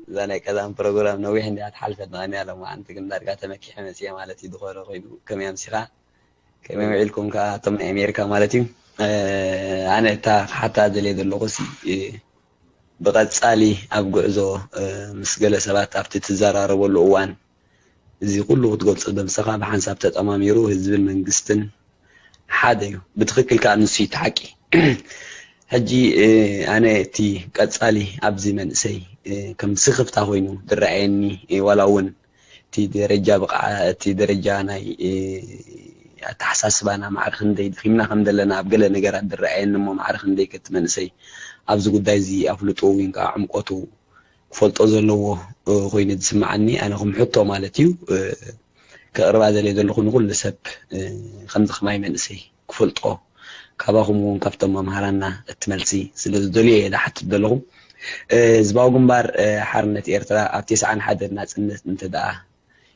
እዛ ናይ ቀዳም ፕሮግራም ነዊሕ እንዲያ ትሓልፈት ንቐንያ፣ ሎማዓንቲ ግን ዳርጋ ተመኪሐ መፅየ ማለት እዩ። ዝኾነ ኮይኑ ከመይ ኣምሲኻ? ከመይ ውዒልኩም ከዓ እቶም ናይ ኣሜሪካ ማለት እዩ። ኣነ እታ ክሓታ ደልየ ዘለኹ ሲ ብቐፃሊ ኣብ ጉዕዞ ምስ ገለ ሰባት ኣብቲ ትዘራረበሉ እዋን እዚ ኩሉ ክትገልፆ ደምሰኻ ብሓንሳብ ተጠማሚሩ ህዝብን መንግስትን ሓደ እዩ። ብትኽክል ከዓ ንሱ እዩ እቲ ሓቂ። ሕጂ ኣነ እቲ ቀፃሊ ኣብዚ መንእሰይ ከም ስኽፍታ ኮይኑ ዝረኣየኒ ዋላ እውን እቲ ደረጃ ብቕዓ እቲ ደረጃ ናይ ኣተሓሳስባና ማዕረ ክንደይ ድኺምና ከም ዘለና ኣብ ገለ ነገራት ዝረኣየኒ እሞ ማዕረ ክንደይ ከቲ መንእሰይ ኣብዚ ጉዳይ እዚ ኣፍልጦ ወይ ከዓ ዕምቆቱ ክፈልጦ ዘለዎ ኮይኑ ዝስምዓኒ ኣነ ከም ሕቶ ማለት እዩ። ከቕርባ ዘለ ዘለኹ ንኹሉ ሰብ ከምዚ ከማይ መንእሰይ ክፈልጦ ካባኹም እውን ካብቶም መምሃራና እቲ መልሲ ስለ ዝደልዮ እየ ዝሓትት ዘለኹ። ህዝባዊ ግንባር ሓርነት ኤርትራ ኣብ ተስዓን ሓደን ናፅነት እንተ ደኣ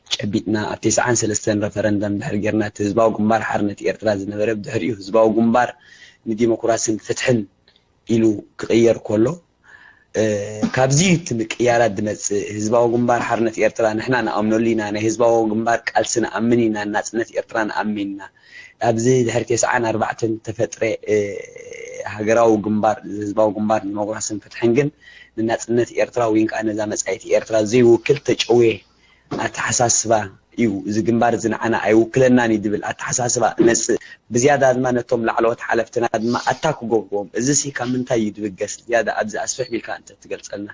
ጨቢጥና ኣብ ተስዓን ሰለስተን ረፈረንደም ድሕሪ ጌርና እቲ ህዝባዊ ግንባር ሓርነት ኤርትራ ዝነበረ ብድሕሪኡ ህዝባዊ ግንባር ንዲሞክራስን ፍትሕን ኢሉ ክቕየር ከሎ ካብዚ እቲ ምቅያራት ዝመፅእ ህዝባዊ ግንባር ሓርነት ኤርትራ ንሕና ንኣምነሉ ኢና። ናይ ህዝባዊ ግንባር ቃልሲ ንኣምን ኢና። ናፅነት ኤርትራ ንኣምን ኢና። ኣብዚ ድሕሪ ተስዓን ኣርባዕተን ተፈጥረ ሃገራዊ ግንባር ህዝባዊ ግንባር ዲሞክራስን ፍትሕን ግን ንናፅነት ኤርትራ ወይ ከዓ ነዛ መፃኢት ኤርትራ ዘይውክል ተጨውየ ኣተሓሳስባ እዩ። እዚ ግንባር እዚ ንዓና ኣይውክለናን እዩ ዝብል ኣተሓሳስባ መፅእ። ብዝያዳ ድማ ነቶም ላዕለዎት ሓለፍትና ድማ ኣታክ ክገብርዎም። እዚ ሲ ካብ ምንታይ እዩ ዝብገስ? ዝያዳ ኣብዚ ኣስፍሕ ቢልካ እንተ ትገልፀልና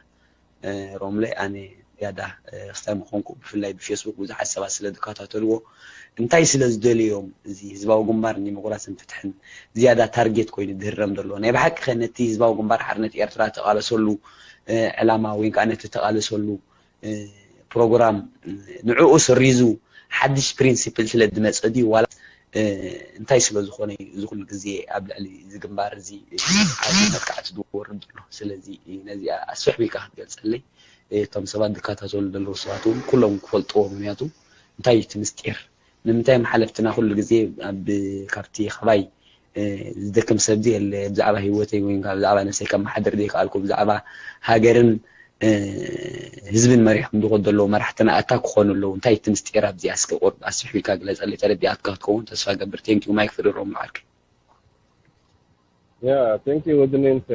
ሮምለ። ኣነ ዝያዳ ክስታይ ምኾንኩ ብፍላይ ብፌስቡክ ብዙሓት ሰባት ስለ ዝከታተልዎ እንታይ ስለ ዝደልዮም እዚ ህዝባዊ ግንባር ዲሞክራስን ፍትሕን ዝያዳ ታርጌት ኮይኑ ዝህረም ዘሎ ናይ ብሓቂ ከ ነቲ ህዝባዊ ግንባር ሓርነት ኤርትራ ተቃለሰሉ ዕላማ ወይ ከዓ ነቲ ተቃለሰሉ ፕሮግራም ንዕኡ ስሪዙ ሓድሽ ፕሪንሲፕል ስለ ዝመፀ ድዩ ዋላ እንታይ ስለ ዝኾነ እዩ እዚ ኩሉ ግዜ ኣብ ልዕሊ እዚ ግንባር እዚ ዓቢ መጥቃዕቲ ዝወርድ ዘሎ? ስለዚ ነዚኣ ኣስፍሕ ቢልካ ክትገልፀለይ እቶም ሰባት ዝከታተሉ ዘለዉ ሰባት እውን ኩሎም ክፈልጥዎ። ምክንያቱ እንታይ እዩ እቲ ምስጢር? ንምንታይ መሓለፍትና ኩሉ ግዜ ኣብ ካብቲ ካባይ ዝደክም ሰብ የለ? ብዛዕባ ህይወተይ ወይ ብዛዕባ ነብሰይ ከመሓድር ዘይከኣልኩ፣ ብዛዕባ ሃገርን ህዝብን መሪሖም ዝኸዱ ዘለዉ መራሕትና ኣታ ክኾኑ ኣለዉ። እንታይ እቲ ምስጢር ኣብዚኣ? እስከ ቁርብ ኣስፊሕ ኢልካ ግለጸለይ። ተረዲኣትካ ክትከውን ተስፋ ገብር። ቴንኪዩ። ማይክ ፍሪ ሮም ንዓርከይ። ያ ቴንኪዩ ወድነይ። እንተ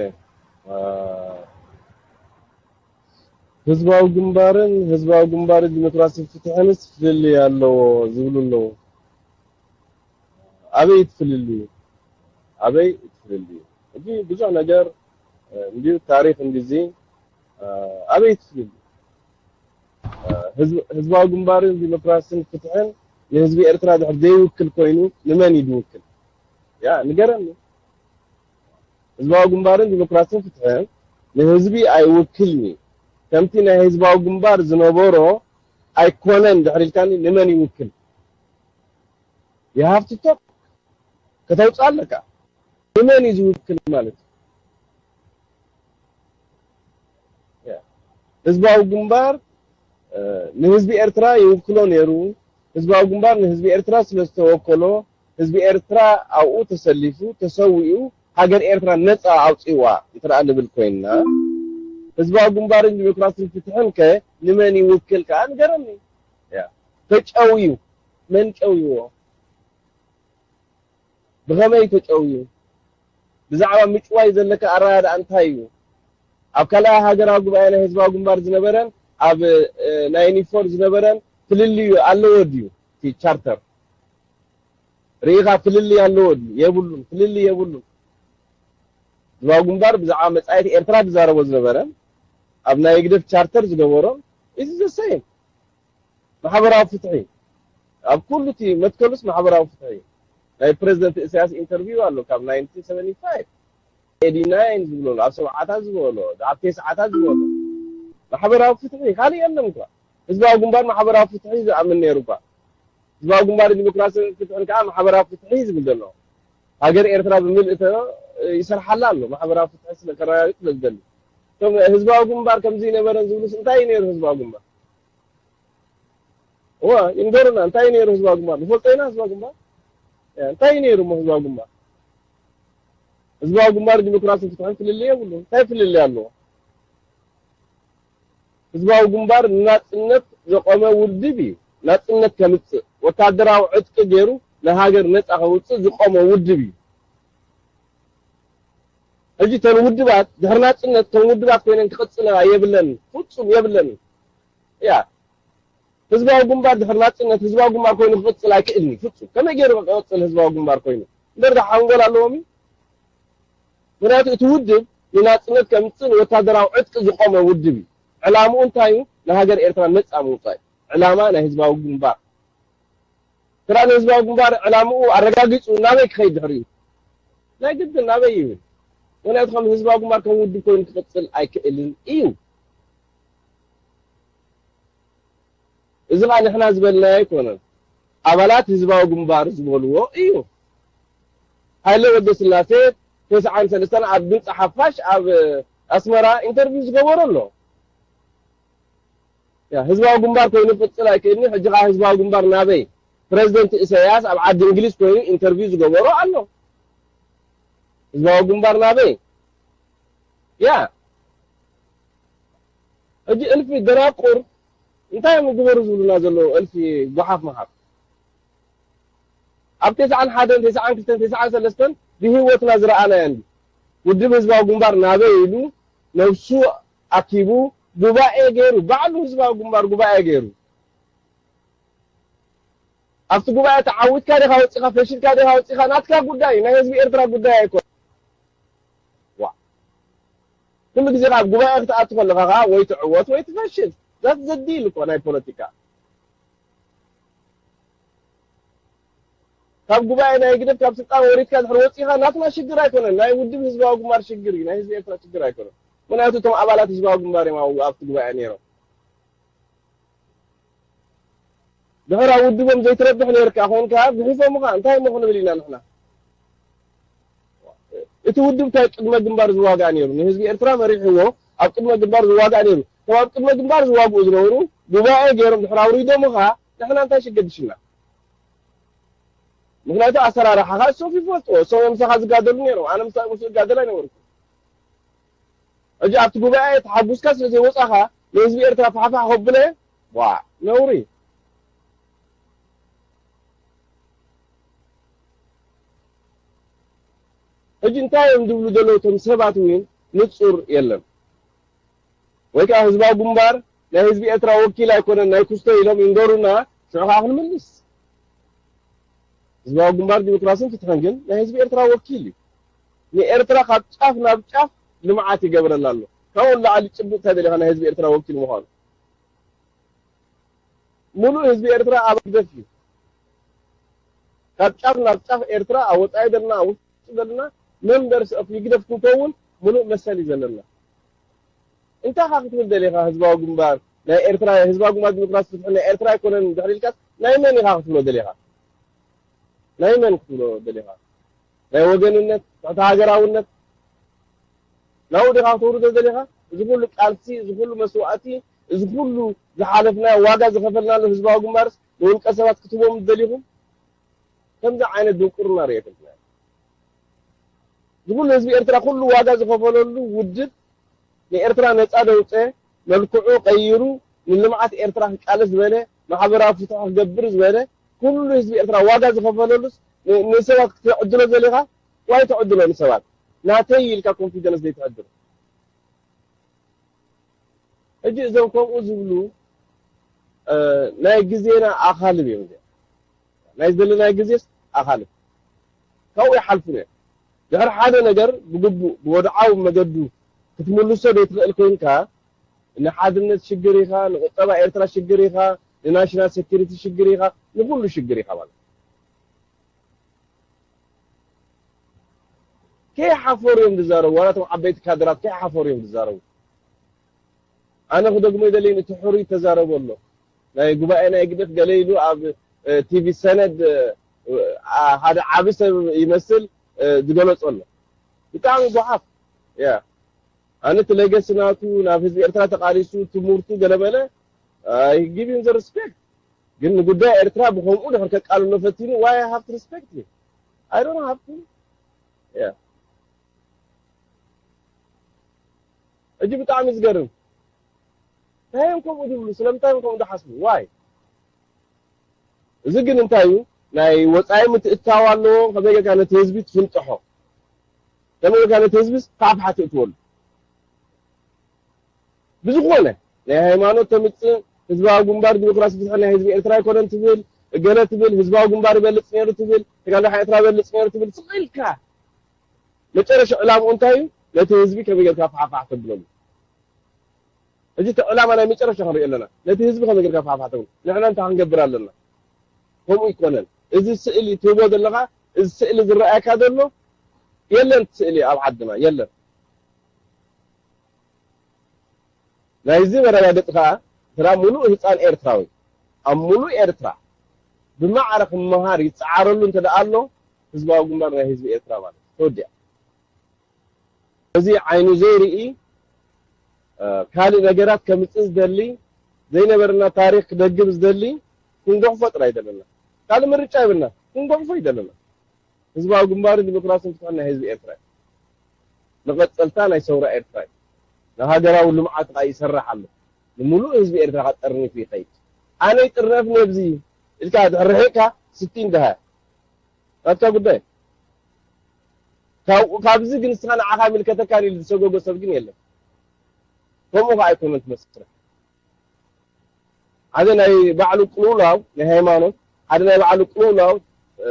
ህዝባዊ ግንባርን ህዝባዊ ግንባር ዲሞክራሲ ፍትሕንስ ፍልልይ ኣለዎ ዝብሉ ኣለዉ። ኣበይ እቲ ፍልልዩ? ኣበይ እቲ ፍልልዩ? ሕጂ ብዙሕ ነገር እንዲዩ ታሪኽ እንዲዚ ኣበይ እቲ ፍልልዩ? ህዝባዊ ግንባርን ዲሞክራሲን ፍትሕን ንህዝቢ ኤርትራ ድሕር ዘይውክል ኮይኑ ንመን እዩ ዝውክል? ያ ንገረኒ። ህዝባዊ ግንባርን ዲሞክራሲን ፍትሕን ንህዝቢ ኣይውክልን እዩ። ከምቲ ናይ ህዝባዊ ግንባር ዝነበሮ ኣይኮነን ድሕር ኢልካኒ ንመን ይውክል? You have to talk። ከተውፅእ ኣለካ። ንመን እዩ ዝውክል ማለት እዩ? ህዝባዊ ግንባር ንህዝቢ ኤርትራ ይውክሎ ነይሩ። ህዝባዊ ግንባር ንህዝቢ ኤርትራ ስለ ዝተወከሎ ህዝቢ ኤርትራ ኣብኡ ተሰሊፉ ተሰዊኡ ሃገር ኤርትራ ነፃ ኣውፂዋ እንተ ንብል ኮይንና ህዝባዊ ግንባርን ዲሞክራሲን ፍትሕን ከ ንመን ይውክል ከዓ ንገረኒ። ተጨውዩ። መን ጨውይዎ? ብኸመይ ተጨውዩ? ብዛዕባ ምጭዋይ ዘለካ ኣረዳድኣ እንታይ እዩ? ኣብ ካልኣይ ሃገራዊ ጉባኤ ናይ ህዝባዊ ግንባር ዝነበረን ኣብ ናይ ኒፎር ዝነበረን ፍልልዩ ኣለዎ ድዩ? እቲ ቻርተር ርኢኻ ፍልልይ ኣለዎ ድዩ? የብሉን። ፍልልይ የብሉን። ህዝባዊ ግንባር ብዛዕባ መጻኢት ኤርትራ ዝዛረቦ ዝነበረ ኣብ ናይ ህግደፍ ቻርተር ዝገበሮ is the same። ማሕበራዊ ፍትሒ ኣብ ኩሉ እቲ መትከሉስ ማሕበራዊ ፍትሒ። ናይ ፕሬዚደንት ኢሳያስ ኢንተርቪው ኣሎ ካብ nineteen seventy-five eighty-nine ዝብሎ ኣብ ሰብዓታት ዝበሎ ኣብ ቴስዓታት ዝበሎ ማሕበራዊ ፍትሒ ካልእ የለን እኳ። ህዝባዊ ግንባር ማሕበራዊ ፍትሒ ዝኣምን ነይሩ እኳ። ህዝባዊ ግንባር ዲሞክራሲን ፍትሕን ከዓ ማሕበራዊ ፍትሒ ዝብል ዘሎ ሃገር ኤርትራ ብምልእተ ይሰርሓላ ኣሎ። ማሕበራዊ ፍትሒ ስለ ከረጋግጥ ስለ ዝደሊ እቶም ህዝባዊ ግንባር ከምዚ ይነበረን ዝብሉስ እንታይ እዩ ነይሩ ህዝባዊ ግንባር? እዋ ይንገሩና። እንታይ እዩ ነይሩ ህዝባዊ ግንባር? ንፈልጦ ኢና ህዝባዊ ግንባር። እንታይ እዩ ነይሩ እሞ ህዝባዊ ግንባር? ህዝባዊ ግንባር ዲሞክራሲን ፍትሕን ፍልልይ የብሉ። እንታይ ፍልልይ ኣለዎ? ህዝባዊ ግንባር ንናጽነት ዘቆመ ውድብ እዩ። ናጽነት ከምጽእ ወታደራዊ ዕጥቂ ገይሩ ንሃገር ነጻ ከውጽእ ዝቆመ ውድብ እዩ። ሕጂ እተን ውድባት ድሕሪ ናጽነት ከም ውድባት ኮይነን ክቕጽላ የብለን፣ ፍጹም የብለን። ያ ህዝባዊ ግንባር ድሕሪ ናጽነት ህዝባዊ ግንባር ኮይኑ ክቕጽል ኣይክእልን እዩ ፍጹም። ከመይ ገይሩ ክቕጽል ህዝባዊ ግንባር ኮይኑ? እምበር ዳ ሓንጎል ኣለዎም እዩ? ምክንያቱ እቲ ውድብ ንናጽነት ከምጽእ ንወታደራዊ ዕጥቂ ዝቆመ ውድብ እዩ። ዕላምኡ እንታይ እዩ? ንሃገር ኤርትራ ነጻ ምውጻእ እዩ ዕላማ ናይ ህዝባዊ ግንባር። ስራ ንህዝባዊ ግንባር ዕላምኡ ኣረጋጊጹ ናበይ ክኸይድ ድሕሪኡ? ናይ ግድን ናበይ ይብል? ምክንያቱ ከም ህዝባዊ ግንባር ከም ውድብ ኮይኑ ክቕጽል ኣይክእልን እዩ። እዚ ኸዓ ንሕና ዝበልናዮ ኣይኮነን። ኣባላት ህዝባዊ ግንባር ዝበልዎ እዩ። ሃይለ ወደስላሴ ተስዓን ሰለስተን ኣብ ድምፂ ሓፋሽ ኣብ ኣስመራ ኢንተርቪው ዝገበሮ ኣሎ። ያ ህዝባዊ ግንባር ኮይኑ ክቕፅል ኣይክእልን። ሕጂ ከዓ ህዝባዊ ግንባር ናበይ? ፕረዚደንት ኢሳያስ ኣብ ዓዲ እንግሊዝ ኮይኑ ኢንተርቪው ዝገበሮ ኣሎ። ህዝባዊ ግንባር ናበይ? ያ ሕጂ እልፊ ደናቁር እንታይ እዮም ግበሩ ዝብሉና ዘለዉ? እልፊ ጓሓፍ መሓፍ ኣብ ተስዓን ሓደን ተስዓን ክልተን ተስዓን ሰለስተን ብህይወትና ዝረኣናዮ እንዲ ውድብ ህዝባዊ ግንባር ናበይ ኢሉ ነብሱ ኣኪቡ ጉባኤ ገይሩ ባዕሉ ህዝባዊ ግንባር ጉባኤ ገይሩ ኣብቲ ጉባኤ ተዓዊትካ ዲኻ ወፂኻ ፈሽልካ ዲኻ ወፂኻ ናትካ ጉዳይ ናይ ህዝቢ ኤርትራ ጉዳይ ኣይኮን። ዋ ኩሉ ግዜ ካብ ጉባኤ ክትኣቱ ከለኻ ከዓ ወይ ትዕወት ወይ ትፈሽል። ዛት ዘዲል እኮ ናይ ፖለቲካ ካብ ጉባኤ ናይ ግደፍ ካብ ስልጣን ወሪድካ ድሕር ወፂኻ ናትና ሽግር ኣይኮነን። ናይ ውድብ ህዝባዊ ግንባር ሽግር እዩ። ናይ ህዝቢ ኤርትራ ሽግር ኣይኮነን። ምክንያቱ እቶም ኣባላት ህዝባዊ ግንባር እዮም ኣብኡ ኣብቲ ጉባኤ ነይሮም። ድሕር ኣብ ውድቦም ዘይትረብሕ ነርካ ኮንካ ግሒፎምኻ እንታይ እሞ ክንብል ኢና ንሕና? እቲ ውድብ እንታይ ቅድመ ግንባር ዝዋጋእ ነይሩ? ንህዝቢ ኤርትራ መሪሕዎ ኣብ ቅድመ ግንባር ዝዋጋእ ነይሩ። ኣብ ቅድመ ግንባር ዝዋግኡ ዝነበሩ ጉባኤ ገይሮም ድሕሪ ኣውሪዶምኻ ንሕና እንታይ ሽገድሽና? ምኽንያቱ ኣሰራርሓኻ እሶም ይፈልጥዎ። እሶም እዮም ምሳኻ ዝጋደሉ ነይሮም። ኣነ ምሳ ምስ ዝጋደል ኣይነበርኩ። ሕጂ ኣብቲ ጉባኤ ተሓጉስካ ስለ ዘይወጻኻ ንህዝቢ ኤርትራ ፋሕፋሕ ከብለ ዋ ነውሪ። ሕጂ እንታይ እዮም ዝብሉ ዘለዉ እቶም ሰባት እውን ንጹር የለን። ወይ ከዓ ህዝባዊ ግንባር ናይ ህዝቢ ኤርትራ ወኪል ኣይኮነን፣ ናይ ኩስቶ ኢሎም ይንገሩና፣ ሽዑ ከዓ ክንምልስ። ህዝባዊ ግንባር ዲሞክራስን ፍትሕን ግን ናይ ህዝቢ ኤርትራ ወኪል እዩ። ንኤርትራ ካብ ጫፍ ናብ ጫፍ ልምዓት ይገብረላ ኣሎ። ካብኡ ንላዕሊ ጭብጥ እንታይ ደሊኻ ናይ ህዝቢ ኤርትራ ወኪል ምዃኑ? ሙሉእ ህዝቢ ኤርትራ ኣብ ህግደፍ እዩ። ካብ ጫፍ ናብ ጫፍ ኤርትራ ኣብ ወጻኢ ዘለና ኣብ ውሽጢ ዘለና members of ህግደፍ ክንከውን ሙሉእ መሰል እዩ ዘለና። እንታይ ኢኻ ክትብል ደሊኻ? ህዝባዊ ግንባር ናይ ኤርትራ፣ ህዝባዊ ግንባር ዲሞክራሲ ፍትሒ ናይ ኤርትራ ኣይኮነን እንድሕር ኢልካስ ናይ መን ኢኻ ክትብሎ ደሊኻ? ናይ መን ክትብሎ ደሊኻ? ናይ ወገንነት፣ ትሕቲ ሃገራውነት ናብኡ ዲኻ ክተውርዶ ደሊኻ? እዚ ኩሉ ቃልሲ፣ እዚ ኩሉ መስዋእቲ፣ እዚ ኩሉ ዝሓለፍናዮ ዋጋ ዝኸፈልናሉ ህዝባዊ ግንባርስ ንውልቀ ሰባት ክትህቦም ደሊኹም? ከምዚ ዓይነት ድንቁርና ርእየ ኣይፈልጥን። እዚ ኩሉ ህዝቢ ኤርትራ ኩሉ ዋጋ ዝኸፈለሉ ውድብ ንኤርትራ ነጻ ደውጸ መልክዑ ቀይሩ ንልምዓት ኤርትራ ክቃለስ ዝበለ ማሕበራዊ ፍትሒ ክገብር ዝበለ ኩሉ ህዝቢ ኤርትራ ዋጋ ዝኸፈለሉስ ን-፣ ንሰባት ክትዕድሎ ዘሊኻ ዋይ ተዕድሎ ንሰባት ናተይ ኢልካ ኮንፊደንስ ዘይትዕድሎ። ሕጂ እዞም ከምኡ ዝብሉ፣ እ፣ ናይ ግዜና ኣኻልብ እዮም እዚኦም። ናይ ዘለናዮ ግዜስ ኣኻልብ። ካብኡ ይሓልፉ እዮም። ድሕሪ ሓደ ነገር ብግቡእ ብወድዓዊ መገዱ ክትምልሶ ዘይትኽእል ኮይንካ፣ ንሓድነት ሽግር ኢኻ፣ ንቁጠባ ኤርትራ ሽግር ኢኻ፣ ንናሽናል ሴኩሪቲ ሽግር ኢኻ፣ ንኹሉ ሽግር ኢኻ ማለት እዩ። ከይሓፈሩ እዮም ዝዛረቡ። ዋላ እቶም ዓበይቲ ካድራት ከይሓፈሩ እዮም ዝዛረቡ። ኣነ ክደግሞ ይደልይን እቲ ሕሩይ ተዛረቡ ኣሎ። ናይ ጉባኤ ናይ ግደፍ ገለ ኢሉ ኣብ፣ እ፣ ቲቪ ሰነድ፣ እ፣ አ-፣ ሓደ ዓቢ ሰብ ይመስል፣ እ፣ ዝገለጾ ኣሎ። ብጣዕሚ ጓሓፍ። ያ። ኣነ እቲ ሌገሲ ናቱ ናብ ህዝቢ ኤርትራ ተቓሊሱ ትምህርቱ ገለ መለ፣ I give him the respect። ግን ንጉዳይ ኤርትራ ብኸምኡ ድሕር ከቃልሎ ፈቲኑ why I have to respect him? I don't have to። ያ። ሕጂ ብጣዕሚ ዝገርም። እንታይ እዮም ከምኡ ዝብሉ? ስለምንታይ እዮም ከምኡ ዝሓስቡ? ዋይ? እዚ ግን እንታይ እዩ? ናይ ወጻኢ ምትእትታው ኣለዎ። ከመይ ጌርካ ነቲ ህዝቢ ትፍንጥሖ? ከመይ ጌርካ ነቲ ህዝቢ ፋሕፋሕ ትእትወሉ? ብዝኾነ ናይ ሃይማኖት ተምጽእ፣ ህዝባዊ ግንባር ዲሞክራሲ ፍትሒ ናይ ህዝቢ ኤርትራ ኣይኮነን ትብል፣ ገለ ትብል፣ ህዝባዊ ግንባር ይበልጽ ነይሩ ትብል፣ ተጋዳላይ ኤርትራ ይበልጽ ነይሩ ትብል፣ ስቕ ኢልካ መጨረሻ ዕላምኡ እንታይ እዩ? ነቲ ህዝቢ ከመይ ጌርካ ፋሕፋሕ ተብለሉ? ሕጂ እቲ ዕላማ ናይ መጨረሻ ክንሪኦ ኣለና። ነቲ ህዝቢ ከመይ ጌርካ ፋሕፋሕ ተብሎ? ንሕና እንታይ ክንገብር ኣለና? ከምኡ ይኮነን። እዚ ስእሊ ትህቦ ዘለኻ፣ እዚ ስእሊ ዝረኣየካ ዘሎ የለን፣ እቲ ስእሊ ኣብ ዓድና የለን። ናይዚ መረጋገጺ ከኣ፣ እንተ ደኣ ምሉእ ህጻን ኤርትራዊ ኣብ ምሉእ ኤርትራ ብማዕረ ክመሃር ይጸዓረሉ እንተ ደኣ ኣሎ፣ ህዝባዊ ግንባር ናይ ህዝቢ ኤርትራ ማለት እዩ። ተወዲኣ። እዚ ዓይኑ ዘይርኢ፣ እ፣ ካልእ ነገራት ከምጽእ ዝደሊ፣ ዘይነበረና ታሪኽ ክደግም ዝደሊ፣ ክንገሕፎ ጥራይ ዘለና። ካልእ ምርጫ የብልና። ክንገሕፎ እዩ ዘለና። ህዝባዊ ግንባርን ዲሞክራስን ፍትሕን ናይ ህዝቢ ኤርትራ እዩ። መቐጸልታ ናይ ሰውራ ኤርትራ እዩ። ንሃገራዊ ልምዓት ከኣ ይሰርሕ ኣሎ። ንምሉእ ህዝቢ ኤርትራ ከኣ ጠርኒፉ ይኸይድ። ኣነ ይጥርነፍ ነብዚ ኢልካ ድሕሪ ርሒቕካ ስቲን ደሃ። ናትካ ጉዳይ። ካብ-፣ ካብዚ ግን ንስኻ ንዓኻ ይምልከተካ ኢሉ ዝሰጎጎ ሰብ ግን የለን። ከምኡ ከኣ ኣይኮነን ትመስል። ሓደ ናይ ባዕሉ ቅልውላው ናይ ሃይማኖት፣ ሓደ ናይ ባዕሉ ቅልውላው፣ እ፣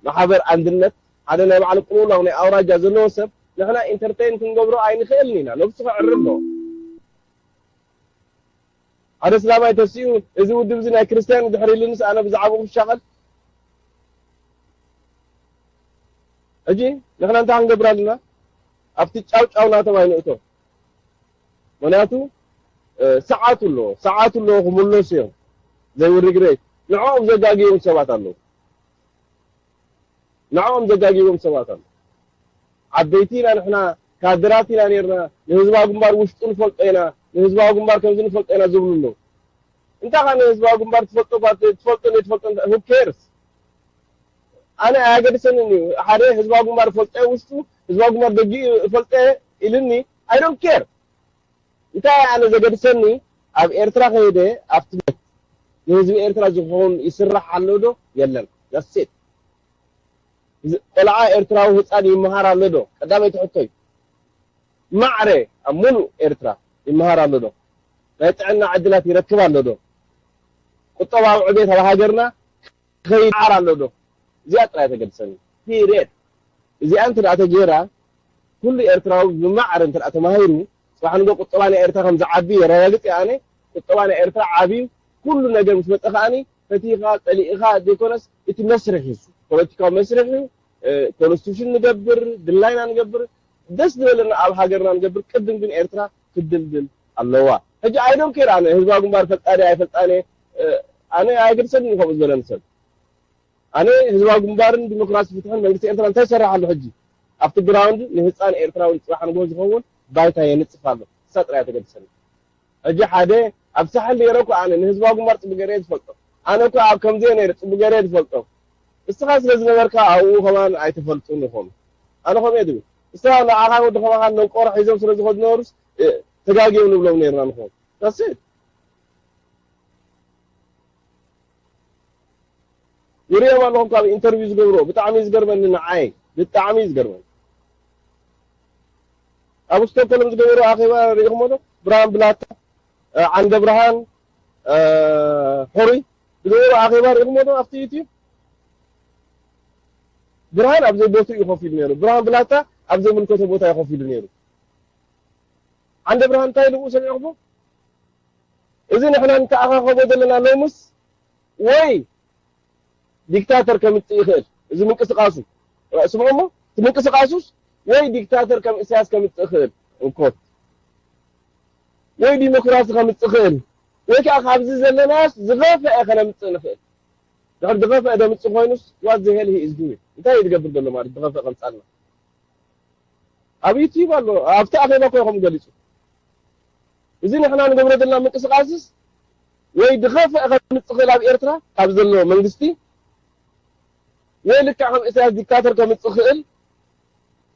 ማሕበር ኣንድነት፣ ሓደ ናይ ባዕሉ ቅልውላው ናይ ኣውራጃ ዘለዎ ሰብ ንሕና ኢንተርቴን ክንገብሮ ኣይንኽእልን ኢና። ነብሱ ከዕሪ ኣለዎ። ሓደ እስላማይ ተሲኡ፣ እዚ ውድብ እዚ ናይ ክርስትያን ድሕሪ ኢሉንስ ኣነ ብዛዕባኡ ክሻቐል? ሕጂ ንሕና እንታይ ክንገብር ኣለና? ኣብቲ ጫው ጫው ናቶም ኣይንእቶ። ምኽንያቱ፣ እ፣ ሰዓቱ ኣለዎ፣ ሰዓቱ ኣለዎ ክምለሱ እዮም። They will regret። ንዕኦም ዘጋግዮም ሰባት ኣለዉ። ንዕኦም ዘጋግዮም ሰባት ኣለዉ። ዓበይቲ ኢና ንሕና፣ ካድራት ኢና ነይርና፣ ንህዝባዊ ግንባር ውሽጡ ንፈልጦ ኢና፣ ንህዝባዊ ግንባር ከምዚ ንፈልጦ ኢና ዝብሉ ኣለዉ። እንታይ ኸኣ ንህዝባዊ ግንባር ትፈልጦ እኳ ትፈልጦ ዘይትፈልጦ እንታይ who cares? ኣነ ኣያገድሰንን እዩ። ሓደ ህዝባዊ ግንባር ፈልጠ ውሽጡ ህዝባዊ ግንባር ደጊኡ ፈልጠ ኢልኒ I don't care። እንታይ ኣነ ዘገድሰኒ ኣብ ኤርትራ ከይደ ኣብቲ ቤት ንህዝቢ ኤርትራ ዝኸውን ይስራሕ ኣሎ ዶ የለን? That's it። ቆልዓ ኤርትራዊ ህፃን ይመሃር ኣሎ ዶ? ቀዳመይቲ ሕቶይ። ማዕረ ኣብ ሙሉእ ኤርትራ ይመሃር ኣሎ ዶ? ናይ ጥዕና ዕድላት ይረክብ ኣሎ ዶ? ቁጠባዊ ዕቤት ኣብ ሃገርና ክኸይድ ይመሃር ኣሎ ዶ? እዚኣ ጥራይ ተገድሰኒ። ፒሪየድ። እዚኣ እንተ ደኣ ተገይራ ኩሉ ኤርትራዊ ብማዕረ እንተ ደኣ ተማሂሩ ጽባሕ ንጎ ቁጠባ ናይ ኤርትራ ከም ዝዓቢ የረጋግጽ እየ ኣነ። ቁጠባ ናይ ኤርትራ ዓብዩ ኩሉ ነገር ምስ መጸ ከኣኒ ፈቲኻ ጸሊእኻ ዘይኮነስ እቲ መስርሕ እዩ። ፖለቲካዊ መስርሕ እዩ። ኮንስቲቱሽን ንገብር፣ ድላይና ንገብር፣ ደስ ዝበለና ኣብ ሃገርና ንገብር። ቅድም ግን ኤርትራ ክትድልድል ኣለዋ። ሕጂ I don't care ኣነ ህዝባዊ ግንባር ፈልጣ ድየ ኣይፈልጣን እየ። ኣነ ኣይገድሰኒ ከምኡ ዝበለኒ ሰብ። ኣነ ህዝባዊ ግንባርን ዲሞክራሲ ፍትሕን መንግስቲ ኤርትራ እንታይ ይሰርሕ ኣሎ ሕጂ ኣብቲ ግራውንድ ንህፃን ኤርትራዊ ንፅባሕ ንግሆ ዝኸውን ባይታ የንፅፍ ኣሎ። እሳ ጥራይ ተገድሰኒ። ሕጂ ሓደ ኣብ ሳሕል ነይረ እኮ ኣነ ንህዝባዊ ግንባር ፅቡቅ ገይረ ዝፈልጦ ኣነ እኮ ኣብ ከምዚ ነይረ ፅቡቅ ገይረ ዝፈልጦ። እስኻ ስለ ዝነበርካ ኣብኡ ከማን ኣይተፈልጡን ኢኹም። ኣነ ከምኡ እየ ዝብል። እስኻ ንዓኻ ወዲ ከማኻ ነንቆሮ ሒዞም ስለ ዝኸዱ ነበሩስ ተጋግዮም ንብሎም ነይርና ንኾም። That's it። ይሪኦም ኣለኹም ካብ ኢንተርቪው ዝገብርዎ ብጣዕሚ እዩ ዝገርመኒ ንዓይ ብጣዕሚ እዩ ዝገርመኒ። ኣብ ስቶክሆልም ዝገበሩ ኣኼባ ሪኢኹሞ ዶ? ብርሃን ብላታ፣ ዓንደ ብርሃን፣ ሕሩይ ዝገበሩ ኣኼባ ሪኢኹሞ ዶ ኣብቲ ዩቲዩብ? ብርሃን ኣብ ዘይቦትኡ እዩ ኮፍ ኢሉ ነይሩ። ብርሃን ብላታ ኣብ ዘይምልከቶ ቦታ እዩ ኮፍ ኢሉ ነይሩ። ዓንደ ብርሃን እንታይ ኢሉ ሰሚዕኹሞ? እዚ ንሕና ንተኣኻኸቦ ዘለና ሎምስ ወይ ዲክታተር ከምጽእ ይኽእል። እዚ ምንቅስቃሱ ስምዑ እሞ እቲ ምንቅስቃሱስ ወይ ዲክታተር ከም ኢሳያስ ከምጽእ ይኽእል እንኮት ወይ ዲሞክራሲ ከምጽእ ይኽእል ወይ ከዓ ካብዚ ዘለናስ ዝኸፍአ ከነምጽእ ንኽእል። ድሕር ዝኸፍአ ደምጽእ ኮይኑስ what the hell he is doing እንታይ እዩ ዝገብር ዘሎ ማለት ዝኸፍአ ከምጻልና ኣብ ዩቲዩብ ኣሎ ኣብቲ ኣኼባ እኮ ከም ገሊጹ እዚ ንሕና ንገብሮ ዘለና ምንቅስቃስስ ወይ ድኸፍአ ከምጽእ ክእል ኣብ ኤርትራ ካብ ዘሎ መንግስቲ ወይ ልክዕ ከም ኢሳያስ ዲክታተር ከምጽእ ክእል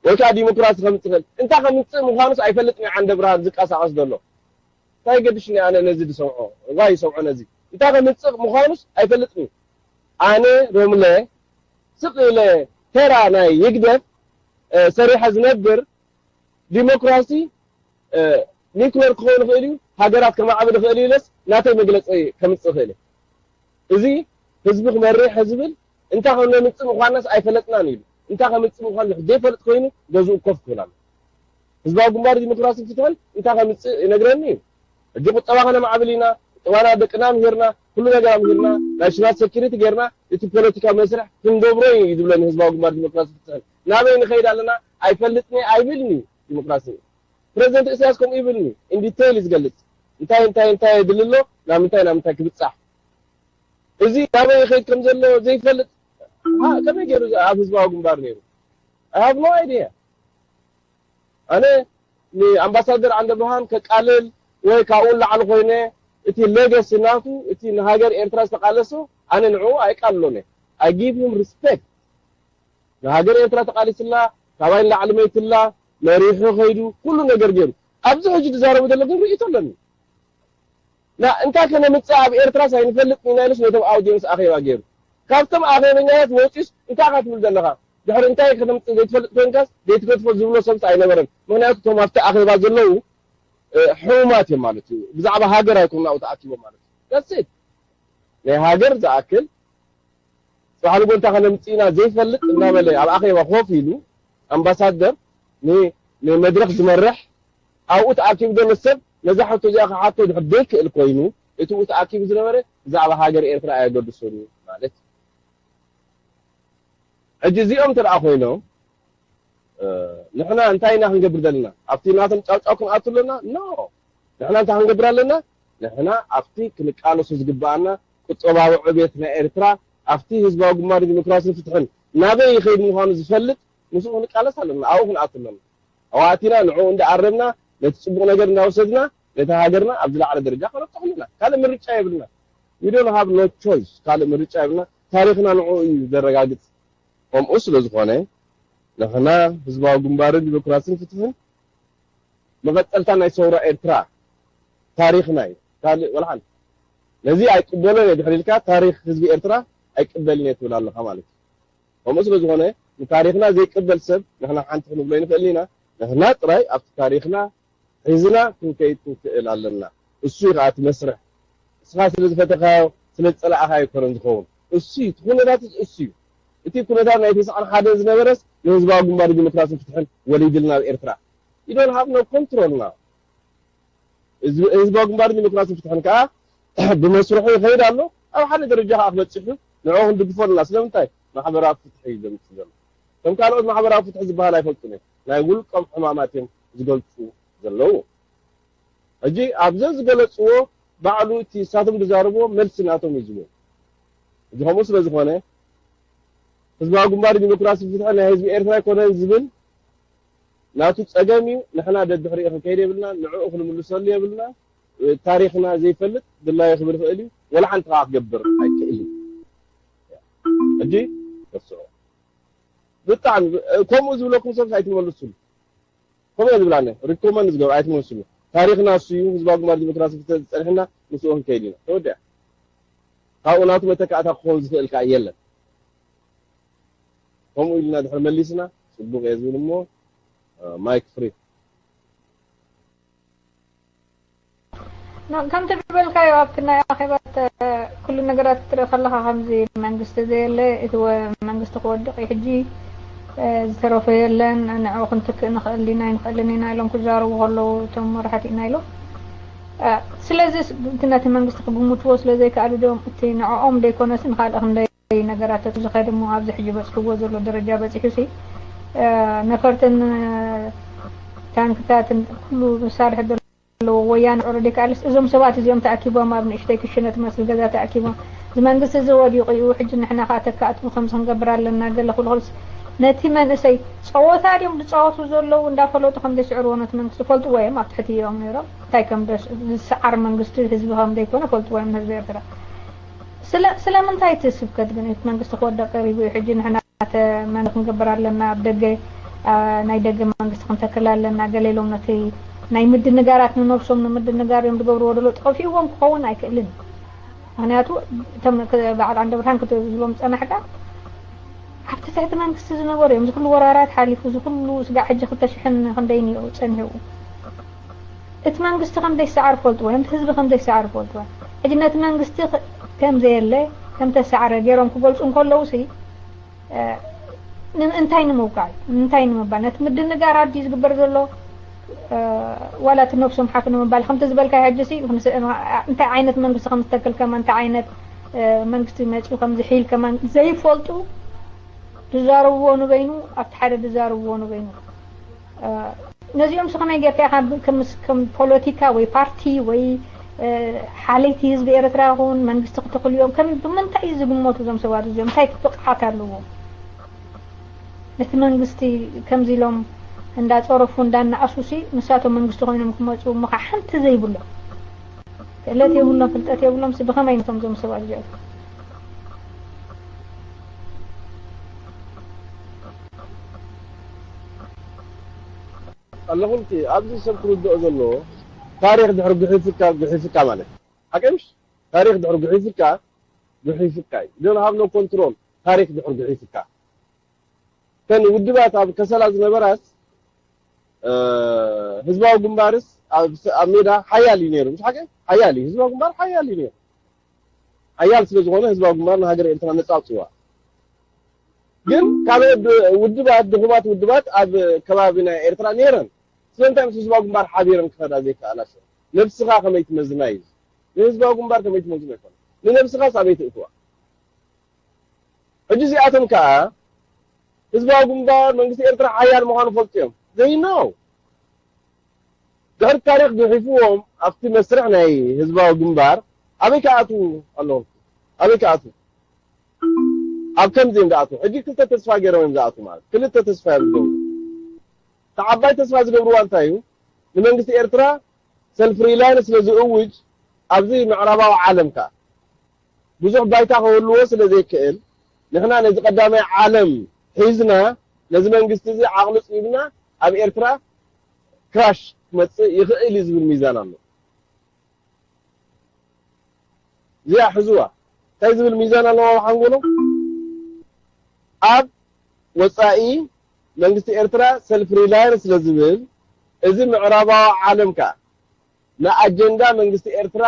ወይ ከዓ ዲሞክራሲ ከምጽእ ክእል እንታይ ከምጽእ ምዃኑስ ኣይፈልጥን እዩ ዓንደ ብርሃን ዝቀሳቀስ ዘሎ እንታይ ገድሽኒ ኣነ ነዚ ዝሰምዖ ዋይ ይሰምዖ ነዚ እንታይ ከምጽእ ምዃኑስ ኣይፈልጥን እዩ ኣነ ሮምለ ስቕ ኢለ ተራ ናይ ይግደፍ ሰሪሐ ዝነብር ዲሞክራሲ ኒክለር ክኸውን ይኽእል እዩ፣ ሃገራት ከማዕብል ይኽእል እዩ ኢለስ ናተይ መግለፂ ከምፅእ ይኽእል እየ። እዚ ህዝቢ ክመርሕ ዝብል እንታይ ከም ነምፅእ ምዃንናስ ኣይፈለጥናን ኢሉ እንታይ ከምፅእ ምዃኑ ዘይፈልጥ ኮይኑ ገዝኡ ኮፍ ክብል ኣሎ። ህዝባዊ ግንባር ዲሞክራስን ፍትሕን እንታይ ከምፅእ ይነግረኒ እዩ። ሕጂ ቁጠባ ከነማዕብል ኢና፣ ቁጠባና ደቅና ምሂርና፣ ኩሉ ነገር ኣምሂርና፣ ናሽናል ሴኪሪቲ ጌርና እቲ ፖለቲካዊ መስርሕ ክንገብሮ እዩ ዝብለኒ ህዝባዊ ግንባር ዲሞክራሲ ፍትሕን። ናበይ ንኸይድ ኣለና ኣይፈልጥን እየ ኣይብልን እዩ ዲሞክራሲ። ፕረዚደንት ኢሳያስ ከምኡ ይብልኒ፣ ኢን ዲቴይል እዩ ዝገልጽ። እንታይ እንታይ እንታይ የድሊ ኣሎ፣ ናብ ምንታይ ናብ ምንታይ ክብጻሕ። እዚ ናበይ ይኸይድ ከም ዘሎ ዘይፈልጥ፣ ሃ፣ ከመይ ገይሩ ኣብ ህዝባዊ ግንባር ነይሩ? I have no idea። ኣነ ንኣምባሳደር ዓንደብርሃን ከቃልል ወይ ካብኡ ንላዕሊ ኮይነ እቲ ሌገሲ ናቱ እቲ ንሃገር ኤርትራ ዝተቃለሶ ኣነ ንዕኡ ኣይቃልሎን እየ። I give him respect። ንሃገር ኤርትራ ተቃሊስላ ካባይ ንላዕሊ መይትላ መሪሑ ከይዱ ኩሉ ነገር ገይሩ ኣብዚ ሕጂ ዝዛረቡ ዘሎ ግን ርእይቶ ኣለኒ። ና እንታይ ከነምፅእ ኣብ ኤርትራስ ኣይንፈልጥን ኢና ኢሉስ ነቶም ኣውዲየንስ ኣኼባ ገይሩ። ካብቶም ኣኼበኛታት ወፂኡስ እንታይ ኢኻ ትብል ዘለኻ? ድሕሪ እንታይ ከተምፅእ ዘይትፈልጥ ኮይንካስ ዘይትገድፎ ዝብሎ ሰብስ ኣይነበረን። ምኽንያቱ እቶም ኣብቲ ኣኼባ ዘለዉ ሕሙማት እዮም ማለት እዩ። ብዛዕባ ሃገር ኣይኮኑን ኣብኡ ተኣኪቦም ማለት እዩ። That's it። ናይ ሃገር ዝኣክል ጽባሕ ንጎ እንታይ ከነምጽእ ኢና ዘይፈልጥ እናበለ ኣብ ኣኼባ ኮፍ ኢሉ ኣምባሳደር ንመድረኽ ዝመርሕ ኣብኡ ተኣኪቡ ዘሎ ሰብ ነዛ ሕቶ እዚኣ ክሓቶ ድሕር ዘይክእል ኮይኑ እቲ ብኡ ተኣኪቡ ዝነበረ ብዛዕባ ሃገር ኤርትራ ኣየገድሶን እዩ ማለት እዩ። ሕጂ እዚኦም እንተ ደኣ ኮይኖም ንሕና እንታይ ኢና ክንገብር ዘለና ኣብቲ ናቶም ጫውጫው ክንኣቱ ኣለና ኖ ንሕና እንታይ ክንገብር ኣለና ንሕና ኣብቲ ክንቃለሶ ዝግብኣና ቁጠባዊ ዕብየት ናይ ኤርትራ ኣብቲ ህዝባዊ ግንባር ዲሞክራስን ፍትሕን ናበይ ይኸይድ ምዃኑ ዝፈልጥ ምስኡ ክንቃለስ ኣለና ኣብኡ ክንኣቱ ኣለና ኣብኡ ኣቲና ንዕኡ እንዳኣረምና ነቲ ፅቡቕ ነገር እንዳወሰድና ነታ ሃገርና ኣብ ዝለዓለ ደረጃ ከነብጽሓሉ ኢና። ካልእ ምርጫ የብልና። We don't have no choice። ካልእ ምርጫ የብልና። ታሪኽና ንዕኡ እዩ ዘረጋግጽ። ከምኡ ስለ ዝኾነ፣ ንሕና ህዝባዊ ግንባርን ዲሞክራስን ፍትሕን መቐጸልታ ናይ ሰውራ ኤርትራ ታሪኽና እዩ። ካልእ ወላ ሓንቲ። ነዚ ኣይቅበሎን እየ ድሕሪ ኢልካ፣ ታሪኽ ህዝቢ ኤርትራ ኣይቅበልን እየ ትብል ኣለኻ ማለት እዩ። ከምኡ ስለ ዝኾነ፣ ንታሪኽና ዘይቅበል ሰብ ንሕና ሓንቲ ክንብሎ ኣይንኽእልን ኢና። ንሕና ጥራይ ኣብቲ ታሪኽና ሒዝና ክንከይድ ክንክእል ኣለና። እሱ እዩ ከዓ እቲ መስርሕ። ንስኻ ስለ ዝፈተኻዮ፣ ስለ ዝጸላእኻዮ ኣይኮነን ዝኸውን። እሱ እዩ፣ እቲ ኩነታት እሱ እዩ። እቲ ኩነታት ናይ ተስዓን ሓደን ዝነበረስ ንህዝባዊ ግንባር ዲሞክራስን ፍትሕን ወሊድልና ኣብ ኤርትራ። You don't have no control now። ህዝቢ-፣ ህዝባዊ ግንባር ዲሞክራስን ፍትሕን ከዓ ብመስርሑ ይኸይድ ኣሎ። ኣብ ሓደ ደረጃ ከዓ ክበጽሕ እዩ። ንዕኡ ክንድግፎ ኣለና። ስለምንታይ? ማሕበራዊ ፍትሒ እዩ ዘምጽእ ዘሎ። ከም ካልኦት ማሕበራዊ ፍትሒ ዝበሃል ኣይፈልጡን እዮም። ናይ ውልቆም ሕማማት እዮም ዝገልጹ ዘለዉ። ሕጂ ኣብዘን ዝገለጽዎ ባዕሉ እቲ ንሳቶም ዝዛረብዎ መልሲ ናቶም እዩ ዝህቡ። ሕጂ ከምኡ ስለ ዝኾነ ህዝባዊ ግንባር ዲሞክራሲ ፍትሒ ናይ ህዝቢ ኤርትራ ኣይኮነን ዝብል ናቱ ጸገም እዩ። ንሕና ደድሕሪኡ ክንከይድ የብልና፣ ንዕኡ ክንምልሰሉ የብልና። ታሪኽና ዘይፈልጥ ድላዩ ክብል ይኽእል እዩ፣ ወላ ሓንቲ ከዓ ክገብር ኣይክእልን። ሕጂ ርስዑ። ብጣዕሚ ከምኡ ዝብለኩም ሰብ ኣይትመልሱሉ። ከምኡ እየ ዝብል ኣነ፣ ሪኮመንድ ዝገብር ኣይትመልሱሉ። ታሪኽና እሱ እዩ፣ ህዝባዊ ግንባር ዲሞክራሲ ፍትሒ ዝጸንሕና ምስኡ ክንከይድ ኢና። ተወዲኣ። ካብኡ ናቱ መተካእታ ክኸውን ዝኽእል ከዓ የለን። ከምኡ ኢልና ድሕሪ መሊስና ጽቡቕ እየ ዝብል እሞ፣ እ፣ ማይክ ፍሪ። ኖ፣ ከምቲ ዝበልካዮ ኣብቲ ናይ ኣኼባ ተ-፣ ኩሉ ነገራት ክትርኢ ከለኻ ከምዚ መንግስቲ ዘየለ፣ እቲ ወ-፣ መንግስቲ ክወድቕ እዩ ሕጂ፣ እ፣ ዝተረፈ የለን፣ ንዕኡ ክንትክእ ንኽእል ዲና ኣይንኽእልን ኢና ኢሎም ክዛረቡ ከለዉ እቶም መራሕቲ ኢና ኢሎም። እ፣ ስለዚ ስ-፣ እቲ ነቲ መንግስቲ ክግምትዎ ስለ ዘይከኣሉ ዶ እቲ ንዕኦም ዘይኮነስ ንኻልእ ክንደይ ነገራት ተዝኸድ እሞ ኣብዚ ሕጂ በጺሕዎ ዘሎ ደረጃ በጺሑ ሲ፣ እ፣ ነፈርትን ታንክታትን ኩሉ መሳርሒ ዘለዎ ወያነ ኦረዲ ካልስ እዞም ሰባት እዚኦም ተኣኪቦም ኣብ ንእሽተይ ክሽነ ትመስል ገዛ ተኣኪቦም እዚ መንግስቲ እዚ ወዲቑ እዩ ሕጂ ንሕና ከዓ ተካእቱ ከምዚ ክንገብር ኣለና ገለ ኩሉ ክብልስ ነቲ መንእሰይ ጸወታ ድዮም ዝጻወቱ ዘለዉ እንዳፈለጡ ከም ዘይስዕርዎ ነቲ መንግስቲ ፈልጥዎ እዮም ኣብ ትሕቲ እዮም ነይሮም እንታይ ከም ደስ ዝሰዓር መንግስቲ ህዝቢ ከም ዘይኮነ ፈልጥዎ እዮም ንህዝቢ ኤርትራ ስለ ስለምንታይ እቲ ስብከት ግን እቲ መንግስቲ ክወደቅ ቀሪቡ እዩ ሕጂ ንሕና ተመን ክንገብር ኣለና ኣብ ደገ ናይ ደገ መንግስቲ ክንተክል ኣለና ገለ ኢሎም ነቲ ናይ ምድንጋራት ንነብሶም ንምድንጋር እዮም ዝገብርዎ ደሎ ጠፊእዎም ክኸውን ኣይክእልን ምክንያቱ እቶም በዓል ዓንደ ብርሃን ክትዝሎም ዝጸናሕካ ኣብቲ ትሕቲ መንግስቲ ዝነበሩ እዮም ዝኩሉ ወራራት ሓሊፉ ዝኩሉ ስጋዕ ሕጂ ክልተ ሽሕን ክንደይን እዩ ጸኒሑ እቲ መንግስቲ ከም ዘይሰዓር ፈልጥዎ እዮም ህዝቢ ከም ዘይሰዓር ፈልጥዎ ሕጂ ነቲ መንግስቲ ከም ዘየለ ከም ተሰዓረ ገይሮም ክገልጹ እንከለዉ ሲ እንታይ ንምውቃዕ እንታይ ንምባል ነቲ ምድንጋር ኣዲ ዝግበር ዘሎ ዋላ እቲ ነብሶም ሓፍ ንምባል ከምቲ ዝበልካ ሕጂ ሲ እንታይ ዓይነት መንግስቲ ከም ዝተክል ከማ እንታይ ዓይነት መንግስቲ መጺኡ ከም ዝሒል ከማ ዘይፈልጡ ዝዛረብዎ ንበይኑ ኣብቲ ሓደ ዝዛረብዎ ንበይኑ ነዚኦም ሲ ከመይ ጌርካ ኢኻ ከም ከም ፖለቲካ ወይ ፓርቲ ወይ ሓለይቲ ህዝቢ ኤርትራ ይኹን መንግስቲ ክትኽልዮም ከም ብምንታይ እዩ ዝግመቱ እዞም ሰባት እዚኦም እንታይ ብቕዓት ኣለዎም ነቲ መንግስቲ ከምዚ ኢሎም እንዳፀረፉ እንዳናኣሱሲ ንሳቶም መንግስቲ ኮይኖም ክመፁ እሞ ከዓ ሓንቲ ዘይብሎም ክእለት የብሎም ፍልጠት የብሎም ሲ ብኸመይ ነቶም እዞም ሰባት እዚኦም ኣለኹም እቲ ኣብዚ ሰብ ክርድኦ ዘለዎ ታሪኽ ድሕሪ ጉሒፍካ ጉሒፍካ ማለት ሓቀምሽ ታሪኽ ድሕሪ ጉሒፍካ ጉሒፍካ እዩ don't have no control ታሪኽ ድሕሪ ጉሒፍካ ከን ውድባት ኣብ ከሰላ ዝነበራስ ህዝባዊ ግንባርስ ኣብ ሜዳ ሓያል እዩ ነይሩ ምስ ሓቀ ሓያል እዩ ህዝባዊ ግንባር ሓያል እዩ ነይሩ ሓያል ስለ ዝኾነ ህዝባዊ ግንባር ንሃገር ኤርትራ ነጻ ኣውፅዋ ግን ካልኦት ውድባት ድኹማት ውድባት ኣብ ከባቢ ናይ ኤርትራ ነይረን ስለምንታይ ምስ ህዝባዊ ግንባር ሓቢረን ክኸዳ ዘይከኣላ ነብስኻ ከመይ ትመዝና እዩ ንህዝባዊ ግንባር ከመይ ትመዝኖ ይኮነ ንነብስኻ ሳበይ ትእትዋ ሕጂ እዚኣቶም ከዓ ህዝባዊ ግንባር መንግስቲ ኤርትራ ሓያል ምዃኑ ፈልጡ እዮም they know ድሕሪ ታሪክ ግሒፍዎም ኣብቲ መስርሕ ናይ ህዝባዊ ግንባር ኣበይ ክኣትዉ ኣለዎም ኣበይ ክኣትዉ ኣብ ከምዚ እዮም ዝኣትዉ ሕጂ ክልተ ተስፋ ገይሮም እዮም ዝኣትዉ ማለት ክልተ ተስፋ እዮም ዝገብሩ እቲ ዓባይ ተስፋ ዝገብርዋ እንታይ እዩ ንመንግስቲ ኤርትራ ሰልፍ ሪላይንስ ስለ ዝእውጅ ኣብዚ ምዕራባዊ ዓለም ከኣ ብዙሕ ባይታ ክህልዎ ስለ ዘይክእል ንሕና ነዚ ቀዳማይ ዓለም ሒዝና ነዚ መንግስቲ እዚ ዓቕሊ ፂብና ኣብ ኤርትራ ክራሽ ክመፅእ ይኽእል እዩ ዝብል ሚዛን ኣሎ። እዚኣ ሕዝዋ። እንታይ ዝብል ሚዛን ኣለዋ ኣብ ሓንጎሎም? ኣብ ወጻኢ መንግስቲ ኤርትራ ሰልፍ ሪላየንስ ስለ ዝብል እዚ ምዕራባዊ ዓለም ከኣ ንኣጀንዳ መንግስቲ ኤርትራ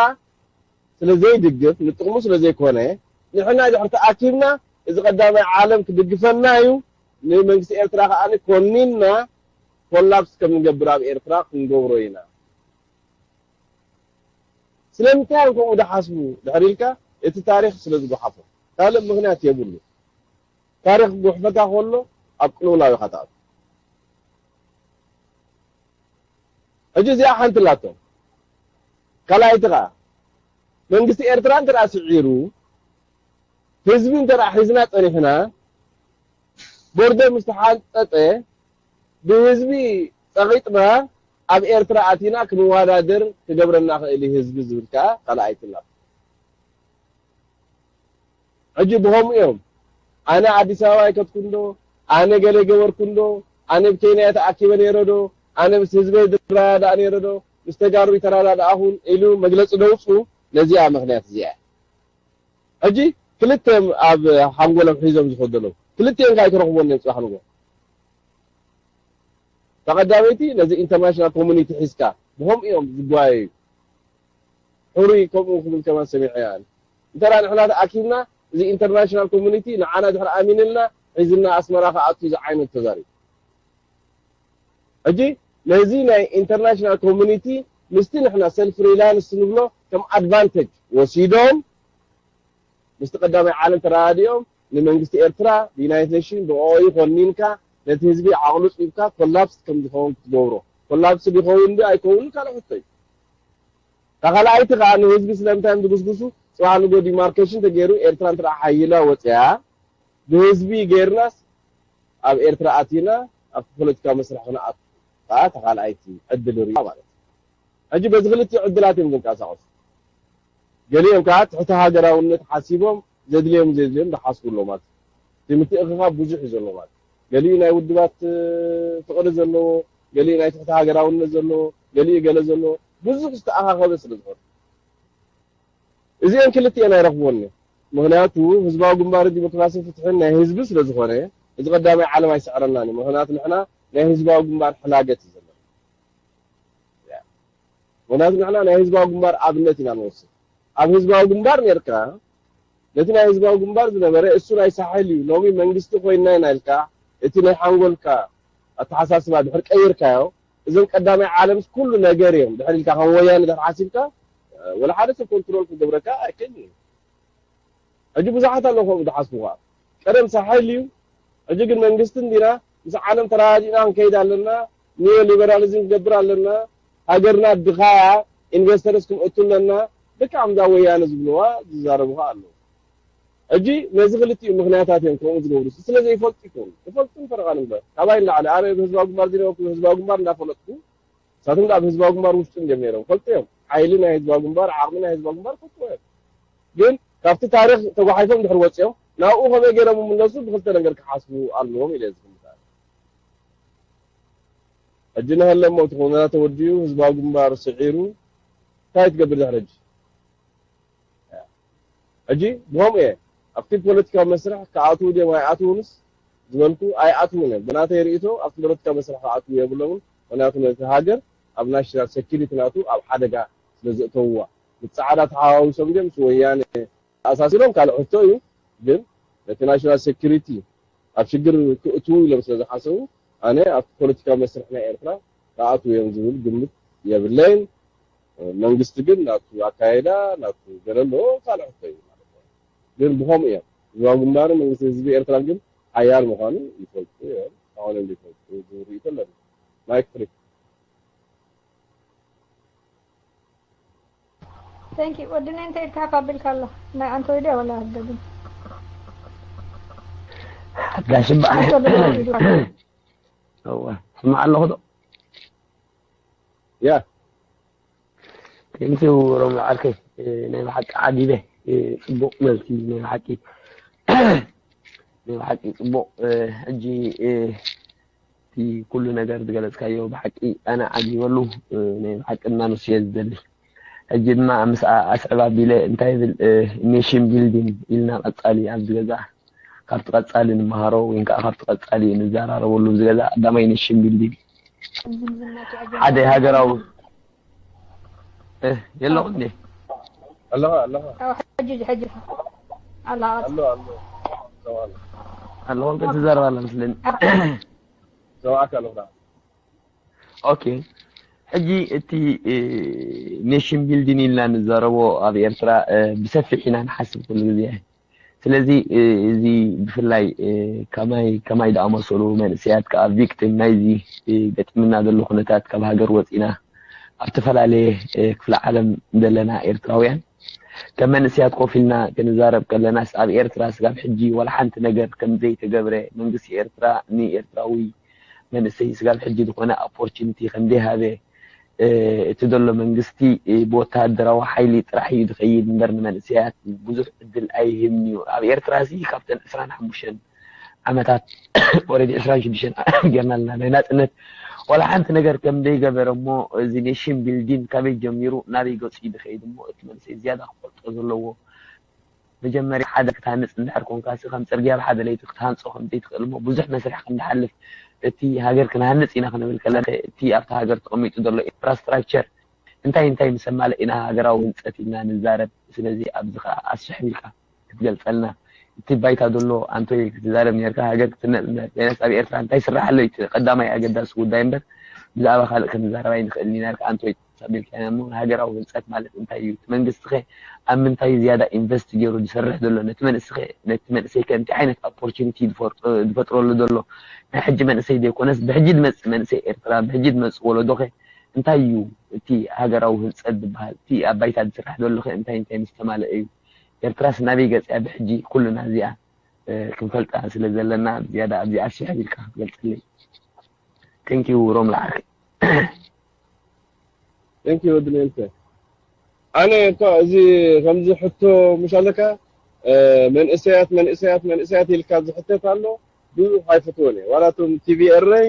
ስለ ዘይድግፍ ንጥቕሙ ስለ ዘይኮነ ንሕና ድሕሪ ተኣኪብና እዚ ቀዳማይ ዓለም ክድግፈና እዩ። ንመንግስቲ ኤርትራ ከኣ ኮኒንና ኮላፕስ ከም ንገብር ኣብ ኤርትራ ክንገብሮ ኢና። ስለምንታይ እዮም ከምኡ ድሓስቡ ድሕሪ ኢልካ እቲ ታሪኽ ስለ ዝጓሓፎ ካልእ ምኽንያት የብሉ። ታሪኽ ጉሕፈታ ከሎ ኣብ ቅልውላው ኢኻ ትኣቱ። ሕጂ እዚኣ ሓንቲ ላቶም ካልኣይቲ ኸዓ መንግስቲ ኤርትራ እንተ ደኣ ስዒሩ ህዝቢ እንተ ደኣ ሒዝና ጸኒሕና ቦርደር ምስ ተሓንጸጸ ብህዝቢ ጸቒጥና ኣብ ኤርትራ ኣቲና ክንወዳደር ክገብረና ኽእል እዩ ህዝቢ ዝብል ከኣ ካልኣይቲ ላቶ። ሕጂ ብኸምኡ እዮም ኣነ ኣዲስ ኣበባ ኣይከድኩ እንዶ ኣነ ገለ ገበርኩ እንዶ ኣነ ብኬንያ ተኣኪበ ነይረ ዶ ኣነ ምስ ህዝበይ ዝረዳዳእ ነይረ ዶ ምስ ተጋሩ ይተረዳዳእኹን ኢሉ መግለፂ ደውፁ። ነዚኣ ምኽንያት እዚኣ ሕጂ ክልተ ኣብ ሓንጎሎም ሒዞም ዝኸዱ ዘለዉ ክልቲኦም ከኣ ኣይክረኽብዎን እዮም ፅባሕ ንጎ ተቐዳመይቲ ነዚ ኢንተርናሽናል ኮሙኒቲ ሒዝካ ብኸምኡ እዮም ዝጓየዩ። ሕሩይ ከምኡ ክብል ከማን ሰሚዐ እየ ኣነ። እንተ ደኣ ንሕና ተኣኪብና እዚ ኢንተርናሽናል ኮሙኒቲ ንዓና ድሕሪ ኣሚንልና ሒዝና ኣስመራ ክኣቱ እዚ ዓይነት ተዛሪቡ። ሕጂ ነዚ ናይ ኢንተርናሽናል ኮሙኒቲ ምስቲ ንሕና ሰልፍ ሪላያንስ ንብሎ ከም ኣድቫንቴጅ ወሲዶም ምስቲ ቀዳማይ ዓለም ተረዳዲኦም ንመንግስቲ ኤርትራ ብዩናይትድ ኔሽን ብኦዩ ኮኒንካ ነቲ ህዝቢ ዓቕሉ ፂብካ ኮላፕስ ከም ዝኸውን ክትገብሮ ኮላፕስ ይኸውን ዶ ኣይከውንን ካልእ ሕቶ እዩ። እታ ካልኣይቲ ከዓ ንህዝቢ ስለምንታይ እዮም ዝጉስጉሱ? ፅባሕ ንጎ ዲማርኬሽን ተገይሩ ኤርትራ እንተ ሓይላ ወፅያ ብህዝቢ ገይርናስ ኣብ ኤርትራ ኣቲና ኣብቲ ፖለቲካዊ መስርሕ ክንኣቱ ከዓ እታ ካልኣይቲ ዕድል ርእያ ማለት እዩ። ሕጂ በዚ ክልቲኡ ዕድላት እዮም ዝንቀሳቐሱ። ገሊኦም ከዓ ትሕቲ ሃገራውነት ሓሲቦም ዘድልዮም ዘድልዮም ዝሓስቡ ኣለዉ ማለት እዩ። እቲ ምትእኽኻብ ብዙሕ እዩ ዘሎ ማለት እዩ። ገሊኡ ናይ ውድባት ፍቕሪ ዘለዎ፣ ገሊኡ ናይ ትሕቲ ሃገራውነት ዘለዎ፣ ገሊኡ ገለ ዘለዎ ብዙሕ ዝተኣኻኸበ ስለ ዝኾነ እዚአን ክልቲአን ኣይረኽብዎን እዮም። ምኽንያቱ ህዝባዊ ግንባር ዲሞክራሲ ፍትሕን ናይ ህዝቢ ስለ ዝኾነ እዚ ቀዳማይ ዓለም ኣይስዕረናን እዩ። ምኽንያቱ ንሕና ናይ ህዝባዊ ግንባር ሕላገት እዩ ዘለና። ምኽንያቱ ንሕና ናይ ህዝባዊ ግንባር ኣብነት ኢና ንወስድ። ኣብ ህዝባዊ ግንባር ነርካ ነቲ ናይ ህዝባዊ ግንባር ዝነበረ እሱ ናይ ሳሕል እዩ ሎሚ መንግስቲ ኮይና ኢና ኢልካ እቲ ናይ ሓንጎልካ ኣተሓሳስባ ድሕር ቀይርካዮ እዞም ቀዳማይ ዓለምስ ኩሉ ነገር እዮም ድሕር ኢልካ ከም ወያነ ድሕር ሓሲብካ ወላ ሓደ ሰብ ኮንትሮል ክገብረካ ኣይክእልን እዩ። ሕጂ ብዙሓት ኣለዉ ከምኡ ዝሓስቡ ከዓ ቀደም ሳሕል እዩ። ሕጂ ግን መንግስቲ እንዲና ምስ ዓለም ተረዳዲእና ክንከይድ ኣለና። ኒዮ ሊበራሊዝም ክገብር ኣለና። ሃገርና ድኻያ ኢንቨስተርስ ክንእቱ ኣለና። ልክዕ ከምዛ ወያነ ዝብልዋ ዝዛረቡ ከዓ ኣለዉ። ሕጂ ነዚ ክልቲኡ ምኽንያታት እዮም ከምኡ ዝገብሩ ስለ ዘይፈልጡ ይኮኑ። ይፈልጡ ፈረቓ ንግበር ካባይ ንላዕሊ ኣነ ብህዝባዊ ግንባር ዝነበርኩ ህዝባዊ ግንባር እንዳፈለጥኩ ንሳቶም ኣብ ህዝባዊ ግንባር ውሽጢ እዮም ነይሮም ፈልጡ እዮም። ሓይሊ ናይ ህዝባዊ ግንባር ዓቕሚ ናይ ህዝባዊ ግንባር ፈልጡ እዮም። ግን ካብቲ ታሪኽ ተጓሒፎም ድሕሪ ወፂኦም ናብኡ ከመይ ገይሮም ምለሱ ብክልተ ነገር ክሓስቡ ኣለዎም ኢለ ዝግምት። ሕጂ ንሀለሞ እቲ ኩነታት ተወዲኡ ህዝባዊ ግንባር ስዒሩ እንታይ ትገብር ድሕሪ ሕጂ? ሕጂ ብኸምኡ እየ ኣብቲ ፖለቲካዊ መስርሕ ክኣትዉ ድዮም ኣይኣትዉንስ ዝበልኩ ኣይኣትዉን እዮም። ብናተይ ርእይቶ ኣብቲ ፖለቲካዊ መስርሕ ክኣትዉ የብሎምን። ምክንያቱ ነቲ ሃገር ኣብ ናሽናል ሴኪሪቲ ናቱ ኣብ ሓደጋ ስለ ዘእተውዋ ምስ ፃዕዳ ተሓዋዊሶም ድዮም ምስ ወያነ ተኣሳሲሮም ካልእ ሕቶ እዩ። ግን ነቲ ናሽናል ሴኪሪቲ ኣብ ሽግር ክእትዉ ኢሎም ስለ ዝሓሰቡ ኣነ ኣብቲ ፖለቲካዊ መስርሕ ናይ ኤርትራ ክኣትዉ እዮም ዝብል ግምት የብለይን። መንግስቲ ግን ናቱ ኣካየዳ ናቱ ገለ ኣለዎ ካልእ ሕቶ እዩ ማለት እዩ። ግን ብኸምኡ እዮም ህዝባዊ ግንባርን መንግስቲ ህዝቢ ኤርትራን ግን ሓያል ምዃኑ ይፈልጡ እዮም። ኣሁን እንዲፈልጡ ዝብል ርእይቶ ኣለኒ። ማይክ ፍሪ። Thank you ወድነ እንታይ ኢልካ ካቢልካ ኣሎ ናይ ኣንቶይ ድያ ወላ ኣደግም ጋሽ በዓል እዋ ስማዕ ኣለኹ ዶ ያ Thank you ሮም ዓርከይ። ናይ ብሓቂ ዓጊበ። ጽቡቕ መልሲ። ናይ ብሓቂ ናይ ብሓቂ ጽቡቕ። ሕጂ እቲ ኩሉ ነገር ዝገለጽካዮ ብሓቂ ኣነ ዓጊበሉ። ናይ ብሓቂ እናነሱ እየ ዝደሊ። ሕጂ ድማ ምስ ኣስዕብ ኣቢለ እንታይ ይብል፣ ኔሽን ቢልዲንግ ኢልና ቀጻሊ ኣብዚ ገዛ ካብቲ ቀጻሊ ንመሃሮ ወይ ከዓ ካብቲ ቀጻሊ ንዘራረበሉ ኣብዚ ገዛ ቀዳማይ ኔሽን ቢልዲንግ ሓደ ሃገራዊ የለኹ እንዴ? ኣለኻ ኣለኻ ሕጂ ሕጂ ኣላ ኣለኹ ትዛረብ ኣላ ምስለኒ። ሰማዕካ ኣለኹ። ኦኬ፣ ሕጂ እቲ ኔሽን ቢልዲን ኢልና ንዛረቦ ኣብ ኤርትራ ብሰፊሕ ኢና ንሓስብ ኩሉ ግዜ። ስለዚ እዚ ብፍላይ ከማይ ከማይ ዝኣመሰሉ መንእሰያት ከዓ ቪክቲም ናይዚ ገጢምና ዘሎ ኩነታት ካብ ሃገር ወፂና ኣብ ዝተፈላለየ ክፍለ ዓለም ዘለና ኤርትራውያን ከም መንእሰያት ኮፍ ኢልና ክንዛረብ ከለናስ ኣብ ኤርትራ ስጋብ ሕጂ ዋላ ሓንቲ ነገር ከም ዘይተገብረ መንግስቲ ኤርትራ ንኤርትራዊ መንእሰይ ስጋብ ሕጂ ዝኾነ ኣፖርቹኒቲ ከም ዘይሃበ እቲ ዘሎ መንግስቲ ብወተሃደራዊ ሓይሊ ጥራሕ እዩ ዝኸይድ እምበር ንመንእሰያት ብዙሕ ዕድል ኣይህብን እዩ። ኣብ ኤርትራ ሲ ካብተን ዕስራን ሓሙሽተን ዓመታት ኦረዲ ዕስራን ሽዱሽተን ጌርና ኣለና ናይ ናፅነት ዋላ ሓንቲ ነገር ከም ዘይገበረ እሞ እዚ ኔሽን ቢልዲን ካበይ ጀሚሩ ናበይ ገፁ እዩ ዝኸይድ እሞ እቲ መንእሰይ ዝያዳ ክፈልጦ ዘለዎ መጀመርያ ሓደ ክትሃንፅ እንድሕር ኮንካ ሲ ከም ፅርግያ ብሓደ ለይቲ ክትሃንፆ ከም ዘይትኽእል እሞ ብዙሕ መስርሕ ከም ዝሓልፍ እቲ ሃገር ክንሃንፅ ኢና ክንብል ከለና እቲ ኣብቲ ሃገር ተቐሚጡ ዘሎ ኢንፍራስትራክቸር እንታይ እንታይ ምስ ኣማለእና ሃገራዊ ህንፀት ኢልና ንዛረብ። ስለዚ ኣብዚ ከዓ ኣስፍሕ ኢልካ ክትገልፀልና እቲ ባይታ ዘሎ ኣንቶይ ክትዛረብ ነርካ ሃገር ክትህነፅ እምበር ዘይናስ ኣብ ኤርትራ እንታይ ስራሕ ኣሎ እቲ ቀዳማይ ኣገዳሲ ጉዳይ እምበር ብዛዕባ ካልእ ክንዛረብ ኣይንኽእልን ኢና ኢልካ ኣንቶይ ኣቢልካና እሞ ንሃገራዊ ህንፀት ማለት እንታይ እዩ? እቲ መንግስቲ ከ ኣብ ምንታይ እዩ ዝያዳ ኢንቨስት ገይሩ ዝሰርሕ ዘሎ? ነቲ መንእሰይ ከ ነቲ መንእሰይ ከ እንታይ ዓይነት ኣፖርቹኒቲ ዝፈጥረሉ ዘሎ ናይ ሕጂ መንእሰይ ዘይኮነስ ብሕጂ ዝመፅእ መንእሰይ ኤርትራ ብሕጂ ዝመፅእ ወለዶ ከ እንታይ እዩ እቲ ሃገራዊ ህንፀት ዝበሃል? እቲ ኣብ ባይታ ዝስራሕ ዘሎ ከ እንታይ እንታይ ምስ ተማለአ እዩ? ኤርትራስ ናበይ ገፂ እያ ብሕጂ ኩልና እዚኣ ክንፈልጣ ስለ ዘለና ዝያዳ ኣብዚኣ ኣስፍሕ ኢልካ ክትገልፀለይ። Thank you ሮም ለዓርከይ። Thank you ወዲ ሜልከ። ኣነ እኳ እዚ ከምዚ ሕቶ ምሽ ኣለካ መንእሰያት መንእሰያት መንእሰያት ኢልካ ዝሕተት ኣሎ ብዙሕ ኣይፈትዎን እየ ዋላ እቶም ቲቪ ኤረይ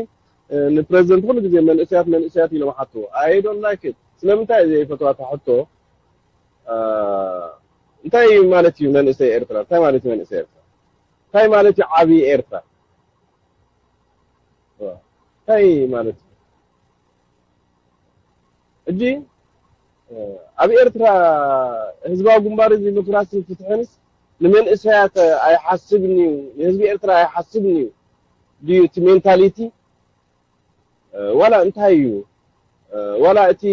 ንፕረዚደንት ኩሉ ግዜ መንእሰያት መንእሰያት ኢሎም ሓትዎ I don't like it ስለምንታይ እየ ዘይፈትዋ እታ ሕቶ እንታይ ማለት እዩ መንእሰይ ኤርትራ እንታይ ማለት እዩ መንእሰይ ኤርትራ እንታይ ማለት እዩ ዓብዪ ኤርትራ እንታይ ማለት እዩ ሕጂ ኣብ ኤርትራ ህዝባዊ ግንባር ዲሞክራሲ ፍትሕንስ ንመንእሰያት ኣይሓስብን እዩ ንህዝቢ ኤርትራ ኣይሓስብን እዩ ድዩ እቲ ሜንታሊቲ ዋላ እንታይ እዩ ዋላ እቲ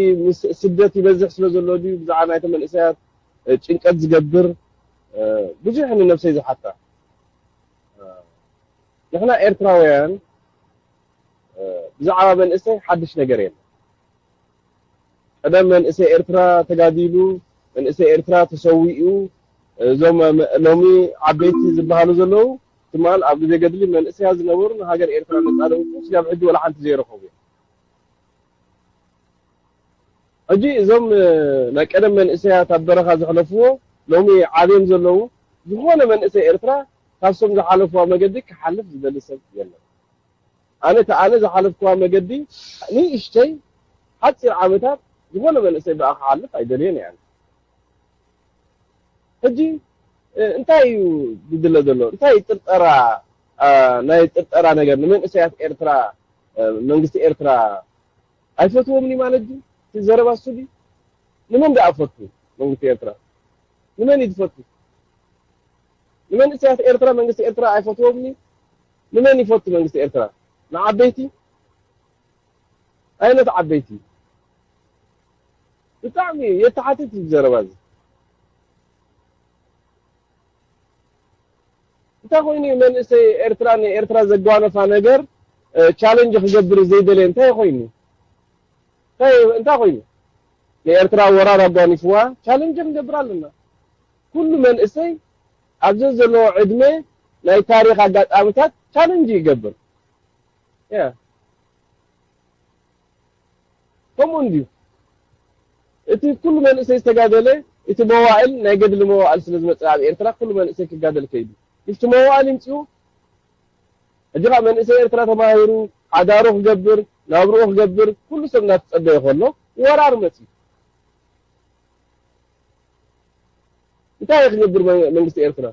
ስደት ይበዝሕ ስለ ዘሎ ድዩ ብዛዕባ ናይተ መንእሰያት ጭንቀት ዝገብር ብዙሕ ንነብሰይ ዝሓታ ንሕና ኤርትራውያን ብዛዕባ መንእሰይ ሓድሽ ነገር የለን ቀደም መንእሰይ ኤርትራ ተጋዲሉ መንእሰይ ኤርትራ ተሰዊኡ እዞም ሎሚ ዓበይቲ ዝበሃሉ ዘለዉ ትማል ኣብ ግዜ ገድሊ መንእሰያ ዝነበሩ ንሃገር ኤርትራ ነፃ ደውፁ ስጋብ ሕጂ ወላ ሓንቲ ዘይረኸቡ እዮም ሕጂ እዞም ናይ ቀደም መንእሰያት ኣብ በረኻ ዘሕለፍዎ ሎሚ ዓብዮም ዘለዉ ዝኾነ መንእሰይ ኤርትራ ካብሶም ዝሓለፍዋ መገዲ ክሓልፍ ዝደሊ ሰብ የለን ኣነ ተኣነ ዝሓለፍክዋ መገዲ ንእሽተይ ሓፂር ዓመታት ዝኾነ መንእሰይ ብኣ ክሓልፍ ኣይደልዮን እየ ሕጂ እንታይ እዩ ዝድለ ዘሎ እንታይ ጥርጠራ ናይ ጥርጠራ ነገር ንመንእሰያት ኤርትራ መንግስቲ ኤርትራ ኣይፈትዎም ዩ ማለት ድዩ እቲ ዘረባ እሱ ድዩ ንመን ደኣ ፈቱ መንግስቲ ኤርትራ ንመን እዩ ዝፈቱ ንመንእሰያት ኤርትራ መንግስቲ ኤርትራ ኣይፈትዎም ዩ ንመን ይፈቱ መንግስቲ ኤርትራ ንዓበይቲ ዓይነት ዓበይቲ ብጣዕሚ የተሓትት እዩ ዘረባ እዚ እንታይ ኮይኑ መንእሰይ ኤርትራ ንኤርትራ ዘጓነፋ ነገር ቻለንጅ ክገብር ዘይደለየ እንታይ ኮይኑ እንታይ ኮይኑ ንኤርትራ ወራር ኣጓኒፍዋ ቻለንጅ ክንገብር ኣለና ኩሉ መንእሰይ ኣብዚ ዘለዎ ዕድመ ናይ ታሪክ ኣጋጣሚታት ቻለንጅ ይገብር ከምኡ እንድዩ እቲ ኩሉ መንእሰይ ዝተጋደለ፣ እቲ መዋእል ናይ ገድሊ መዋእል ስለ ዝመጽእ ኣብ ኤርትራ ኩሉ መንእሰይ ክጋደል ከይዱ። ምስቲ መዋእል ይምጽኡ። ሕጂ ኸኣ መንእሰይ ኤርትራ ተማሂሩ፣ ሓዳሩ ክገብር፣ ናብርኡ ክገብር፣ ኩሉ ሰብ እናተጸበየ ከሎ፣ ወራር መጽዩ። እንታይ ክገብር መ-፣ መንግስቲ ኤርትራ?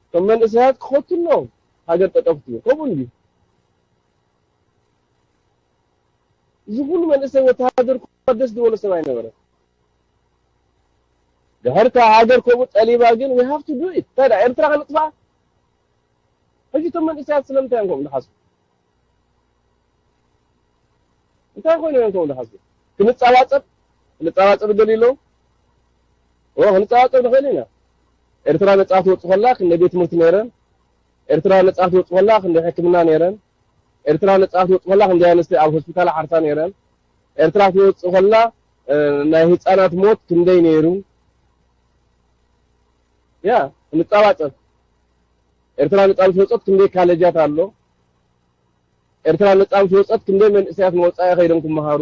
እቶም መንእሰያት ክኸቱ ኣለዎም። ሃገር ጠጠው ክትብል። ከምኡ እንድዩ። እዚ ኩሉ መንእሰይ ወተሃደር ክኾን ደስ ዝበሎ ሰብ ኣይነበረን። ድሕሪ እታ ሃገር ከምኡ ጠሊባ ግን፣ we have to do it። እንታይ ደኣ፣ ኤርትራ ከነጥፍኣ? ሕጂ እቶም መንእሰያት ስለምንታይ እዮም ከምኡ ዝሓስቡ? እንታይ ኮይኑ እዮም ከምኡ ዝሓስቡ? ክንጸባጸብ፣ ክንጸባጸብ ይደልዩ ኣለዉ? ኦ፣ ክንጸባጸብ ንኽእል ኢና። ኤርትራ ነጻ ክትወጽእ ከላ ክንደይ ቤት ትምህርቲ ነይረን? ኤርትራ ነጻ ክትወጽእ ከላ ክንደይ ሕክምና ነይረን? ኤርትራ ነጻ ክትወጽእ ከላ ክንደይ ኣንስቲ ኣብ ሆስፒታል ሓርሳ ነይረን? ኤርትራ ክትወጽእ ከላ፣ እ፣ ናይ ህጻናት ሞት ክንደይ ነይሩ? ያ፣ ክንጸባጸብ። ኤርትራ ነጻ ምስ ወጸት ክንደይ ካለጃት ኣሎ? ኤርትራ ነጻ ምስ ወጸት ክንደይ መንእሰያት ንወጻኢ ከይዶም ክመሃሩ?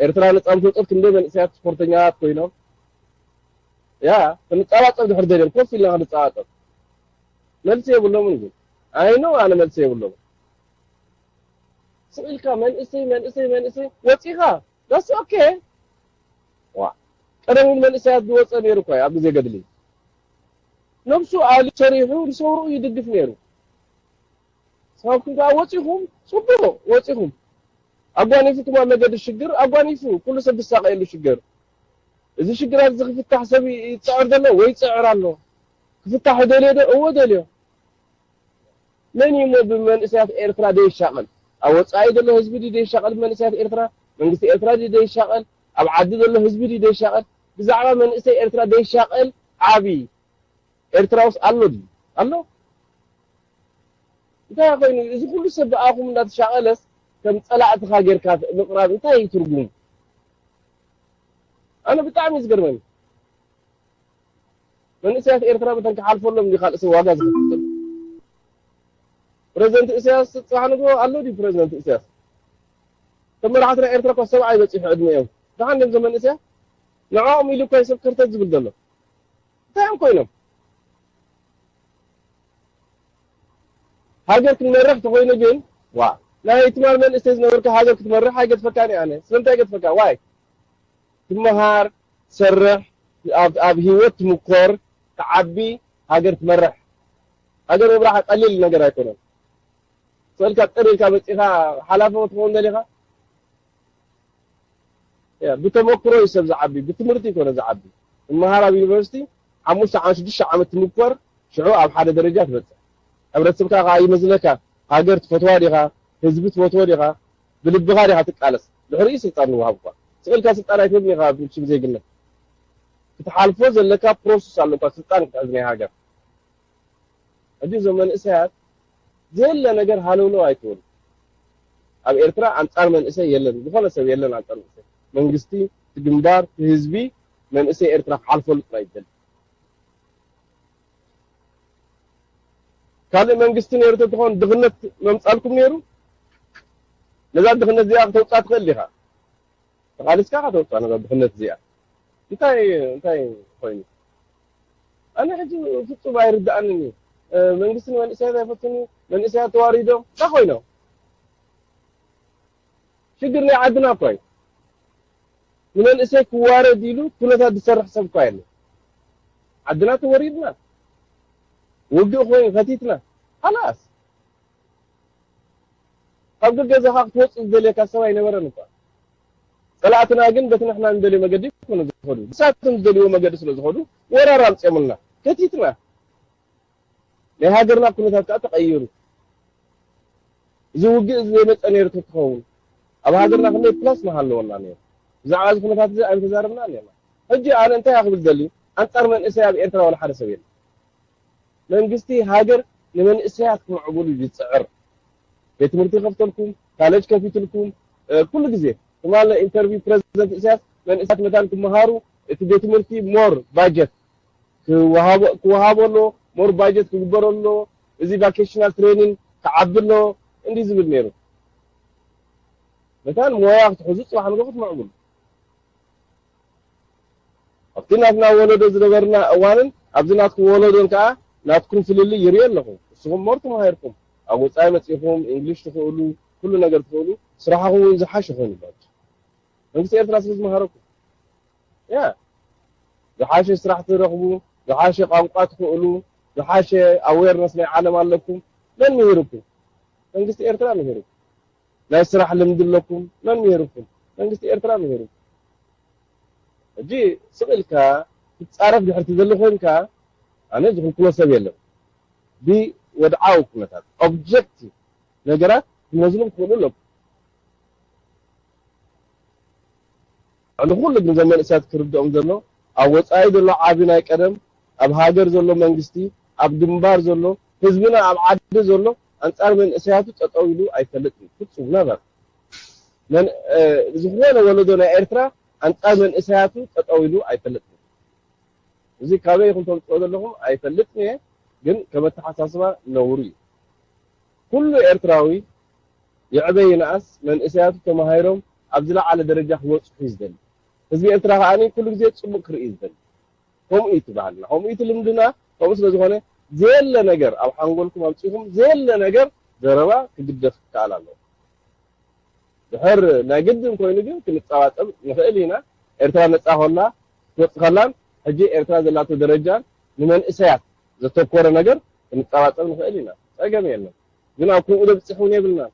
ኤርትራ ነጻ ምስ ወጸት ክንደይ መንእሰያት ስፖርተኛታት ኮይኖም? ያ፣ ክንጸባጸብ ድሕር ደልዮም፣ ኮፍ ኢልና ክንጸባጸብ። መልሲ የብሎምን ግን። ኣይ ኖ፣ ኣነ መልሲ የብሎምን። ስቕ ኢልካ መንእሰይ፣ መንእሰይ፣ መንእሰይ፣ ወጺኻ። That's okay። ዋ፣ ቀደም እውን መንእሰያት ዝወጸ ነይሩ እኮ እዩ ኣብ ግዜ ገድሊ። ነብሱ ኣልዩ ሰሪሑ ንሰውርኡ ይድግፍ ነይሩ። ንስኻትኩም ከኣ ወጺኹም፣ ጽቡቕ፣ ወጺኹም። ኣጓኒፉኩም ኣብ መገዲ ሽግር፣ ኣጓኒፉ፣ ኩሉ ሰብ ዝሳቐየሉ ሽግር። እዚ ሽግራት እዚ ክፍታሕ ሰብ ይጽዕር ዘሎ ወይ ይጽዕር ኣሎ። ክፍታሕ ይደልዮ ዶ? እወ ደልዮ። መን እዩ እሞ ብመንእሰያት ኤርትራ ደይሻቐል? ኣብ ወጻኢ ዘሎ ህዝቢ ድዩ ደይሻቐል ብመንእሰያት ኤርትራ? መንግስቲ ኤርትራ ድዩ ደይሻቐል? ኣብ ዓዲ ዘሎ ህዝቢ ድዩ ደይሻቐል? ብዛዕባ መንእሰይ ኤርትራ ደይሻቐል ዓቢ ኤርትራ ውስጥ ኣሎ ድዩ? ኣሎ? እንታይ ኮይኑ እዚ ኩሉ ሰብ ብኣኹም እንዳተሻቐለስ ከም ጸላእትኻ ጌርካ ምቕራብ እንታይ እዩ ትርጉሙ? ኣነ ብጣዕሚ እዩ ዝገርመኒ። መንእሰያት ኤርትራ መተን ክሓልፈሎም ድዩ ካልእ ሰብ ዋጋ ዝኸፍል ዘሎ? ፕረዚደንት ኢሳያስ ጽባሕ ንግሆ ኣሎ ድዩ ፕረዚደንት ኢሳያስ? እቶም መራሕቲ ናይ ኤርትራ እኮ ሰብዓ ይበጽሑ ዕድሚኦም። ደሓን ድዮም እዞም መንእሰያት? ንዕኦም ኢሉ እኮ እዩ ሰብ ከርተት ዝብል ዘሎ። እንታይ እዮም ኮይኖም? ሃገር ክንመርሕ ተኾይኑ ግን፣ ዋ፣ ናይ ትማል መንእሰይ ዝነበርካ ሃገር ክትመርሕ ኣይገድፈካን እየ ኣነ። ስለምንታይ ገድፈካ? ዋይ? ትመሃር፣ ትሰርሕ፣ ኣብ፣ ኣብ ህይወት ትምኮር፣ ትዓቢ፣ ሃገር ትመርሕ። ሃገር ምምራሕ ቀሊል ነገር ኣይኮነን። ስእልካ ጥር ኢልካ መጺኻ ሓላፊ ክትኸውን ደሊኻ? ያ፣ ብተመክሮ እዩ ሰብ ዝዓቢ፣ ብትምህርቲ ይኮነ ዝዓቢ። እመሃር ኣብ ዩኒቨርሲቲ ሓሙሽተ ዓመት፣ ሽዱሽተ ዓመት ትምኮር፣ ሽዑ ኣብ ሓደ ደረጃ ትበጽሕ። ሕብረተሰብካ ከኣ ይመዝነካ፣ ሃገር ትፈትዋ ዲኻ፣ ህዝቢ ትፈትዎ ዲኻ፣ ብልብኻ ዲኻ ትቃለስ። ድሕሪኡ ስልጣን ንወሃብኳ። ስቕ ኢልካ ስልጣን ኣይትህብን ኢኻ ብሽም ዜግነት። ክትሓልፎ ዘለካ ፕሮሰስ ኣለካ፣ ስልጣን ክትሕዝ ናይ ሃገር። ሕጂ እዞም መንእሰያት ዘየለ ነገር ሃለውለው ኣይትበሉ። ኣብ ኤርትራ ኣንጻር መንእሰይ የለን፣ ዝኾነ ሰብ የለን ኣንጻር መንእሰይ። መንግስቲ፣ እቲ ግንባር፣ እቲ ህዝቢ መንእሰይ ኤርትራ ክሓልፈሉ ጥራይ ይደሊ። ካልእ መንግስቲ ነይሩ ተትኾን ድኽነት መምጻልኩም ነይሩ? ነዛ ድኽነት እዚኣ ክተውጻ ትኽእል ዲኻ? ተቓሊስካ ኢኻ ተውጻ ነዛ ድኽነት እዚኣ። እንታይ፣ እንታይ ኮይኑ? ኣነ ሕጂ ፍጹም ኣይርድኣንን እዩ። እ፣ መንግስቲ ንመንእሰያት ኣይፈቱን እዩ። መንእሰያት ተዋሪዶም፣ እንታይ ኮይኖም? ሽግር ናይ ዓድና እኮ እዩ። ንመንእሰይ ክዋረድ ኢሉ ኩነታት ዝሰርሕ ሰብ እኳ የለን። ዓድና ተወሪድና፣ ውግእ ኮይኑ ከቲትና፣ ሓላስ። ካብ ገገዛኻ ክትወጽእ ዝደልየካ ሰብ ኣይነበረን እኳ። ጸላእትና ግን በቲ ንሕና ንደልዮ መገዲ ይኮኑ ዝኸዱ። ንሳቶም ዝደልይዎ መገዲ ስለ ዝኸዱ፣ ወራር ኣምጽኦምልና። ከቲትና። ናይ ሃገርና ኩነታት ከኣ ተቐይሩ። እዚ ውግእ እዚ ዘይመጸ ነይሩ ተትኸውን፣ ኣብ ሃገርና ክንደይ ፕላስ ምሃለወና ነይሩ። ብዛዕባ እዚ ኩነታት እዚ ኣይምተዛረብናን ነርና። ሕጂ ኣነ እንታይ እየ ክብል ደልዩ? ኣንጻር መንእሰይ ኣብ ኤርትራ ዋላ ሓደ ሰብ የለን። መንግስቲ ሃገር ንመንእሰያት ክምዕብሉ እዩ ዝጽዕር። ቤት ትምህርቲ ይኸፍተልኩም፣ ካለጅ ከፊትልኩም፣ እ፣ ኩሉ ግዜ። ትማሊ ኢንተርቪው ፕረዚደንት ኢሳያስ መንእሰያት መታን ክመሃሩ እቲ ቤት ትምህርቲ ሞር ባጀት ክወሃቦ-፣ ክወሃቦ ኣለዎ፣ ሞር ባጀት ክግበረሉ ኣለዎ፣ እዚ ቫኬሽናል ትሬኒንግ ክዓቢ ኣለዎ፣ እንዲህ ዝብል ነይሩ። መታን ሞያ ክትሕዙ ጽባሕ ንግሆ ክትምዕብሉ። እቲ ናትና ወለዶ ዝነበርና እዋንን ኣብዚ ናትኩም ወለዶን ከዓ ናትኩም ፍልልይ ይርኢ ኣለኹ። ንስኹም ሞር ተማሂርኩም ኣብ ወፃኢ መፂኹም እንግሊሽ ትኽእሉ፣ ኩሉ ነገር ትኽእሉ፣ ስራሕኹም እውን ዝሓሸ ኮይኑ ኣሎ። መንግስቲ ኤርትራ ስለ ዝመሃረኩም ያ ዝሓሸ ስራሕ ትረኽቡ፣ ዝሓሸ ቋንቋ ትኽእሉ፣ ዝሓሸ ኣዌርነስ ናይ ዓለም ኣለኩም። መን ምሂርኩም? መንግስቲ ኤርትራ ምሂርኩም። ናይ ስራሕ ልምዲ ኣለኩም። መን ምሂርኩም? መንግስቲ ኤርትራ ምሂርኩም። ሕጂ ስቕ ኢልካ ትጻረፍ ድሕርቲ ዘሎ ኮይንካ ኣነ ዝኽልክሎ ሰብ የለን። ብወድዓዊ ኩነታት ኦብጀክቲቭ ነገራት ክመዝኑ ክኽእሉ ኣለኩም። ንኹሉ ግን ዘመንእሰያት ክርድኦም ዘሎ ኣብ ወፃኢ ዘሎ ዓቢ ናይ ቀደም ኣብ ሃገር ዘሎ መንግስቲ ኣብ ግንባር ዘሎ ህዝብና ኣብ ዓዲ ዘሎ ኣንጻር መንእሰያቱ ጠጠው ኢሉ ኣይፈልጥን ፍጹም ነበር ዝኾነ ወለዶ ናይ ኤርትራ ኣንጻር መንእሰያቱ ጠጠው ኢሉ ኣይፈልጥን። እዚ ካበይ ኢኹም ተምጽኦ ዘለኹም ኣይፈልጥን እየ፣ ግን ከም ኣተሓሳስባ ነውሪ እዩ። ኩሉ ኤርትራዊ ይዕበ ይንኣስ መንእሰያቱ ተማሂሮም ኣብ ዝለዓለ ደረጃ ክበጽሑ እዩ ዝደሊ። ህዝቢ ኤርትራ ከኣ ኩሉ ግዜ ጽቡቕ ክርኢ እዩ ዝደሊ። ከምኡ እዩ እቲ ባህልና፣ ከምኡ እዩ እቲ ልምድና። ከምኡ ስለ ዝኾነ ዘየለ ነገር ኣብ ሓንጎልኩም ኣምጺኹም ዘየለ ነገር ዘረባ ክግደፍ ክከኣል ኣለዎ። ድሕር ናይ ግድን ኮይኑ ግን ክንጸባጸብ ንኽእል ኢና። ኤርትራ ነጻ ኮላ ክትወጽእ ከላን ሕጂ ኤርትራ ዘላቶ ደረጃን ንመንእሰያት ዘተኮረ ነገር ክንጸባጸብ ንኽእል ኢና። ጸገም የለን። ግን ኣብ ከምኡ ዘብጽሕ እውን የብልናን።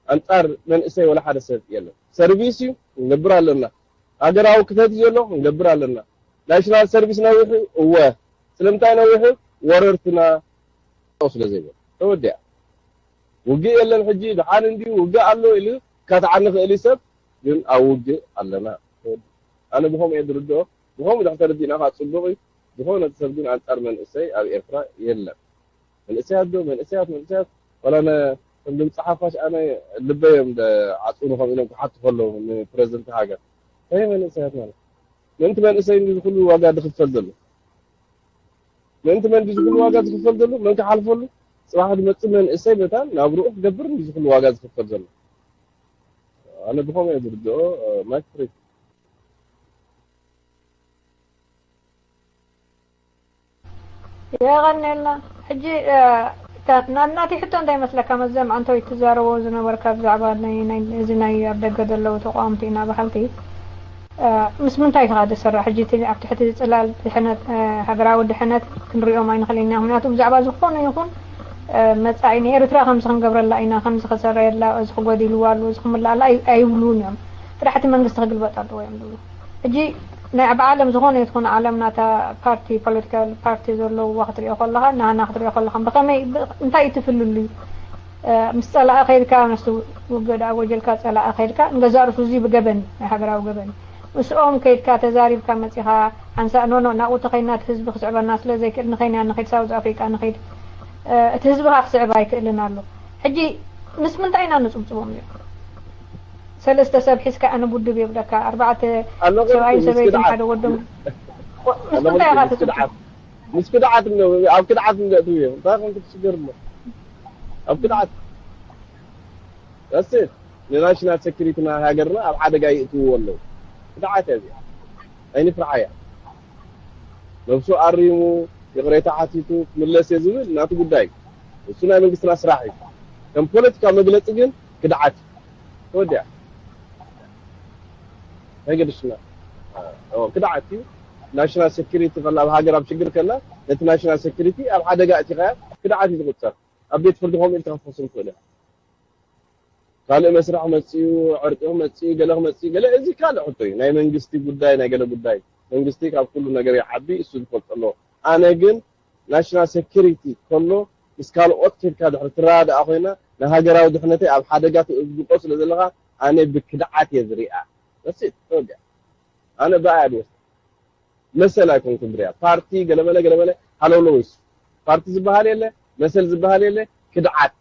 ኣንጻር መንእሰይ ወላ ሓደ ሰብ የለን። ሰርቪስ እዩ፣ ክንገብር ኣለና። ሃገራዊ ክተት እዩ ዘሎ፣ ክንገብር ኣለና። ናሽናል ሰርቪስ ነዊሑ፣ እወ። ስለምንታይ ነዊሑ? ወረርትና ስለ ዘይብሉ። ተወዲኣ። ውግእ የለን ሕጂ፣ ደሓን እንድዩ፣ ውግእ ኣሎ ኢሉ ካትዓኒ ክእል እዩ ሰብ፣ ግን ኣብ ውግእ ኣለና። ኣነ ብኸምኡ እየ ዝርድኦ። ብኸምኡ ድሕር ተረዲእና ከዓ ጽቡቕ እዩ። ዝኾነ ሰብ ግን ኣንጻር መንእሰይ ኣብ ኤርትራ የለን። መንእሰያት ዶ መንእሰያት መንእሰያት ዋላ ነ ከም ድምፂ ሓፋሽ ኣነ ልበይ እዮም ዓፅውኒ ከም ኢሎም ክሓቱ ከለዉ ንፕረዚደንት ሃገር እንታይ መንእሰያት ማለት ምእንቲ መንእሰይ እንዲ ዝኩሉ ዋጋ ዝክፈል ዘሎ ምእንቲ መን ዝኩሉ ዋጋ ዝክፈል ዘሎ መን ክሓልፈሉ ፅባሕ ዝመፅእ መንእሰይ መታን ናብ ርኡ ክገብር እንዲ ዝኩሉ ዋጋ ዝክፈል ዘሎ ኣነ ብኸምኡ እየ ዝርድኦ ማይክ ፍሬት የቐንየልና ሕጂ ናናተይ ሕቶ እንታይ መስለካ መዘም ኣንተወይ ትዛረቦ ዝነበርካ ብዛዕባ እዚ ናይ ኣብ ደገ ዘለዉ ተቋምቲ ኢና በሃልቲ ምስ ምንታይ ኢኻ ዝስራሕ ሕጂ እቲ ኣብ ትሕቲ ፅላል ድሕነት ሃገራዊ ድሕነት ክንሪኦም ኣይንኽእል ኢና ምክንያቱ ብዛዕባ ዝኾነ ይኹን መፃኢ ንኤርትራ ከምዚ ክንገብረላ ኢና ከምዚ ክሰረየላ እዚ ክጎዲልዋ ኣለዎ እዚ ክምላኣላ ኣይብሉን እዮም ጥራሕ እቲ መንግስቲ ክግልበጥ ኣለዎ እዮም ዝብሉ ሕጂ ናይ ኣብ ዓለም ዝኾነ ይትኹን ዓለም ናታ ፓርቲ ፖለቲካል ፓርቲ ዘለውዋ ክትሪኦ ከለኻ ናና ክትሪኦ ከለኻ ብኸመይ እንታይ እዩ ትፍልልዩ ምስ ፀላኢ ከይድካ ነሱ ውግእ ደኣ ጎጀልካ ፀላኢ ከይድካ ንገዛእ ርሱ እዚ ብገበን ናይ ሃገራዊ ገበን ምስኦም ከይድካ ተዛሪብካ መፂኻ ሓንሳእ ኖኖ ናብኡ ተኸይድና እቲ ህዝቢ ክስዕበና ስለ ዘይክእል ንኸይንያ ንኸይድ ሳውዝ ኣፍሪቃ ንኸይድ እቲ ህዝብኻ ክስዕብ ኣይክእልን ኣሎ ሕጂ ምስ ምንታይ ኢና ንፅብፅቦም እዮም ሰለስተ ሰብ ሒዝካ ኣነ ውድብ የብለካ ኣርባዕተ ሰብኣይ ሰበይትን ሓደ ወዶም ምስ ምንታይ ኢኻ ትፅብፅብ ምስ ክድዓት ኣብ ክድዓት እንደእትው እዮም እንታይ ከም ክትሽገር እሞ ኣብ ክድዓት that's it ንናሽናል ሴኩሪቲ ናይ ሃገርና ኣብ ሓደጋ ይእትውዎ ኣለዉ ክድዓት እያ እዚኣ ኣይንፍርሓያ ነብሱ ኣሪሙ ይቕሬታ ሓቲቱ ክምለስ እየ ዝብል ናቱ ጉዳይ እዩ እሱ ናይ መንግስትና ስራሕ እዩ ከም ፖለቲካ መግለፂ ግን ክድዓት እዩ ተወዲኣ ኣይገድሽና ክድዓት እዩ ናሽናል ሴኩሪቲ ከላ ኣብ ሃገር ኣብ ሽግር ከላ ነቲ ናሽናል ሴኩሪቲ ኣብ ሓደጋ እቲኻያ ክድዓት እዩ ዝቁፀር ኣብ ቤት ፍርዲ ከምኡ ኢልካ ክትኸሶም ትኽእል ኢኻ ካልእ መስርሕ መፅኡ ዕርቂ ክመፅኡ ገለ ክመፅኡ ገለ እዚ ካልእ ሕቶ እዩ ናይ መንግስቲ ጉዳይ ናይ ገለ ጉዳይ መንግስቲ ካብ ኩሉ ነገር ይዓቢ እሱ ዝፈልጦ ኣለዎ ኣነ ግን ናሽናል ሴኩሪቲ ከሎ ምስ ካልኦት ኬድካ ድሕሪ ትረዳዳኣ ኮይና ንሃገራዊ ድሕነተይ ኣብ ሓደጋ ተእዝቆ ስለ ዘለኻ ኣነ ብክድዓት እየ ዝሪኣ that's it ተወዲኣ ኣነ ብኣያ ድወስድ መሰል ኣይኮንኩን ዝሪኣ ፓርቲ ገለመለ ገለመለ ሃለውለው ይስ ፓርቲ ዝበሃል የለ መሰል ዝበሃል የለ ክድዓት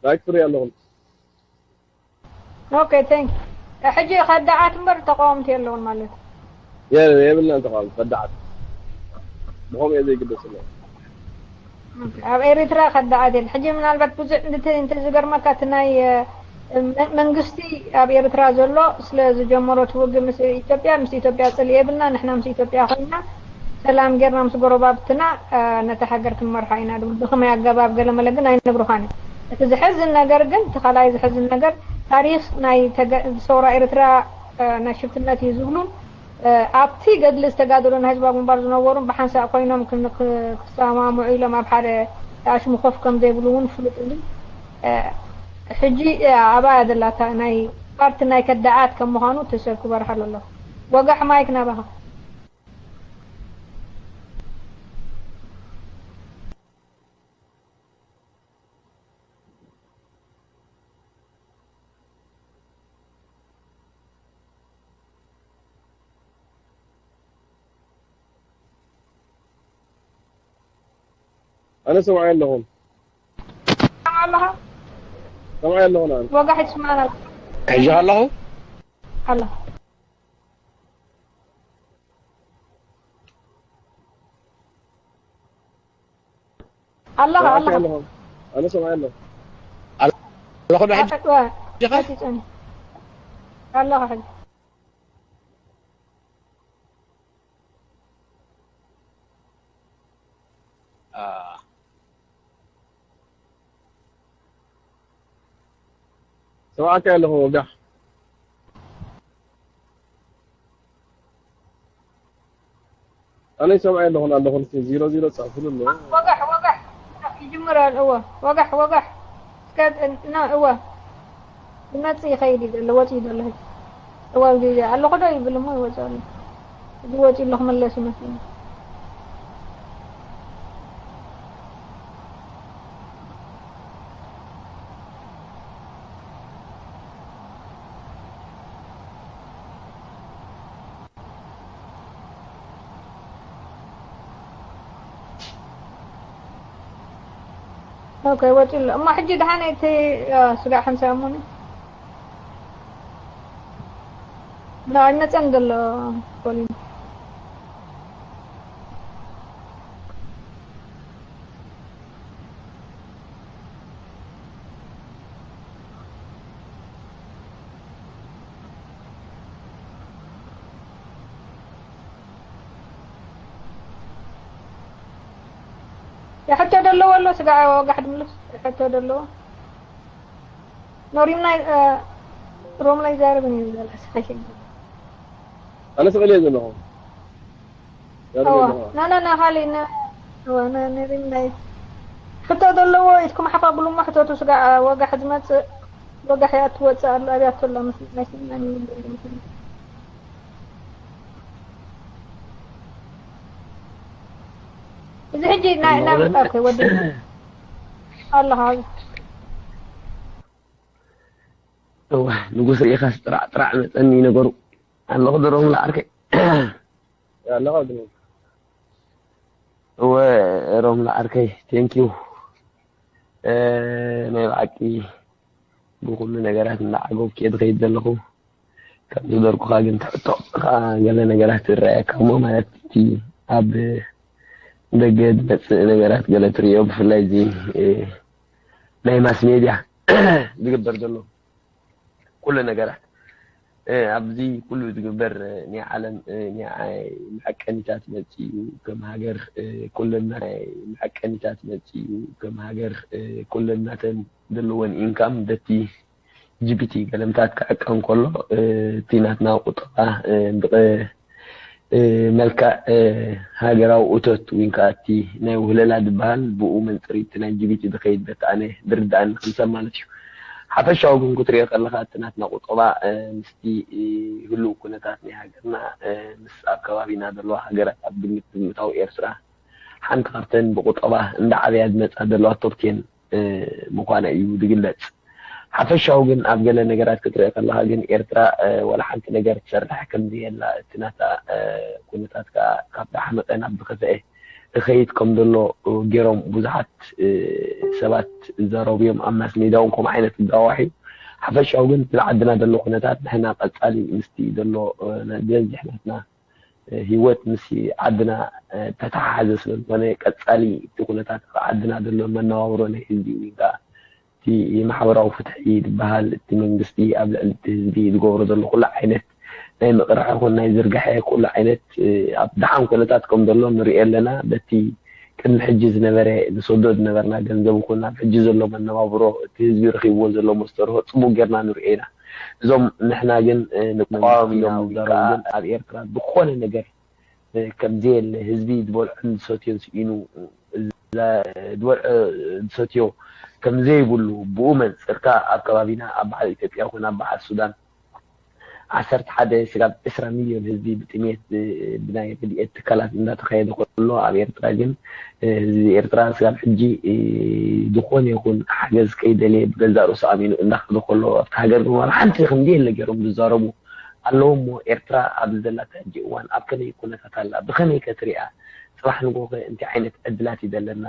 ማይክ ፍሪ ኣለኹም okay thank ሕጂ ከዳዓት እምበር ተቃወምቲ የለውን ማለት የብልናን ተቃወምቲ ከዳዓት ብኸምኡ እየ ዘይግደስ ኣለኹ ኣብ ኤርትራ ከዳኣት የለ። ሕጂ ምናልባት ብዙሕ እንተ-፣ እንተዝገርመካ፣ እቲ ናይ፣ እ፣ መ-፣ መንግስቲ ኣብ ኤርትራ ዘሎ ስለ ዝጀመሮ እቲ ውግእ ምስ ኢትዮጵያ፣ ምስ ኢትዮጵያ ጽልኢ የብልና፣ ንሕና ምስ ኢትዮጵያ ኮይና ሰላም ጌርና ምስ ጎረባብትና፣ እ፣ ነታ ሃገር ክንመርሓ ኢና ዝብሉ። ብኸመይ ኣገባብ ገለ መለ ግን ኣይነግሩኻን እዮም። እቲ ዘሕዝን ነገር ግን፣ እቲ ካልኣይ ዘሕዝን ነገር፣ ታሪኽ ናይ ተገ-፣ ሰውራ ኤርትራ፣ እ፣ ናይ ሽፍትነት እዩ ዝብሉን፣ እ፣ ኣብቲ ገድሊ ዝተጋደሉ ናይ ህዝባዊ ግንባር ዝነበሩን ብሓንሳእ ኮይኖም ክን-፣ ክ-፣ ክሰማምዑ ኢሎም ኣብ ሓደ ኣሽሙ ኮፍ ከም ዘይብሉ እውን ፍሉጥ እዩ። እ፣ ሕጂ፣ እ፣ ኣብኣ እያ ዘላ፣ እታ ናይ ፓርቲ ናይ ከዳዓት ከም ምዃኑ እቲ ሰብ ክበርሃሉ ኣለዎ። ወጋሕ ማይክ ናባኻ። ኣነ ሰምዓዮ ኣለኹ። ትሰምዕ ኣለኻ? ሰምዓዮ ኣለኹ ንዓም። ወጋሕ ይስማዓና ሕጂ ኣለኹ። ኣሎ። ኣለኻ፣ ሰምዓዮ ኣለኻ። ኣለኹ። ኣነ ሰምዓዮ ኣለኹ። ኣለኹ ዶ ሕጂ? እወ፣ ዲኻ? ሕጂ ጸኒ። ኣለኻ ሕጂ። ሰምዓካ ኣለኹ ወጋሕ። ኣነ ይሰምዐ ኣለኹ ኣለኹ ዜሮ ዜሮ ጻሕፉሉ ኣሎ። ወጋሕ ወጋሕ ይጅምር ኣሎ። እወ ወጋሕ ወጋሕ እስከ ና እወ ይመጽእ ይኸይድ እዩ ዘሎ ወጺኡ ዘሎ ሕጂ። እወ ኣብዚ ኣለኹ ዶ ይብል እሞ ይወጽእ ኣሎ። እዚ ወጺኡ ኣሎ ክምለስ ይመስለኒ። ኦኬ ወፂኡ ኣሎ እሞ ሕጂ ደሓን እቲ ስጋዕ ሓንሳብ እሞኒ ና ኣይመፀን ዘሎ ኮሊን ሕቶ ደለዎ ኣሎ ስጋ ወጋሕ ድምልስ ሕቶ ደለዎ ኖሪምና ሮም ላይ ዛረብን እዩ ዝበላ ስሓሸ ኣነ ስቕል እየ ዘለኹ ና ና ና ካሊ ና ዋ ና ና ሪም ናይ ሕቶ ዘለዎ ኢትኩም ሓፋ ብሉሞ ሕቶቱ ስጋ ወጋሕ ዝመጽእ ወጋሕ እያ ትወጽእ ኣሎ ኣብያ ትሎ ምስ ናይ ስና እዚ ሕጂ ናይ ናይ ኦኬ ወዲ ኣለኻ እወ ንጉስ ርኢኻስ ጥራዕ ጥራዕ መፀኒ ነገሩ ኣለኹ ዶ ሮምላ ዓርከይ ኣለኻ ግን እወ ሮምላ ዓርከይ ቴንኪዩ ናይ ብሓቂ ብኩሉ ነገራት እንዳዓገብኩ እየ ዝኸይድ ዘለኹ ካብ ዝደርኩኻ ግን ትሕቶ ከዓ ገለ ነገራት ዝረኣየካ እሞ ማለት እቲ ኣብ ደገ ዝመፅእ ነገራት ገለ ትርእዮ ብፍላይ እዚ ናይ ማስ ሜድያ ዝግበር ዘሎ ኩሉ ነገራት ኣብዚ ኩሉ ዝግበር ናይ ዓለም ናይ መዐቀኒታት መፂኡ ከም ሃገር ኩልና መዐቀኒታት መፂኡ ከም ሃገር ኩለናተን ዘለወን ኢንካም በቲ ጂቢቲ ገለምታት ክዕቀን ከሎ እቲ ናትና ቁጠባ ብቐ መልክዕ ሃገራዊ እቶት ወይ ከዓ እቲ ናይ ውህለላ ዝበሃል ብኡ መንፅር እቲ ናይ ጅቢቲ ዝኸይድ በቲ ኣነ ዝርድኣኒ ከም ሰብ ማለት እዩ። ሓፈሻዊ ግን ክትሪኦ ከለኻ እቲ ናትና ቁጠባ ምስቲ ህሉው ኩነታት ናይ ሃገርና ምስ ኣብ ከባቢና ዘለዋ ሃገራት ኣብ ግምት ብምእታው ኤርትራ ሓንቲ ካብተን ብቁጠባ እንዳዓበያ ዝመፃ ዘለዋ ቶፕ ቴን ምዃና እዩ ዝግለፅ። ሓፈሻዊ ግን ኣብ ገለ ነገራት ክትርኢ ከለኻ ግን ኤርትራ ዋላ ሓንቲ ነገር ትሰርሕ ከምዘየላ እቲ ናታ ኩነታት ከዓ ካብ ዝሓመቐ ናብ ዝኸፍአ እኸይድ ከም ዘሎ ገይሮም ብዙሓት ሰባት ይዛረቡ እዮም ኣብ ማስ ሜድያ እውን ከምኡ ዓይነት ይጋዋሕ እዩ ሓፈሻዊ ግን እቲ ዓድና ዘሎ ኩነታት ንሕና ቀፃሊ ምስቲ ዘሎ ዝበዝሕ ናትና ህይወት ምስ ዓድና ተተሓሓዘ ስለ ዝኾነ ቀፃሊ እቲ ኩነታት ዓድና ዘሎ መነባብሮ ናይ ህዝቢ ወይ ከዓ እቲ ማሕበራዊ ፍትሒ ዝበሃል እቲ መንግስቲ ኣብ ልዕሊ እቲ ህዝቢ ዝገብሮ ዘሎ ኩሉ ዓይነት ናይ ምቕራሕ ይኹን ናይ ዝርጋሐ ኩሉ ዓይነት ኣብ ደሓን ኩነታት ከም ዘሎ ንሪኦ ኣለና። በቲ ቅድሚ ሕጂ ዝነበረ ንሰዶ ዝነበርና ገንዘብ ይኹን ኣብ ሕጂ ዘሎ መነባብሮ እቲ ህዝቢ ረኺብዎ ዘሎ መስተርሆ ፅቡቅ ጌርና ንሪኦ ኢና። እዞም ንሕና ግን ንቋወም እዮም ዝዛረቡ ግን ኣብ ኤርትራ ዝኾነ ነገር ከምዘየለ ህዝቢ ዝበልዖን ዝሰትዮን ስኢኑ ዝበልዖ ዝሰትዮ ከምዘይብሉ ብኡ መንፅርካ ኣብ ከባቢና ኣብ በዓል ኢትዮጵያ ኮነ ኣብ በዓል ሱዳን ዓሰርተ ሓደ ስጋብ ዕስራ ሚልዮን ህዝቢ ብጥሜት ብናይ ረድኤት ትካላት እንዳተኻየደ ከሎ ኣብ ኤርትራ ግን ህዝቢ ኤርትራ ስጋብ ሕጂ ዝኾነ ይኹን ሓገዝ ከይደለየ ብገዛእ ርእሱ ኣሚኑ እንዳኸደ ከሎ ኣብቲ ሃገር ግን ዋላ ሓንቲ ከምዚ የለ ገይሮም ዝዛረቡ ኣለዉ እሞ ኤርትራ ኣብዚ ዘላታ ሕጂ እዋን ኣብ ከመይ ኩነታት ኣላ ብኸመይ ከትሪኣ ፅባሕ ንጎኸ እንታይ ዓይነት ዕድላት እዩ ዘለና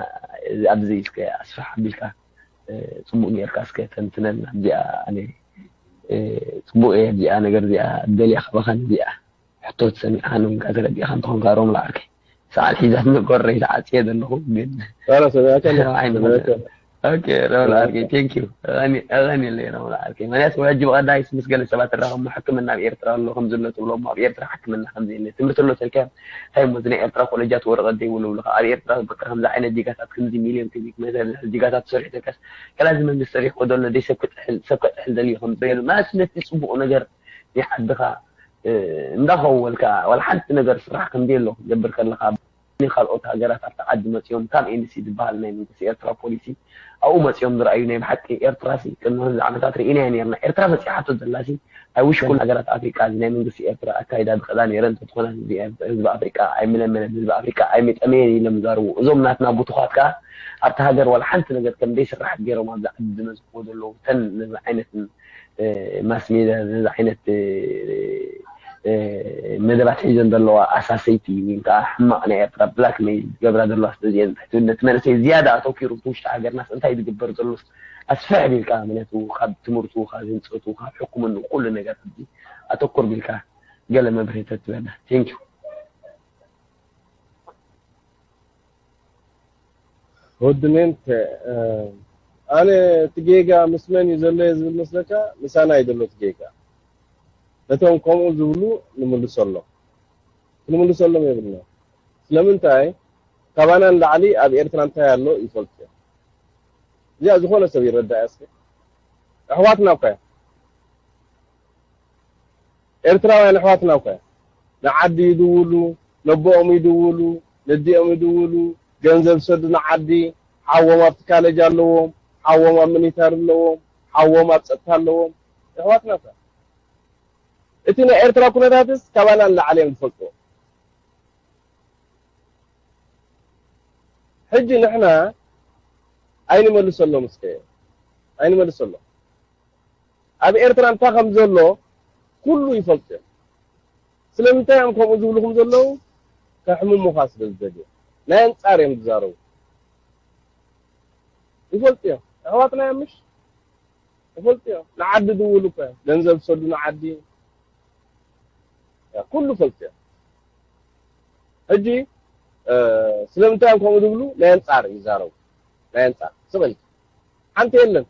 ኣብዚ እስከ ኣስፍሕ ኣቢልካ ፅቡቅ ጌርካ እስከ ተንትነልና እዚኣ ኣነ ፅቡቅ እየ እዚኣ ነገር እዚኣ ደልያ ካባኻን እዚኣ ሕቶ ትሰሚዓ ንውንካ ተረዲእካ እንተኾንካ ሮም ለዓርከይ ሰዓል ሒዛት መቆረይ ተዓፅየ ዘለኹ ግን ሮም ለዓርከይ ቴንክ ዩ ኣቐኒለይ ሮም ለዓርከይ ምክንያቱ ሕጂ ብቐዳይስ ምስ ገለ ሰባት እራኸሞ ሕክምና ኣብ ኤርትራ ኣሎ ከምዝሎ ትብሎ እሞ ኣብ ኤርትራ ሕክምና ከምዘየለ ትምህርቲ ኣሎ ተልካ እንታይ እሞ ናይ ኤርትራ ኮለጃት ወረቐት ዘይብሉ ብልካ ኣብ ኤርትራ በቃ ከምዚ ዓይነት ዜጋታት ከምዚ ሚልዮን ኪቢክ ሜተር ዜጋታት ተሰሪሑ ተልካስ ከላዚ መንግስቲ ሰሪሕዎ ዘሎ ደይ ሰብ ክጥሕል ሰብ ከጥሕል ደልዩ ከም ዝገሉ ማለት ነቲ ፅቡቅ ነገር ናይ ዓድኻ እንዳኸወልካ ዋላ ሓንቲ ነገር ስራሕ ከም ዘየሎ ክትገብር ከለካ ካልኦት ሃገራት ኣብቲ ዓዲ መፅኦም ካብ ኤንሲ ዝበሃል ናይ መንግስቲ ኤርትራ ፖሊሲ ኣብኡ መፅኦም ዝረኣዩ ናይ ብሓቂ ኤርትራ ሲ ቅድሚ ክንዚ ዓመታት ርኢናዮ ነርና ኤርትራ በፂሓቶ ዘላ ሲ ኣብ ውሽ ኩል ሃገራት ኣፍሪቃ እዚ ናይ መንግስቲ ኤርትራ ኣካይዳ ዝኸዳ ነይረ እንተትኾና ህዝቢ ኣፍሪቃ ኣይምለመነን ህዝቢ ኣፍሪቃ ኣይምጠመየን ኢሎም ይዛርቡ እዞም ናትና ቡቱኻት ከዓ ኣብቲ ሃገር ዋላ ሓንቲ ነገር ከም ዘይስራሕ ገይሮም ኣብዚ ዓዲ ዝነዝሕዎ ዘለዉ ተን ነዚ ዓይነት ማስ ሜድያ ነዚ ዓይነት መደባት ሒዘን ዘለዋ ኣሳሰይቲ ወይ ከዓ ሕማቕ ናይ ኤርትራ ብላክ ሜል ዝገብራ ዘለዋ ስለዚአን ትሕትነት መንእሰይ ዝያዳ ኣተኪሩ እቲ ውሽጢ ሃገርናስ እንታይ ዝግበር ዘሎስ ኣስፍሕ ቢልካ ምክንያቱ ካብ ትምህርቱ ካብ ህንፀቱ ካብ ሕክምንኡ ኩሉ ነገር ኣብዚ ኣተኩር ቢልካ ገለ መብርሂ ተትበና ቴንኪዩ ወዲ ሜንት ኣነ እቲ ጌጋ ምስ መን እዩ ዘሎ እየ ዝብል መስለካ ምሳና እዩ ዘሎ እቲ ጌጋ ነቶም ከምኡ ዝብሉ ንምልሰሎም ክንምልሰሎም የብልና ስለምንታይ ካባና ንላዕሊ ኣብ ኤርትራ እንታይ ኣሎ ይፈልጡ እዮም እዚኣ ዝኾነ ሰብ ይረዳእ እስከ ኣሕዋትና እኳ እዮም ኤርትራውያን ኣሕዋትና እኳ እዮም ንዓዲ ይድውሉ ነቦኦም ይድውሉ ነዲኦም ይድውሉ ገንዘብ ሰዱ ንዓዲ ሓዎም ኣብቲ ካለጅ ኣለዎም ሓዎም ኣብ ሚኒታር ኣለዎም ሓዎም ኣብ ፀጥታ ኣለዎም ኣሕዋትና እኳ እቲ ናይ ኤርትራ ኩነታትስ ካባና ንላዕሊ እዮም ዝፈልጥዎ ሕጂ ንሕና ኣይንመልሰሎም እስከ ኣይንመልሰሎም ኣብ ኤርትራ እንታይ ከም ዘሎ ኩሉ ይፈልጡ እዮም ስለምንታይ እዮም ከምኡ ዝብልኹም ዘለዉ ከሕምሙኻ ስለ ዝደልዩ ናይ ኣንጻር እዮም ዝዛረቡ ይፈልጡ እዮም ኣሕዋትና እዮም ምሽ ይፈልጡ እዮም ንዓዲ ድውሉ እኮ እዮም ገንዘብ ዝሰዱ ንዓዲ ኩሉ ፈልጡ እዮም ሕጂ ስለምንታይ እዮም ከምኡ ዝብሉ ናይ ኣንጻር ይዛረቡ ናይ ኣንጻር ስቕ ኢልካ ሓንቲ የለን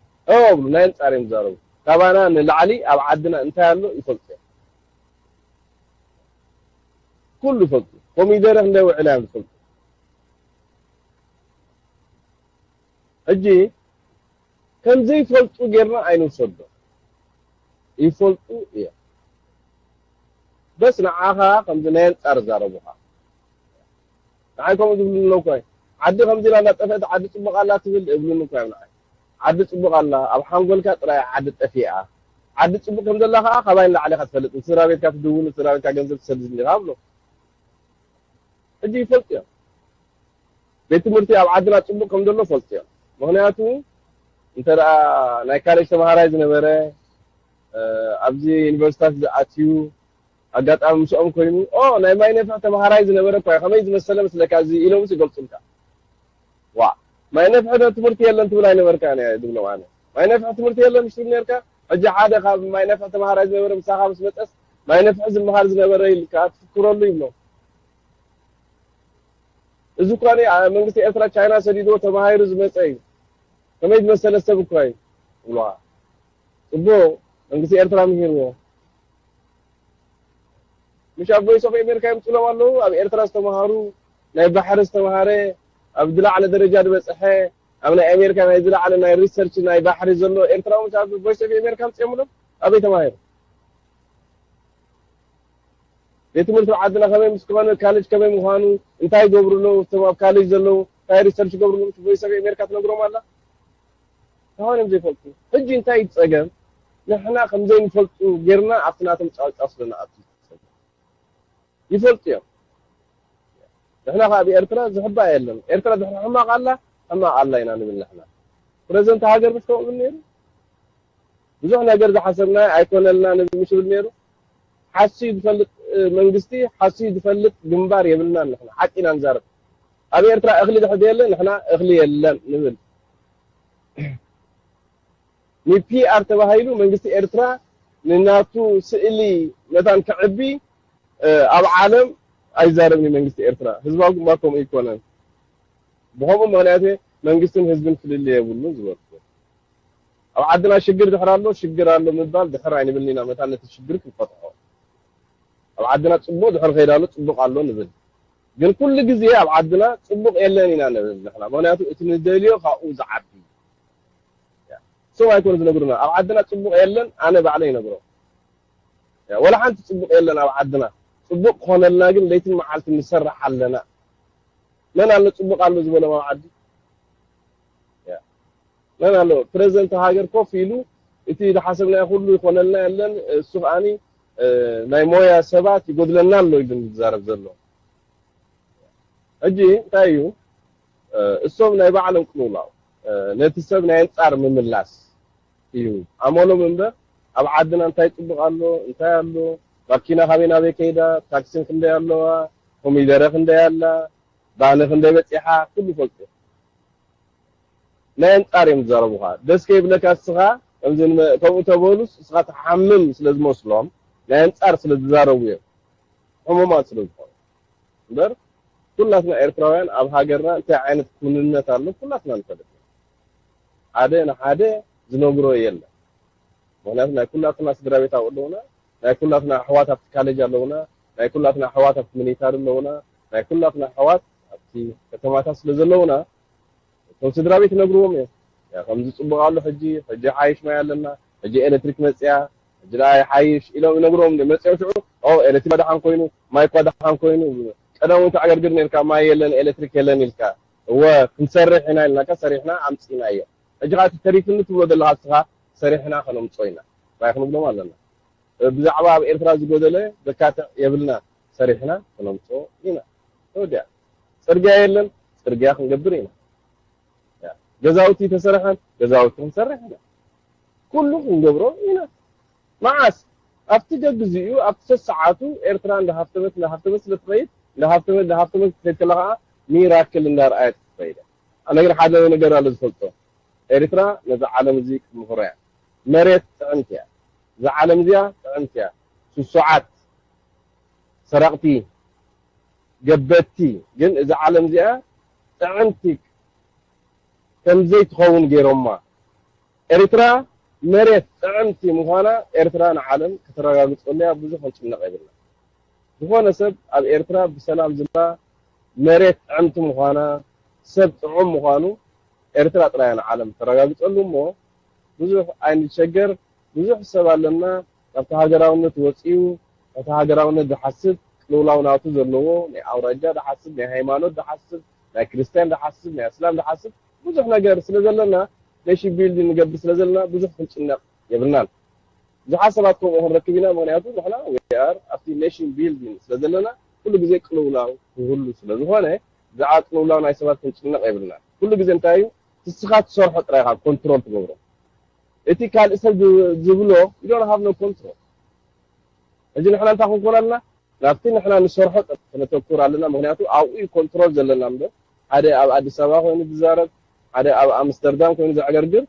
እብሉ ናይ ኣንጻር እዮም ዝዛረቡ ካባና ንላዕሊ ኣብ ዓድና እንታይ ኣሎ ይፈልጡ እዮም ኩሉ ይፈልጡ ኮሚደረ ክንደይ ውዕላ እዮም ዝፈልጡ ሕጂ ከም ዘይፈልጡ ጌርና ኣይንውሰዶ ይፈልጡ እዮም በስ ንዓኻ ከምዚ ናይ ኣንጻር ዛረቡኻ ንዓይ ከምኡ ዝብሉ ኣለዉ እኮ ዓዲ ከምዚ ኢላ እንዳጠፍአት ዓዲ ጽቡቕ ኣላ ትብል እብሉኒ እኮ እዮም ንዓይ ዓዲ ጽቡቕ ኣላ ኣብ ሓንጎልካ ጥራይ ዓዲ ጠፊኣ ዓዲ ጽቡቕ ከም ዘላ ከዓ ካባይ ንላዕሊ ኢኻ ትፈልጥ ንስድራ ቤትካ ትድውል ንስድራ ቤትካ ገንዘብ ትሰድድ እንዲኻ እብሎ ሕጂ ይፈልጡ እዮም ቤት ትምህርቲ ኣብ ዓድና ጽቡቕ ከም ዘሎ ፈልጡ እዮም ምኽንያቱ እንተ ናይ ካሌጅ ተማሃራይ ዝነበረ ኣብዚ ዩኒቨርሲታት ዝኣትዩ ኣጋጣሚ ምስኦም ኮይኑ ኦ ናይ ማይ ነፍሕ ተማሃራይ ዝነበረ እኳ ከመይ ዝመሰለ መስለካ እዚ ኢሎም ይገልጹልካ ዋ ማይ ነፍሕ ዶ ትምህርቲ የለን ትብል ኣይነበርካ ዝብሎም ኣነ ማይ ነፍሕ ትምህርቲ የለን ትብል ነርካ ሕጂ ሓደ ካብ ማይ ነፍሕ ተማሃራይ ዝነበረ ምሳኻ ምስ መጠስ ማይ ነፍሕ ዝመሃር ዝነበረ ኢልካ ትፍክረሉ ይብሎም እዚ እኳ መንግስቲ ኤርትራ ቻይና ሰዲድዎ ተማሂሩ ዝመፀ እዩ። ከመይ ዝመሰለ ሰብ እኳ እዩ ይብሉኻ። ፅቡቕ መንግስቲ ኤርትራ ምሂርዎ። ምሽ ኣብ ቮይስ ኦፍ ኣሜሪካ የምፅሎም ኣለዉ። ኣብ ኤርትራ ዝተምሃሩ፣ ናይ ባሕሪ ዝተምሃረ፣ ኣብ ዝለዓለ ደረጃ ዝበፅሐ፣ ኣብ ናይ ኣሜሪካ ናይ ዝለዓለ ናይ ሪሰርች ናይ ባሕሪ ዘሎ ኤርትራዊ ምሽ ኣብ ቮይስ ኦፍ ኣሜሪካ ኣምፅኦምሎም። ኣበይ ተማሂሩ? ቤት ትምህርቲ ዓድና ከመይ ምስ ክኾነ፣ ካሌጅ ከመይ ምዃኑ፣ እንታይ ይገብሩ ኣለዉ፣ እቶም ኣብ ካሌጅ ዘለዉ እንታይ ሪሰርች ይገብሩ ኣለዉ፣ ቮይስ ኦፍ ኣሜሪካ ትነግሮም ኣላ። እንታይ ኮይኖም ዘይፈልጡ? ሕጂ እንታይ እዩ ጸገም? ንሕና ከም ዘይንፈልጡ ጌርና ኣብቲ ናቶም ጫውጫው ስለ ንኣቱ። ይፈልጡ እዮም። ንሕና ከኣ ኣብ ኤርትራ ዝሕባእ የለን። ኤርትራ ድሕሪ ሕማቕ ኣላ፣ ሕማቕ ኣላ ኢና ንብል ንሕና። ፕረዚደንት ሃገር ምሽ ከምኡ ብል ነይሩ። ብዙሕ ነገር ዝሓሰብና ኣይኮነልና ንብል ምሽ ብል ነይሩ። ሓስዩ ዝፈልጥ መንግስቲ፣ ሓስዩ ዝፈልጥ ግንባር የብልናን ንሕና። ሓቂ ኢና ንዛረብ። ኣብ ኤርትራ እኽሊ ድሕር የለ፣ ንሕና እኽሊ የለን ንብል። ንፒኣር ተባሂሉ መንግስቲ ኤርትራ ንናቱ ስእሊ መታን ክዕቢ ኣብ ዓለም ኣይዛረብን መንግስቲ ኤርትራ። ህዝባዊ ግንባር ከምኡ ኣይኮነን። ብኸምኡ ምኽንያት መንግስትን ህዝብን ፍልልይ የብሉን ዝበልኩ። ኣብ ዓድና ሽግር ድሕር ኣሎ፣ ሽግር ኣሎ ምባል ድሕር ኣይንብልን ኢና። መታን ነቲ ሽግር ክንፈትሖ። ኣብ ዓድና ጽቡቕ ድሕር ከይድ ኣሎ፣ ጽቡቕ ኣሎ ንብል። ግን ኩሉ ግዜ ኣብ ዓድና ጽቡቕ የለን ኢና ንብል ንሕና። ምኽንያቱ እቲ ንደልዮ ካብኡ ዝዓቢ። እሶም ኣይኮኑ ዝነግሩና። ኣብ ዓድና ጽቡቕ የለን፣ ኣነ ባዕለይ ይነግሮ። ወላ ሓንቲ ጽቡቕ የለን ኣብ ዓድና። ጽቡቕ ክኾነልና ግን ለይትን መዓልትን ንሰርሕ ኣለና። መን ኣሎ ጽቡቕ ኣሎ ዝበሎም ኣብ ዓዲ? መን ኣሎ? ፕረዚደንት ሃገር ኮፍ ኢሉ እቲ ዝሓሰብናዮ ኩሉ ይኾነልና የለን፣ እሱ ከኣኒ ናይ ሞያ ሰባት ይጎድለና ኣሎ ኢሉ ዝዛረብ ዘሎ። ሕጂ እንታይ እዩ? እሶም ናይ ባዕሎም ቅልውላው፣ ነቲ ሰብ ናይ ኣንጻር ምምላስ እዩ ኣመሎም እምበር፣ ኣብ ዓድና እንታይ ጽቡቕ ኣሎ፣ እንታይ ኣሎ፣ ማኪና ካበይ ናበይ ከይዳ፣ ታክሲን ክንደይ ኣለዋ፣ ኮሚደረ ክንደይ ኣላ፣ ባኒ ክንደይ በጺሓ፣ ኩሉ ይፈልጡ። ናይ ኣንጻር እዮም ዝዛረቡኻ። ደስ ከይብለካ እስኻ፣ ከምዚ ንመ-፣ ከምኡ ተበሉስ እስኻ ትሓምም ስለ ዝመስሎም፣ ናይ ኣንጻር ስለ ዝዛረቡ እዮም። ሕሙማት ስለ ዝኾኑ። እምበር፣ ኩላትና ኤርትራውያን ኣብ ሃገርና እንታይ ዓይነት ኩንነት ኣሎ፣ ኩላትና ንፈልጥ። ሓደ ንሓደ ዝነግሮ የለን። ምኽንያቱ ናይ ኩላትና ስድራ ቤት ኣብኡ ኣለውና፣ ናይ ኩላትና ኣሕዋት ኣብቲ ካሌጅ ኣለውና፣ ናይ ኩላትና ኣሕዋት ኣብቲ ሚሊታሪ ኣለውና፣ ናይ ኩላትና ኣሕዋት ኣብቲ ከተማታት ስለ ዘለውና፣ እቶም ስድራ ቤት ይነግርዎም እዮም። ያ፣ ከምዚ ጽቡቕ ኣሎ ሕጂ፣ ሕጂ ሓይሽ ማይ ኣለና፣ ሕጂ ኤሌክትሪክ መጽያ፣ ሕጂ ደኣ ይሓይሽ ኢሎም ይነግርዎም እዮም። መጽዮም ሽዑ፣ ኦ፣ ኤሌክትሪክ ደሓን ኮይኑ፣ ማይ እኳ ደሓን ኮይኑ፣ ቀደም እውን ተዕገርግር ነርካ፣ ማይ የለን፣ ኤሌክትሪክ የለን ኢልካ። እወ፣ ክንሰርሕ ኢና ኢልናካ፣ ሰሪሕና ኣምጺእናዮ። ሕጂ ኸኣ እቲ ተሪፍኒ ትብሎ ዘለኻ እስኻ፣ ሰሪሕና ከነምጽኦ ኢና። ጥራይ ክንብሎም ኣለና። ብዛዕባ ኣብ ኤርትራ ዝጎደለ ዘካትዕ የብልና፣ ሰሪሕና ክነምጽኦ ኢና። ተወዲኣ። ጽርግያ የለን፣ ጽርግያ ክንገብር ኢና። ያ፣ ገዛውቲ ተሰርሐን፣ ገዛውቲ ክንሰርሕ ኢና። ኩሉ ክንገብሮ ኢና። መዓስ? ኣብቲ ገግዚኡ፣ ኣብቲ ሰሰዓቱ ኤርትራ እንዳሃፍተመት፣ እንዳሃፍተመት ስለ ትኸይድ፣ እንዳሃፍተመት፣ እንዳሃፍተመት ክትከይድ ከላ ኸዓ ሚራክል እንዳርኣየት ክትኸይድ። ኣነ ግን ሓደ ነገር ኣሎ ዝፈልጦ። ኤርትራ ነዛ ዓለም እዚ ክትምኽሮ እያ። መሬት ጥዕምቲ እያ። እዛ ዓለም እዚኣ ጥዕምቲ እያ። ስሱዓት፣ ሰረቕቲ፣ ገበቲ፣ ግን እዛ ዓለም እዚኣ ጥዕምቲ ከም ዘይትኸውን ገይሮማ። ኤርትራ መሬት ጥዕምቲ ምዃና ኤርትራ ንዓለም ከተረጋግጸሉ እያ። ብዙሕ ክንጭነቕ የብልና። ዝኾነ ሰብ ኣብ ኤርትራ ብሰላም ዝላ መሬት ጥዕምቲ ምዃና፣ ሰብ ጥዑም ምዃኑ ኤርትራ ጥራይ እያ ንዓለም ተረጋግጸሉ እሞ ብዙሕ ኣይንሸገር። ብዙሕ ሰብ ኣለና ካብቲ ሃገራውነት ወጺኡ፣ እቲ ሃገራውነት ዝሓስብ፣ ቅልውላው ናቱ ዘለዎ፣ ናይ ኣውራጃ ዝሓስብ፣ ናይ ሃይማኖት ዝሓስብ፣ ናይ ክርስትያን ዝሓስብ፣ ናይ እስላም ዝሓስብ፣ ብዙሕ ነገር ስለ ዘለና፣ ኔሽን ቢልዲንግ ንገብር ስለ ዘለና፣ ብዙሕ ክንጭነቕ የብልናን። ብዙሓት ሰባት ከምኡ ክንረክብ ኢና፣ ምኽንያቱ ንሕና we are ኣብቲ ኔሽን ቢልዲንግ ስለ ዘለና፣ ኩሉ ግዜ ቅልውላው ክህሉ ስለ ዝኾነ፣ ብዛዕባ ቅልውላው ናይ ሰባት ክንጭነቕ የብልናን። ኩሉ ግዜ እንታይ እዩ? ንስኻ ትሰርሖ ጥራይ ኢኻ ኮንትሮል ትገብሮ። እቲ ካልእ ሰብ ዝ-፣ ዝብሎ፣ you don't have no control። ሕጂ ንሕና እንታይ ክንኮን ኣለና? ናብቲ ንሕና ንሰርሖ ጥራይ ክነተኩር ኣለና። ምኽንያቱ ኣብኡ እዩ ኮንትሮል ዘለና እምበር፣ ሓደ ኣብ ኣዲስ ኣበባ ኮይኑ ዝዛረብ፣ ሓደ ኣብ ኣምስተርዳም ኮይኑ ዘዕገርግር፣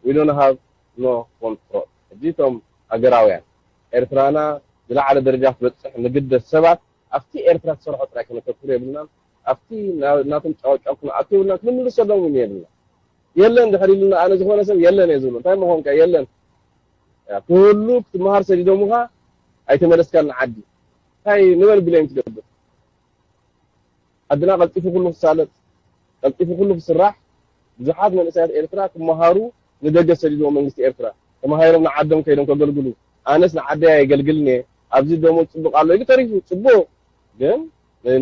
we don't have no control። ሕጂ እቶም ሃገራውያን፣ ኤርትራና ዝለዓለ ደረጃ ክትበጽሕ ንግደስ ሰባት፣ ኣብቲ ኤርትራ ትሰርሖ ጥራይ ከነተኩር የብልናን። ኣብቲ ናቶም ጫውጫው ክንኣትውና ክንምልሰሎም እውን የብልና። የለን ድሕር ኢሉና ኣነ ዝኾነ ሰብ የለን እየ ዝብሎ። እንታይ ምኾንካ የለን? ክህሉ ክትመሃር ሰዲዶምኻ ኣይተመለስካን ንዓዲ። እንታይ ንመን ብሌም ትገብር? ዓድና ቀልጢፉ ኩሉ ክሳለጥ፣ ቀልጢፉ ኩሉ ክስራሕ፣ ብዙሓት መንእሰያት ኤርትራ ክመሃሩ ንደገ ሰዲድዎ መንግስቲ ኤርትራ። ተማሂሮም ንዓዶም ከይዶም ከገልግሉ። ኣነስ ንዓደይ ኣየገልግልን እየ። ኣብዚ ደሞዝ ጽቡቕ ኣሎ ኢሉ ተሪፉ። ጽቡቕ። ግን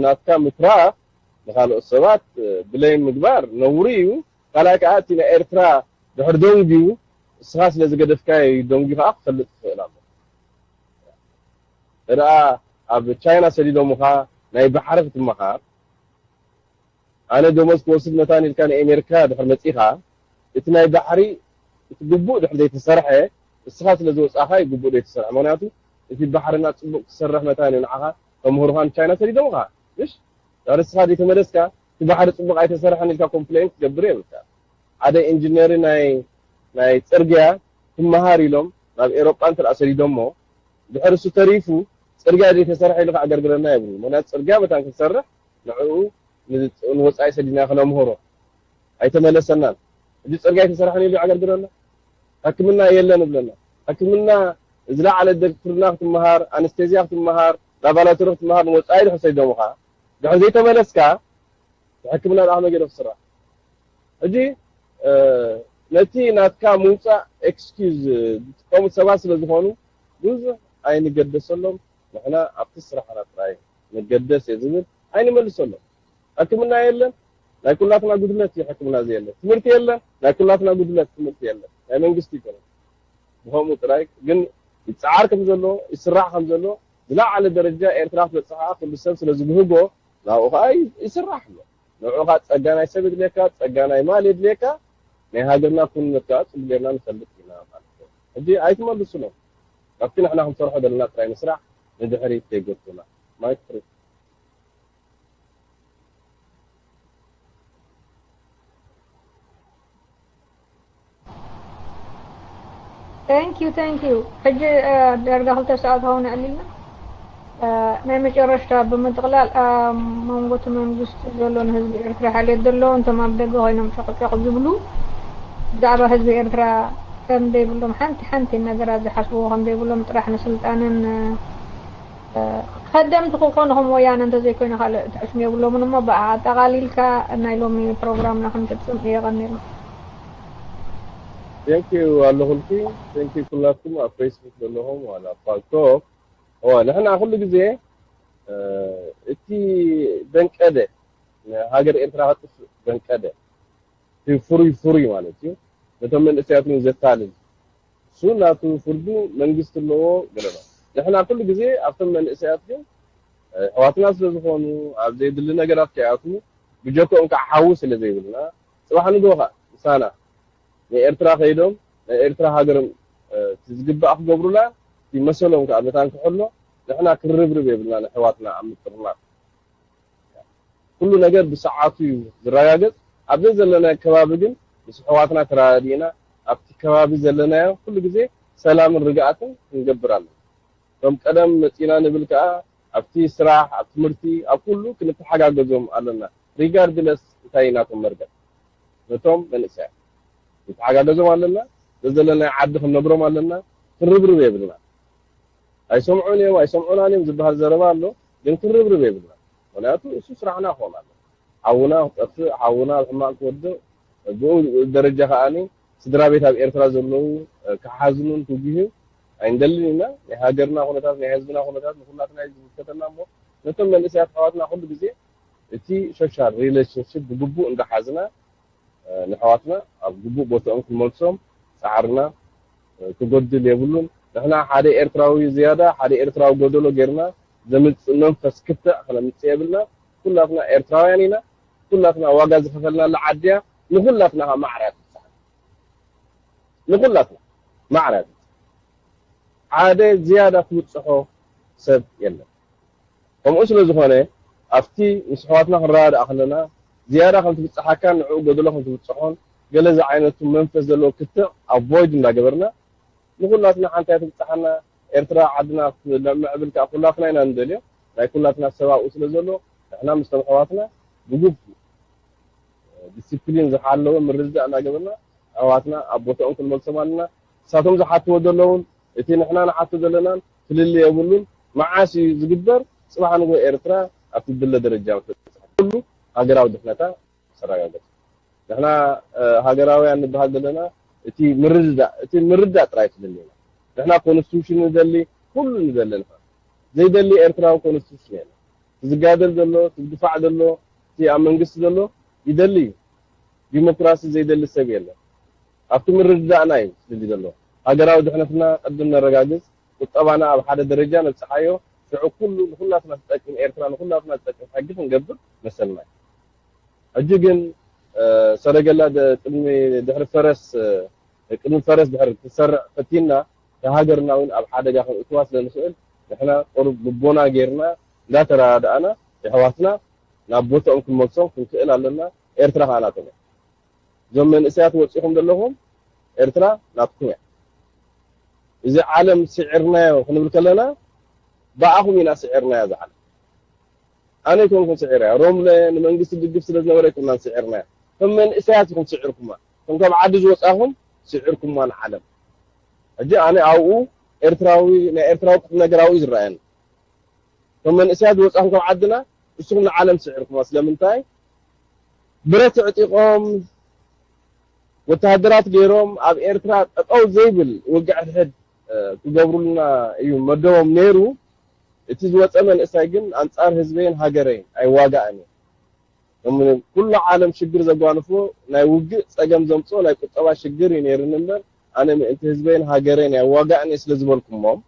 ናትካ ምትራፍ ንኻልኦት ሰባት ብሌም ምግባር ነውሪ እዩ። ካልኣይ ከኣ እቲ ናይ ኤርትራ ድሕር ደንጉዩ እስኻ ስለ ዝገደፍካዮ እዩ ደንጉዩ ከኣ ክፈልጥ ይኽእል ኣሎ። ደኣ ኣብ ቻይና ሰዲዶምኻ ናይ ባሕሪ ክትመሃር ኣነ ደሞዝ ክወስድ መታን ኢልካ ንኤሜሪካ ድሕር መጺኻ እቲ ናይ ባሕሪ እቲ ግቡእ ድሕር ዘይተሰርሐ እስኻ ስለ ዝወጻኻ እዩ ግቡእ ዘይተሰርሐ። ምኽንያቱ እቲ ባሕርና ጽቡቕ ክሰርሕ መታን እዩ ንዓኻ ከምህሩኻ ንቻይና ሰዲዶምኻ። ምሽ ድሕር እስኻ ዘይተመለስካ እቲ ባሕሪ ጽቡቕ ኣይተሰርሐን ኢልካ ኮምፕሌን ክትገብር የብልካ። ሓደ ኢንጂነሪ ናይ ናይ ጽርግያ ትመሃር ኢሎም ናብ ኤሮጳ እንተ ሰዲዶሞ ድሕር እሱ ተሪፉ ጽርግያ ዘይተሰርሐ ኢሉ ከኣገልግለና የብሉ። ምክንያቱ ጽርግያ መታን ክትሰርሕ ንዕኡ ንወፃኢ ሰዲና ክነምህሮ ኣይተመለሰናን። እዚ ፅርግያ ኣይተሰርሐን ኢሉ የገልግለና። ሕክምና የለን ይብለና። ሕክምና ዝለዓለ ዶክትርና ክትመሃር፣ ኣነስቴዝያ ክትመሃር፣ ላባራቶሪ ክትመሃር ንወፃኢ ድሕር ሰዲዶምኻ ድሕር ዘይተመለስካ ሕክምና ደኣ ከመይ ገይሩ ክስራሕ? ሕጂ ነቲ ናትካ ምውፃእ ኤክስኪዝ ዝጥቀሙ ሰባት ስለ ዝኾኑ ብዙሕ ኣይንገደሰሎም። ንሕና ኣብቲ ስራሕና ጥራይ ንገደስ እየ ዝብል ኣይንመልሰሎም። ሕክምና የለን፣ ናይ ኩላትና ጉድለት እዩ ሕክምና ዘየለ። ትምህርቲ የለን፣ ናይ ኩላትና ጉድለት ትምህርቲ የለን። ናይ መንግስቲ ይኮነ። ብኸምኡ ጥራይ ግን ይፀዓር ከም ዘሎ፣ ይስራሕ ከም ዘሎ፣ ዝለዓለ ደረጃ ኤርትራ ክትበፅሕ ከዓ ኩሉ ሰብ ስለ ዝብህጎ ናብኡ ከዓ ይስራሕ ኣሎ። ንዕኡ ከዓ ፀጋ ናይ ሰብ የድልየካ፣ ፀጋ ናይ ማል የድልየካ፣ ናይ ሃገርና ኩንነት ከዓ ፅቡቅ ጌርና ንፈልጥ ኢና ማለት እዩ። ሕጂ ኣይትመልሱሎም። ካብቲ ንሕና ክንሰርሖ ዘለና ጥራይ ንስራሕ፣ ንድሕሪት ከይጎትቱና። ማይክ ፍሪ። Thank you, thank you. ሕጂ ዳርጋ ክልተ ሰዓት ኸውን ኣዕሊልና። ናይ መጨረሽታ ብምጥቕላል ኣብ መንጎ እቲ መንግስቲ ዘሎ ንህዝቢ ኤርትራ ሓልዮት ዘለዎም እቶም ኣብ ደገ ኮይኖም ጨቕጨቕ ዝብሉ ብዛዕባ ህዝቢ ኤርትራ ከም ዘይብሎም ሓንቲ ሓንቲ ነገራት ዝሓስብዎ ከም ዘይብሎም ጥራሕ ንስልጣንን ከደምቲ ክኾኑ ከም ወያነ እንተዘይኮይኑ ካልእ ትዕስም የብሎምን እሞ ብኣ ኣጠቓሊልካ ናይ ሎሚ ፕሮግራምና ክንፍጽም እየ ቀኒልና። Thank you ኣለኹልኪ። Thank you ኩላትኩም ኣብ ፌስቡክ ዘለኹም ዋላ ኣብ ፓልቶክ። እዋ ንሕና ኩሉ ግዜ እቲ ደንቀደ ንሃገር ኤርትራ ከጥፍእ ደንቀደ እቲ ፍሩይ ፍሩይ ማለት እዩ። ነቶም መንእሰያት እውን ዘታልል እሱ ናቱ ፍርዱ መንግስቲ ኣለዎ ገለና። ንሕና ኩሉ ግዜ ኣብቶም መንእሰያት ግን ኣሕዋትና ስለ ዝኾኑ ኣብ ዘይድሊ ነገራት ከይኣትዉ ብጀክኦም ከዓ ሓዊ ስለ ዘይብልና ጽባሕ ንግሆ ከዓ ምሳና ንኤርትራ ከይዶም ናይ ኤርትራ ሃገርም እቲ ዝግባእ ክገብሩላ እቲ መሰሎም ከዓ መታን ክሕሎ ንሕና ክርብርብ የብልና ንኣሕዋትና ኣብ ምጥርናፍ። ኩሉ ነገር ብሰዓቱ እዩ ዝረጋገጽ። ኣብዚ ዘለናዮ ከባቢ ግን ምስ ኣሕዋትና ተረዳዲእና ኣብቲ ከባቢ ዘለናዮ ኩሉ ግዜ ሰላምን ርግኣትን ክንገብር ኣለና። ከም ቀደም መጺና ንብል ከኣ ኣብቲ ስራሕ፣ ኣብ ትምህርቲ፣ ኣብ ኩሉ ክንተሓጋገዞም ኣለና። ሪጋርድለስ እንታይ ናቶም መርገጽ ነቶም መንእሰያት ክንተሓጋገዞም ኣለና። ዘዘለናዮ ዓዲ ክንነብሮም ኣለና። ክንርብርብ የብልና። ኣይሰምዑን እዮም ኣይሰምዑናን እዮም ዝበሃል ዘረባ ኣሎ፣ ግን ክንርብርብ የብልና። ምክንያቱ እሱ ስራሕና ክኾን ኣሎ። ሓውና ክጠፍእ፣ ሓውና ኣብ ሕማቕ ክወድቕ፣ ብኡ ደረጃ ከኣ ስድራ ቤት ኣብ ኤርትራ ዘለዉ ክሓዝኑን ክጉህዩን ኣይንደልን ኢና። ናይ ሃገርና ኩነታት ናይ ህዝብና ኩነታት ንኩላትና እዩ ዝምልከተና እሞ ነቶም መንእሰያት ኣሕዋትና ኩሉ ግዜ እቲ ሶሻል ሪሌሽንሽፕ ብግቡእ እንዳሓዝና ንኣሕዋትና ኣብ ግቡእ ቦትኦም ክንመልሶም ጻዕርና ክጎድል የብሉን። ንሕና ሓደ ኤርትራዊ ዝያዳ ሓደ ኤርትራዊ ጎደሎ ጌርና ዘምጽእ መንፈስ ክትዕ ከነምጽእ የብልና። ኩላትና ኤርትራውያን ኢና። ኩላትና ዋጋ ዝኸፈልናላ ዓዲ እያ። ንኹላትና ከኣ ማዕረ እያ ትብጽሓና። ንኹላትና ማዕረ እያ ትብጽሓና። ሓደ ዝያዳ ትብጽሖ ሰብ የለን። ከምኡ ስለ ዝኾነ ኣብቲ ምስ ኣሕዋትና ክንረዳዳእ ከለና ዝያዳ ከም ትብጽሓካን ንዕኡ ጎደሎ ከም ትብጽሖን ገለ ዝዓይነቱ መንፈስ ዘለዎ ክትዕ ኣቮይድ እንዳገበርና ንኹላትና ሓንቲ እያ ትብጽሓና። ኤርትራ ዓድና ክትምዕብል ከኣ ኩላትና ኢና ንደልዮ። ናይ ኩላትና ሰብ ኣብኡ ስለ ዘሎ ንሕና ምስቶም ኣሕዋትና ብግቡእ ዲሲፕሊን ዝሓለወ ምርድዳእ እናገበርና ኣሕዋትና ኣብ ቦታኦም ክንመልሶም ኣለና። ንሳቶም ዝሓትዎ ዘለውን እቲ ንሕና ንሓቶ ዘለናን ፍልልይ የብሉን። መዓስ እዩ ዝግበር? ጽባሕ ንግሆ ኤርትራ ኣብቲ ድለ ደረጃ ክትበጽሕ፣ ኩሉ ሃገራዊ ድሕነታ ተረጋገጽ። ንሕና ሃገራውያን ንበሃል ዘለና እቲ ምርድዳእ፣ እቲ ምርዳእ ጥራይ ትደልየና። ንሕና ኮንስቲቱሽን ንደሊ፣ ኩሉ ንደሊ። ንሕና ዘይደሊ ኤርትራዊ ኮንስቲቱሽን የለን። ዝጋደል ዘሎ፣ ዝድፋዕ ዘሎ፣ እቲ ኣብ መንግስቲ ዘሎ ይደሊ እዩ። ዲሞክራሲ ዘይደሊ ሰብ የለን። ኣብቲ ምርድዳእና እዩ ዝደሊ ዘሎ። ሃገራዊ ድሕነትና ቅድም ነረጋግጽ፣ ቁጠባና ኣብ ሓደ ደረጃ ነብጽሓዮ፣ ሽዑ ኩሉ ንኹላትና ትጠቅም ኤርትራ፣ ንኹላትና ትጠቅም ሕጊ ክንገብር መሰልና እዩ። ሕጂ ግን ሰረገላ ቅድሚ ድሕሪ ፈረስ ቅድሚ ፈረስ ድሕሪ ክትሰርዕ ፈቲና፣ ንሃገርና እውን ኣብ ሓደጋ ክንእትዋ ስለ ንኽእል፣ ንሕና ቁሩብ ልቦና ጌርና እንዳተረዳዳእና የሕዋትና ናብ ቦትኦም ክንመልሶም ክንክእል ኣለና። ኤርትራ ከዓ ናቶም እያ። እዞም መንእሰያት ወፂኹም ዘለኹም ኤርትራ ናትኩም እያ። እዚ ዓለም ስዒርናዮ ክንብል ከለና ብኣኹም ኢና ስዒርናዮ። እዛ ዓለም ኣነ ኣይኮንኩን ስዒረያ። ሮምለ ንመንግስቲ ድግፍ ስለ ዝነበረ ኣይኮናን ስዒርናያ። ከም መንእሰያት ኢኹም ስዒርኩማ። ከም ካብ ዓዲ ዝወፃኹም ስዒርኩማ ንዓለም። ሕጂ ኣነ ኣብኡ ኤርትራዊ፣ ናይ ኤርትራዊ ቁም ነገር ኣብኡ እዩ ዝረኣየኒ። ከም መንእሰያት ዝወፃኹም ካብ ዓድና ንስኹም ንዓለም ስዒርኩማ። ስለምንታይ? ብረት ዕጢቖም ወተሃደራት ገይሮም ኣብ ኤርትራ ጠጠው ዘይብል ውግዕ ሕድሕድ ክገብሩልና እዩ መደቦም ነይሩ። እቲ ዝወፀ መንእሰይ ግን ኣንፃር ህዝበይን ሃገረይን ኣይዋጋእን እዩ። እም፣ ኩሉ ዓለም ሽግር ዘጓንፎ ናይ ውግእ ፀገም ዘምፅኦ ናይ ቁጠባ ሽግር እዩ ነይሩኒ እምበር ኣነ ምእንቲ ህዝበይን ሃገረይን ኣይዋጋእን እየ ስለ ዝበልኩሞም፣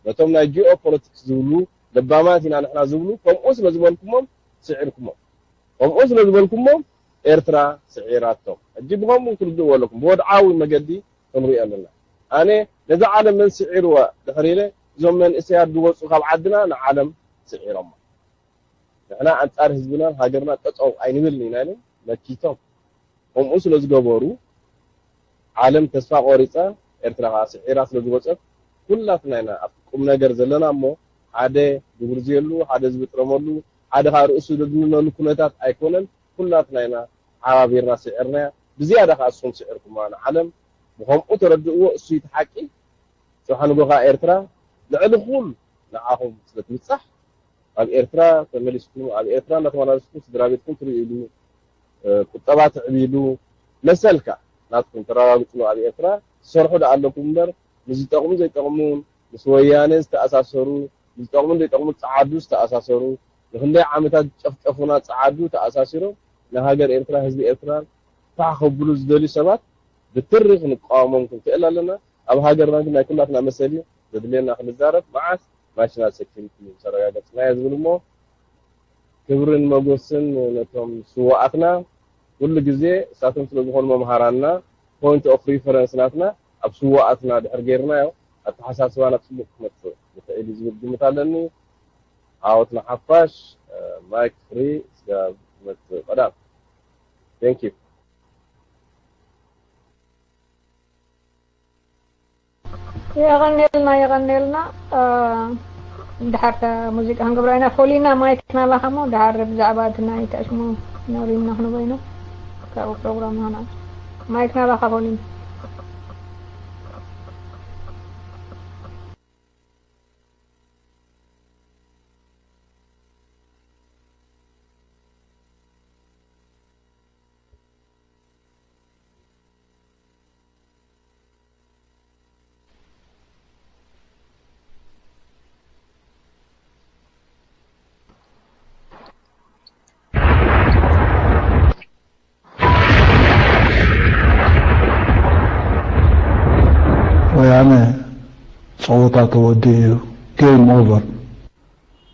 ነቶም ናይ ጂኦ ፖለቲክስ ዝብሉ ለባማት ኢና ንሕና ዝብሉ ከምኡ ስለ ዝበልኩሞም ስዒርኩሞም። ከምኡ ስለ ዝበልኩሞም ኤርትራ ስዒራቶም። ሕጂ ብኸምኡ ክትርድእዎ ኣለኩም። ብወድዓዊ መገዲ ክንሪኦ ኣለና። ኣነ ነዛ ዓለም መን ስዒርዋ ድሕር ኢለ እዞም መንእሰያት ዝወፁ ካብ ዓድና ንዓለም ስዒሮማ። ንሕና ኣንጻር ህዝብናን ሃገርና ጠጠው ኣይንብልን ኢና ኢሎም መኪቶም። ከምኡ ስለ ዝገበሩ ዓለም ተስፋ ቆሪጻ፣ ኤርትራ ከኣ ስዒራ ስለ ዝወጸት ኩላትና ኢና ኣብቲ ቁም ነገር ዘለና እሞ ሓደ ግብሪ ዝየሉ፣ ሓደ ዝብጥረመሉ፣ ሓደ ከኣ ርእሱ ዘድንነሉ ኩነታት ኣይኮነን። ኩላትና ኢና ሓባቢርና ስዒርናያ። ብዝያዳ ከኣ እስኹም ስዒርኩማ ንዓለም ብኸምኡ ተረድእዎ። እሱ እዩ እቲ ሓቂ። ጽባሕ ንጎ ከኣ ኤርትራ ልዕሊ ኩሉ ንዓኹም ስለ ትብጻሕ ኣብ ኤርትራ ተመሊስኩም ኣብ ኤርትራ እናተመላለስኩም ስድራ ቤትኩም ትርእይሉ፣ ቁጠባ ትዕብይሉ፣ መሰልካ ናትኩም ተረጋግጽሉ ኣብ ኤርትራ ትሰርሑ ደኣ ኣለኩም እምበር ምስ ዝጠቕሙ ዘይጠቕሙን ምስ ወያነ ዝተኣሳሰሩ፣ ዝጠቕሙን ዘይጠቕሙን ጸዓዱ ዝተኣሳሰሩ፣ ንክንደይ ዓመታት ዝጨፍጨፉና ጸዓዱ ተኣሳሲሮም ንሃገር ኤርትራ ህዝቢ ኤርትራ ፋሕ ከብሉ ዝደልዩ ሰባት ብትሪ ክንቃወሞም ክንክእል ኣለና። ኣብ ሃገርና ግን ናይ ኩላትና መሰል እዩ ዘድልየና ክንዛረብ። መዓስ ናሽናል ሴኩሪቲ ምስ ኣረጋገጽናዮ ዝብል እሞ ክብርን መጎስን ነቶም ስውኣትና። ኩሉ ግዜ እሳቶም ስለ ዝኾኑ መምሃራንና፣ point of reference ናትና ኣብ ስውኣትና ድሕር ጌርናዮ ኣተሓሳስባና ጽቡቕ ክመጽእ ይኽእል እዩ ዝብል ግምት ኣለኒ። ዓወት ንሓፋሽ። ማይክ ፍሪ ስጋብ ዝመጽእ ቀዳም። Thank you። የቐኔልና የቐኔልና። ድሓር ሙዚቃ ክንገብራ ኢና። ፎሊና ማይክ ናባኻ እሞ ድሓር ብዛዕባ እቲ ናይ ተዕሽሞ ነሪምና ክንበይኖ ካብኡ ፕሮግራም ና ማይክ ናባኻ ፎሊና። ወያነ ጸወታ ተወዲኡ እዩ። Game over።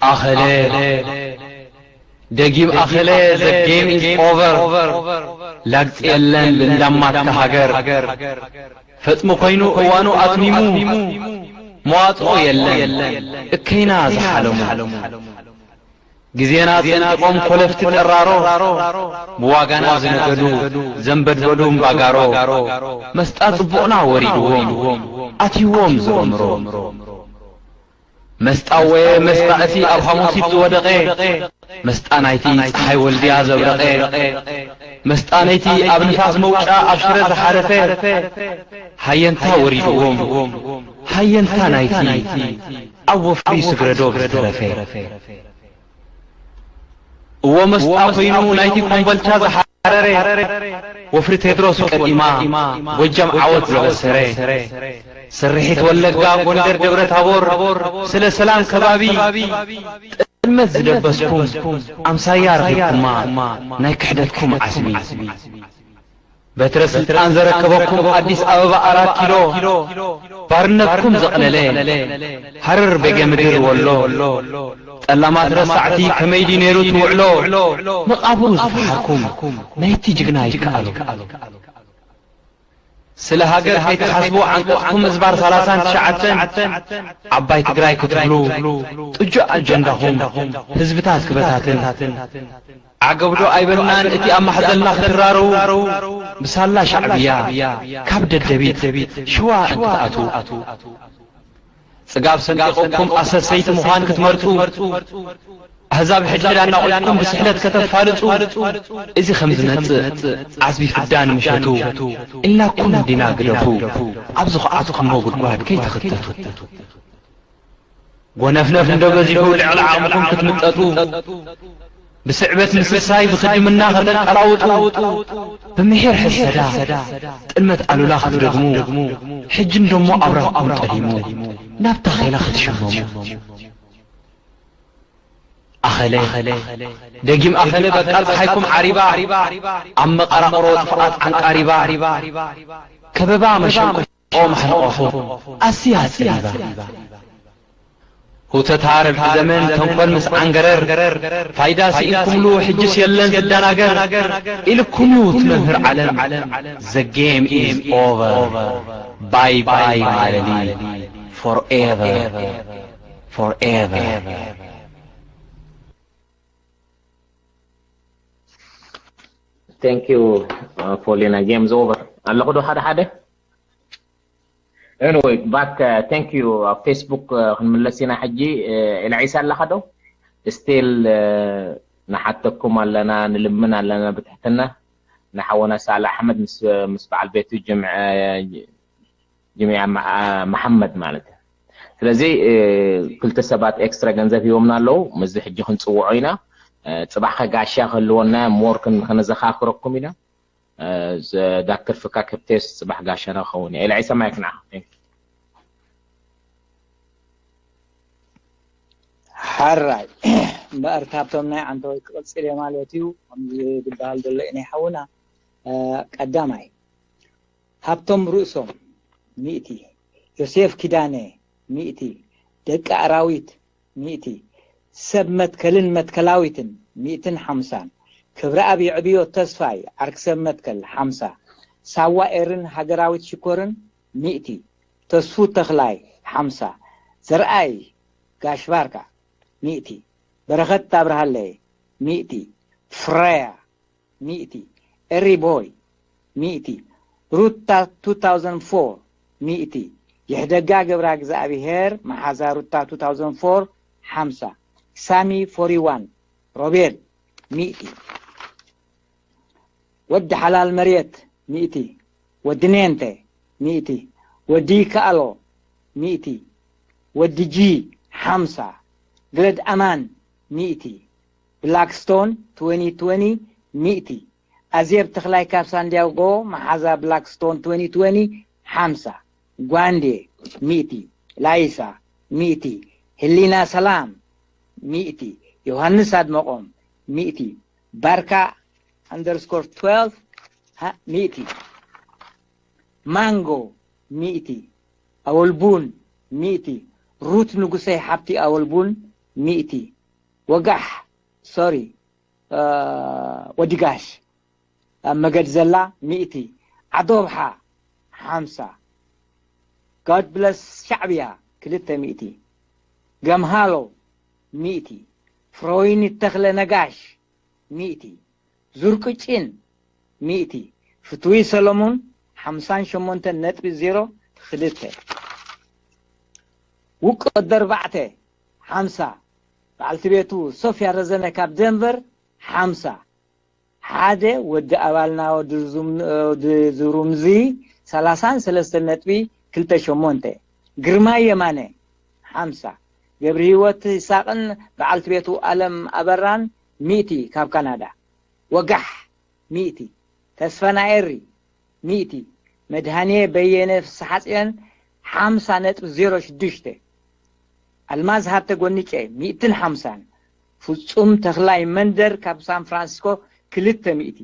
ኣኸለ ደጊም ኣኸለ the game is over። ላግጺ የለን እንዳማትካ ሃገር ፈጽሙ ኮይኑ እዋኑ ኣትሚሙ መዋጽኦ የለን እከይና ዝሓለሙ ግዜና ጸንቂቖም ኮለፍቲ ጠራሮ ብዋጋና ዝነገዱ ዘንበድበዱ እምባጋሮ መስጣ ጽቡቕና ወሪድዎም ኣትይዎም ዝእምሮ መስጣ ወየ መስጣ እቲ ኣብ ሓሙሲት ዝወደቐ መስጣ ናይቲ ጸሓይ ወልድያ ዘብረቐ፣ መስጣ ናይቲ ኣብ ንፋስ መውጫ ኣብ ሽረ ዝሓለፈ፣ ሃየንታ ወሪድዎም፣ ሃየንታ ናይቲ ኣብ ወፍሪ ስግረዶብ ዝተረፈ። እዎ መስጣ ኮይኑ ናይቲ ኮምቦልቻ ዝሓረረ፣ ወፍሪ ቴድሮስ ቀዲማ ጎጃም ዓወት ዘበሰረ፣ ስርሒት ወለጋ፣ ጎንደር፣ ደብረ ታቦር፣ ስለ ሰላም ከባቢ ጥልመት ዝደበስኩም ኣምሳያ ረኺብኩማ ናይ ክሕደትኩም ዓስቢ። በትረ ስልጣን ዘረከበኩም ኣዲስ ኣበባ ኣራት ኪሎ፣ ባርነትኩም ዘቕለለ ሃረር ቤገ ምድር ወሎ፣ ጠላማት ረሳዕቲ ከመይ ድዩ ነይሩ ትውዕሎ፣ መቓብሩ ዝፈሓርኩም ናይቲ ጅግና ይከኣሎ። ስለ ሃገር ከይትሓስቡ ዓንቀጽኩም እዝባር ሰላሳን ትሽዓተን ዓባይ ትግራይ ክትብሉ ጥጁእ ኣጀንዳኹም ህዝብታት ክበታትን ዓገብዶ ኣይበልናን እቲ ኣብ ማሕዘልና ክትራረው ብሳላ ሻዕብያ ካብ ደደቢት ሽዋ እንትትኣትዉ። ጽጋብ ሰንጢቑኩም ኣሰሰይቲ ምዃን ክትመርጹ፣ ኣህዛብ ሕድሕድ ኣናቑጽኩም ብስሕለት ከተፋልጹ፣ እዚ ከም ዝመጽእ ዓስቢ ፍዳ ንምሸቱ ኢልናኩም እንዲና ግደፉ። ኣብ ዝኹዓትኩሞ ጉድጓድ ከይትኽተቱ። ጎነፍነፍ እንዶ በዚሑ ልዕሊ ዓቕምኹም ክትምጠጡ፣ ብስዕበት ምስሳይ ብኽድምና ከተቀላውጡ፣ ብምሒር ሕሰዳ ጥልመት ኣሉላ ክትደግሙ፣ ሕጂ እንደሞ ኣብራኽኩም ጠሊሙ ናብታ ኼላ ክትሽመሙ። ኣኸለ ደጊም ኣኸለ በቃ ጸሓይኩም ዓሪባ፣ ኣብ መቐራቕሮ ጥፍኣት ዓንቃሪባ፣ ከበባ መሸንቆ ማሕንቆኹም ኣስያ ጸቢባ። ሁተታ ረብሒ ዘመን ተንኮል ምስ ዓንገረር፣ ፋይዳ ስኢንኩምሉ ሕጅስ የለን ዝደናገር፣ ኢልኩም እዩ እቲ መምህር ዓለም። The game is over. Bye bye ማለሊ forever. Forever. Thank you, uh, Paulina. Game's over. ኣለኹ ዶ ሓደ ሓደ? Anyway, back, uh, thank you. ኣብ ፌስቡክ፣ uh, ክንምለስ ኢና ሕጂ። Uh, ኤልዒሳ ኣለኻ ዶ? ስቲል፣ uh, ንሓተኩም ኣለና፣ ንልምን ኣለና ብትሕትና። ንሓወና ሳላ ኣሕመድ ምስ፣ ምስ በዓል ቤቱ ጅምዐ፣ ጅምያ መ-፣ መሓመድ ማለት እዩ። ስለዚ፣ እ፣ ክልተ ሰባት ኤክስትራ ገንዘብ ሂቦምና ኣለዉ። ምስዚ ሕጂ ክንጽውዖ ኢና። እ፣ ጽባሕ ከጋሻ ክህልወና ሞር ክን-፣ ከነዘኻኽረኩም ኢና። እ፣ ዘ-፣ ዳክተር ፍካ ከብቴስ ጽባሕ ጋሻና ክኸውን እዩ። ኤልዒሳ ማይክ ንዓኻ። Thank you። ሓራይ እምበኣር ካብቶም ናይ ዓንተወይ ክቕጽል እየ ማለት እዩ። ከምዚ ዝበሃል ዘሎ እዩ ናይ ሓውና፣ እ፣ ቀዳማይ ሃብቶም ርእሶም ሚእቲ፣ ዮሴፍ ኪዳነ ሚእቲ፣ ደቂ ኣራዊት ሚእቲ፣ ሰብ መትከልን መትከላዊትን ሚእትን ሓምሳን፣ ክብረኣብ የዕብዮ ተስፋይ ዓርኪ ሰብ መትከል ሓምሳ፣ ሳዋ ኤርን ሃገራዊት ሽኮርን ሚእቲ፣ ተስፉ ተኽላይ ሓምሳ፣ ዘርኣይ ጋሽ ባርካ ሚእቲ፣ በረኸት ኣብርሃለይ ሚእቲ፣ ፍረያ ሚእቲ፣ ኤሪ ቦይ ሚእቲ፣ ሩታ two thousand four ሚእቲ፣ ይሕደጋ ገብራ እግዚኣብሄር መሓዛ ሩታ two thousand four ሓምሳ፣ ሳሚ forty one፣ ሮቤል ሚእቲ፣ ወዲ ሓላል መሬት ሚእቲ፣ ወዲ ኔንተ ሚእቲ፣ ወዲ ይከኣሎ ሚእቲ፣ ወዲ ጂ ሓምሳ፣ ግለድ ኣማን ሚእቲ፣ ብላክስቶን twenty twenty ሚእቲ፣ ኣዜብ ተኽላይ ካብ ሳንዲያጎ መሓዛ ብላክስቶን twenty twenty ሓምሳ፣ ጓንዴ ሚእቲ፣ ላይሳ ሚእቲ፣ ህሊና ሰላም ሚእቲ፣ ዮሃንስ ኣድመቖም ሚእቲ፣ ባርካ underscore twelve ሚእቲ፣ ማንጎ ሚእቲ፣ ኣወልቡን ሚእቲ፣ ሩት ንጉሰይ ሓብቲ ኣወልቡን ሚእቲ፣ ወጋሕ ሶሪ ወዲ ጋሽ ኣብ መገድ ዘላ ሚእቲ፣ ዓዶብሓ ሓምሳ፣ God bless ሻዕብያ ክልተ ሚእቲ፣ ገምሃሎ ሚእቲ፣ ፍረወይኒ ተኽለ ነጋሽ ሚእቲ፣ ዙር ቅጭን ሚእቲ፣ ፍትዊ ሰሎሙን ሓምሳን ሸሞንተን ነጥቢ ዜሮ ክልተ፣ ውቅበት ኣርባዕተ ሓምሳ፣ በዓልቲ ቤቱ ሶፍያ ረዘነ ካብ ደንቨር ሓምሳ። ሓደ ወዲ ኣባልና ወዲ ዙም-፣ ወዲ ዙሩምዚ ሰላሳን ሰለስተን ነጥቢ ክልተ ሸሞንተ። ግርማይ የማነ ሓምሳ። ገብሪ ህይወት ይሳቕን በዓልቲ ቤቱ ኣለም ኣበራን ሚእቲ ካብ ካናዳ። ወጋሕ ሚእቲ። ተስፋ ናኤሪ ሚእቲ። መድሃኔ በየነ ፍስሓጽዮን ሓምሳ ነጥቢ ዜሮ ሽዱሽተ። ኣልማዝ ሃብተ ጎኒጨ ሚእትን ሓምሳን። ፍጹም ተኽላይ መንደር ካብ ሳን ፍራንሲስኮ ክልተ ሚእቲ።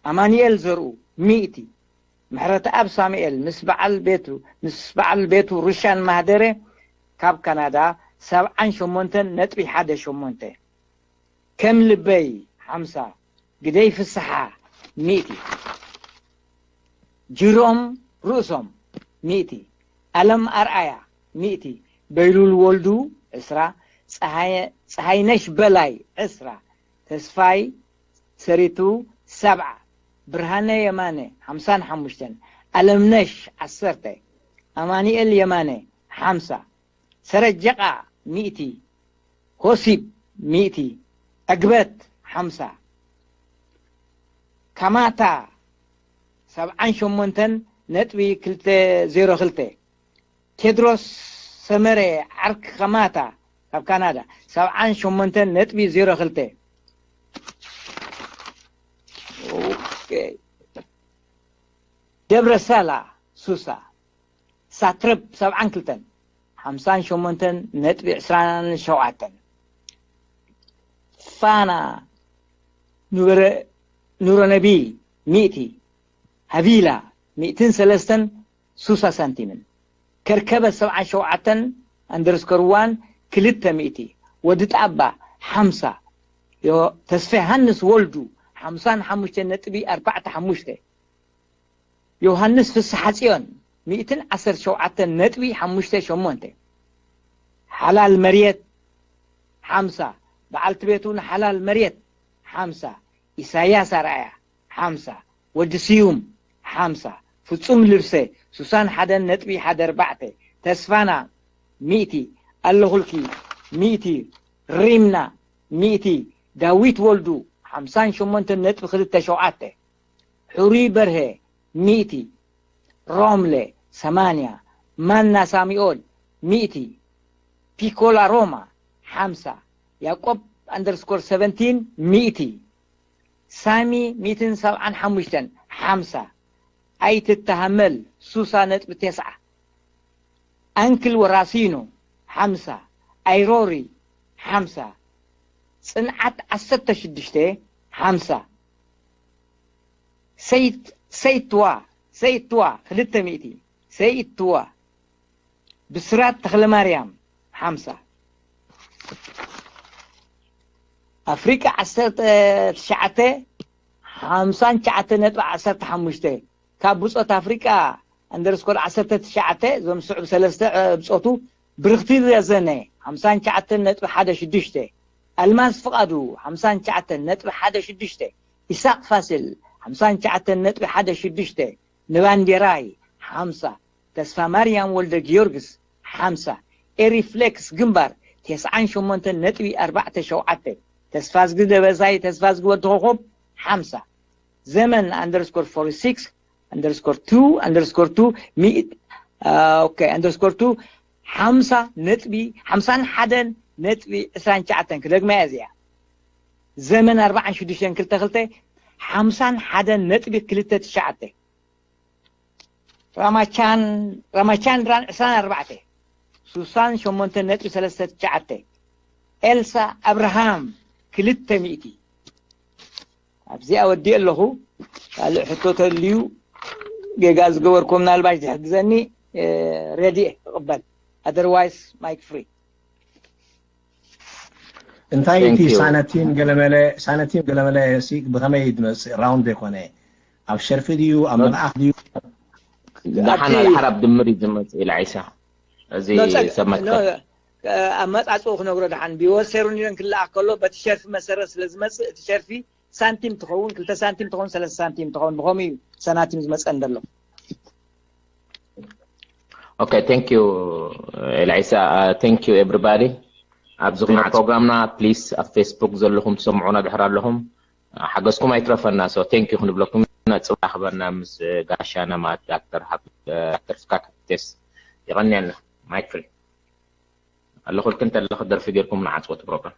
ኣማኑኤል ዘርኡ ሚእቲ። ምሕረተኣብ ሳሙኤል ምስ በዓል ቤቱ፣ ምስ በዓል ቤቱ ሩሻን ማህደረ ካብ ካናዳ ሰብዓን ሸሞንተን ነጥቢ ሓደ ሸሞንተ። ከም ልበይ ሓምሳ። ግደይ ፍስሓ ሚእቲ። ጅሮም ርእሶም ሚእቲ። ኣለም ኣርኣያ ሚእቲ። በይሉል ወልዱ ዕስራ። ፀሃየ-፣ ፀሃይነሽ በላይ ዕስራ። ተስፋይ ሰሪቱ ሰብዓ። ብርሃነ የማነ ሓምሳን ሓሙሽተን። ኣለምነሽ ዓሰርተ። ኣማኑኤል የማነ ሓምሳ። ሰረጀቓ ሚእቲ። ሆሲብ ሚእቲ። ዕግበት ሓምሳ። ካማታ ሰብዓን ሸሞንተን ነጥቢ ክልተ ዜሮ ክልተ። ቴድሮስ ሰመረ ዓርኪ ካማታ ካብ ካናዳ ሰብዓን ሸሞንተን ነጥቢ ዜሮ ክልተ። ኦኬ። ደብረ ሳላ ሱሳ። ሳትረፕ ሰብዓን ክልተን ሓምሳን ሸሞንተን ነጥቢ ዕስራን ሸውዓተን። ፋና ኑረ-፣ ኑረነቢ ሚእቲ። ሃቪላ ሚእትን ሰለስተን ሱሳ ሳንቲምን። ከርከበ ሰብዓን ሸውዓተን ኣንደርስኮር ዋን ክልተ ሚእቲ። ወዲ ጣባ ሓምሳ። ዮ-፣ ተስፋ ዮሃንስ ወልዱ ሓምሳን ሓሙሽተ ነጥቢ ኣርባዕተ ሓሙሽተ። ዮሃንስ ፍስሓ ጽዮን ሚእትን ዓሰርተ ሸውዓተን ነጥቢ ሓሙሽተ ሸሞንተ። ሓላል መርየት ሓምሳ። በዓልቲ ቤቱ ንሓላል መርየት ሓምሳ። ኢሳያስ ኣርኣያ ሓምሳ። ወዲ ስዩም ሓምሳ። ፍጹም ልብሰ ሱሳን ሓደን ነጥቢ ሓደ ኣርባዕተ። ተስፋና ሚእቲ። ኣለኹልኪ ሚእቲ። ሪምና ሚእቲ። ዳዊት ወልዱ ሓምሳን ሸሞንተን ነጥቢ ክልተ ሸውዓተ። ሕሩይ በርሀ ሚእቲ። ሮምለ ሰማንያ። ማና ሳሚኦል ሚእቲ። ፒኮላ ሮማ ሓምሳ። ያዕቆብ ኣንደርስኮር ሰቨንቲን ሚእቲ። ሳሚ ሚእትን ሰብዓን ሓሙሽተን ሓምሳ። ኣይትተሃመል ሱሳ ነጥቢ ተስዓ። ኣንክል ወራሲኖ ሓምሳ። ኣይሮሪ ሓምሳ። ጽንዓት ዓሰርተ ሽዱሽተ ሓምሳ። ሰይት-፣ ሰይትዋ፣ ሰይትዋ ክልተ ሚእቲ። ሰይትዋ። ብስራት ተኽለማርያም ሓምሳ። ኣፍሪቃ ዓሰርተ ትሽዓተ ሓምሳን ትሽዓተ ነጥቢ ዓሰርተ ሓሙሽተ። ካብ ብጾት ኣፍሪቃ ኣንደርስኮር ዓሰርተ ትሽዓተ፣ እዞም ስዑብ ሰለስተ፣ እ፣ ብጾቱ ብርኽቲ ረዘነ ሓምሳን ትሽዓተን ነጥቢ ሓደ ሽዱሽተ። ኣልማዝ ፍቓዱ ሓምሳን ትሽዓተን ነጥቢ ሓደ ሽዱሽተ። ኢሳቕ ፋሲል ሓምሳን ትሽዓተን ነጥቢ ሓደ ሽዱሽተ። ንባንዴራይ ሓምሳ። ተስፋ ማርያም ወልደ ጊዮርጊስ ሓምሳ። ኤሪፍሌክስ ግንባር ተስዓን ሸሞንተን ነጥቢ ኣርባዕተ ሸውዓተ። ተስፋዝጊ ደበሳይ፣ ተስፋዝጊ ወዲ ኮኾብ ሓምሳ። ዘመን ኣንደርስኮር ፎርቲ ሲክስ ኣንደርስኮር ቱ ኣንደርስኮር ቱ ሚእት፣ አ፣ ኦኬ፣ ኣንደርስኮር ቱ ሓምሳ ነጥቢ፣ ሓምሳን ሓደን ነጥቢ ዕስራን ትሽዓተን። ክደግማ እያ እዚኣ። ዘመን ኣርባዓን ሽዱሽተን ክልተ ክልተ ሓምሳን ሓደን ነጥቢ ክልተ ትሽዓተ። ራማቻን-፣ ራማቻንድራን ዕስራን ኣርባዕተ፣ ሱሳን ሸሞንተ ነጥቢ ሰለስተ ትሽዓተ። ኤልሳ ኣብርሃም ክልተ ሚእቲ። ኣብዚኣ ወዲእ ኣለኹ። ካልእ ሕቶ ተልዩ ጌጋ ዝገበርኩ ምናልባሽ ዝሕግዘኒ፣ እ፣ ሬዲ እየ ክቕበል። Otherwise, mic free። እንታይ እቲ ሳነቲም ገለመለ፣ ሳነቲም ገለመለ ሲ ብኸመይ ድመጽእ? ራውንድ ዘይኮነ ኣብ ሸርፊ ድዩ ኣብ መልኣኽ ድዩ? ደሓን ኣድሓር ኣብ ድምር እዩ ዝመጽእ ኢላ ዒሳ። እዚ ሰብ መትከል ኣብ መጻጽኡ ክነግሮ ደሓን ቢወሰሩ ኒረን ክለኣኽ ከሎ በቲ ሸርፊ መሰረት ስለ ዝመጽእ እቲ ሸርፊ ሳንቲም ትኸውን ክልተ ሳንቲም ትኸውን ሰለስተ ሳንቲም ትኸውን ብኸምኡ እዩ ሰናቲም ዝመጸን ዘሎ። Okay, thank you ኤልዒሳ። Thank you everybody። ኣብዚ ኹና ፕሮግራምና ፕሊስ ኣብ ፌስቡክ ዘለኹም ትሰምዑና ድሕር ኣለኹም ሓገዝኩም ኣይትረፈና። So thank you ክንብለኩም ኢና። ጽባሕ ክበና ምስ ጋሻና ማለት ዳክተር ዳክተር ፍቃድ ሃብቴስ። የቐንየልና። ማይክ ፍሪ ኣለኹልክ እንተለኽ ደርፊ ጌርኩም ንዓጽወት ፕሮግራም።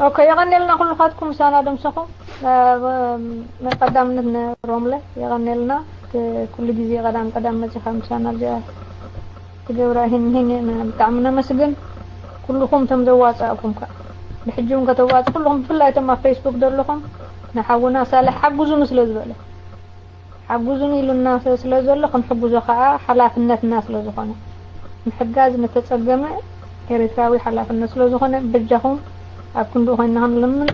ኦኬ፣ የቐንየልና ኩልኻትኩም ምሳና ደምሰኹም። ናይ ቀዳምነት ነሮምለ የቐንየልና። ኩሉ ግዜ ቀዳም ቀዳም መጺኻ ምሳና እዚኣ ትገብራ ይህን ይህን ብጣዕሚ ነመስግን። ኩልኹም ቶም ዘዋጻእኩም ከ ብሕጂ እውን ከተዋጽ ኩልኹም ብፍላይ ቶም ኣብ ፌስቡክ ዘለኹም ንሓውና ሳልሕ ሓግዙኑ ስለ ዝበለ ሓግዙኑ ኢሉና ስለ ዘሎ ክንሕግዞ ከዓ ሓላፍነትና ስለ ዝኾነ ምሕጋዝ ንተጸገመ ኤርትራዊ ሓላፍነት ስለ ዝኾነ በጃኹም ኣብ ክንዱ ኮይና ክንልምን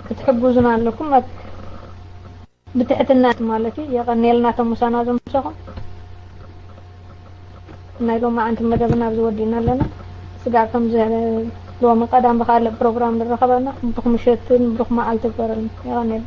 ክትሕግዙና ኣለኩም። ብትሕትና ማለት እዩ። የቐንየልና ቶም ምሳና ዘምሰኹም። ናይ ሎማዓንቲ መደብና ኣብዚ ወዲእና ኣለና። ስጋዕ ከም ሎሚ ቀዳም ብኻልእ ፕሮግራም ንረኸበና። ብሩኽ ምሸትን ብሩኽ መዓልቲ ይግበረልና። የቐንየልና።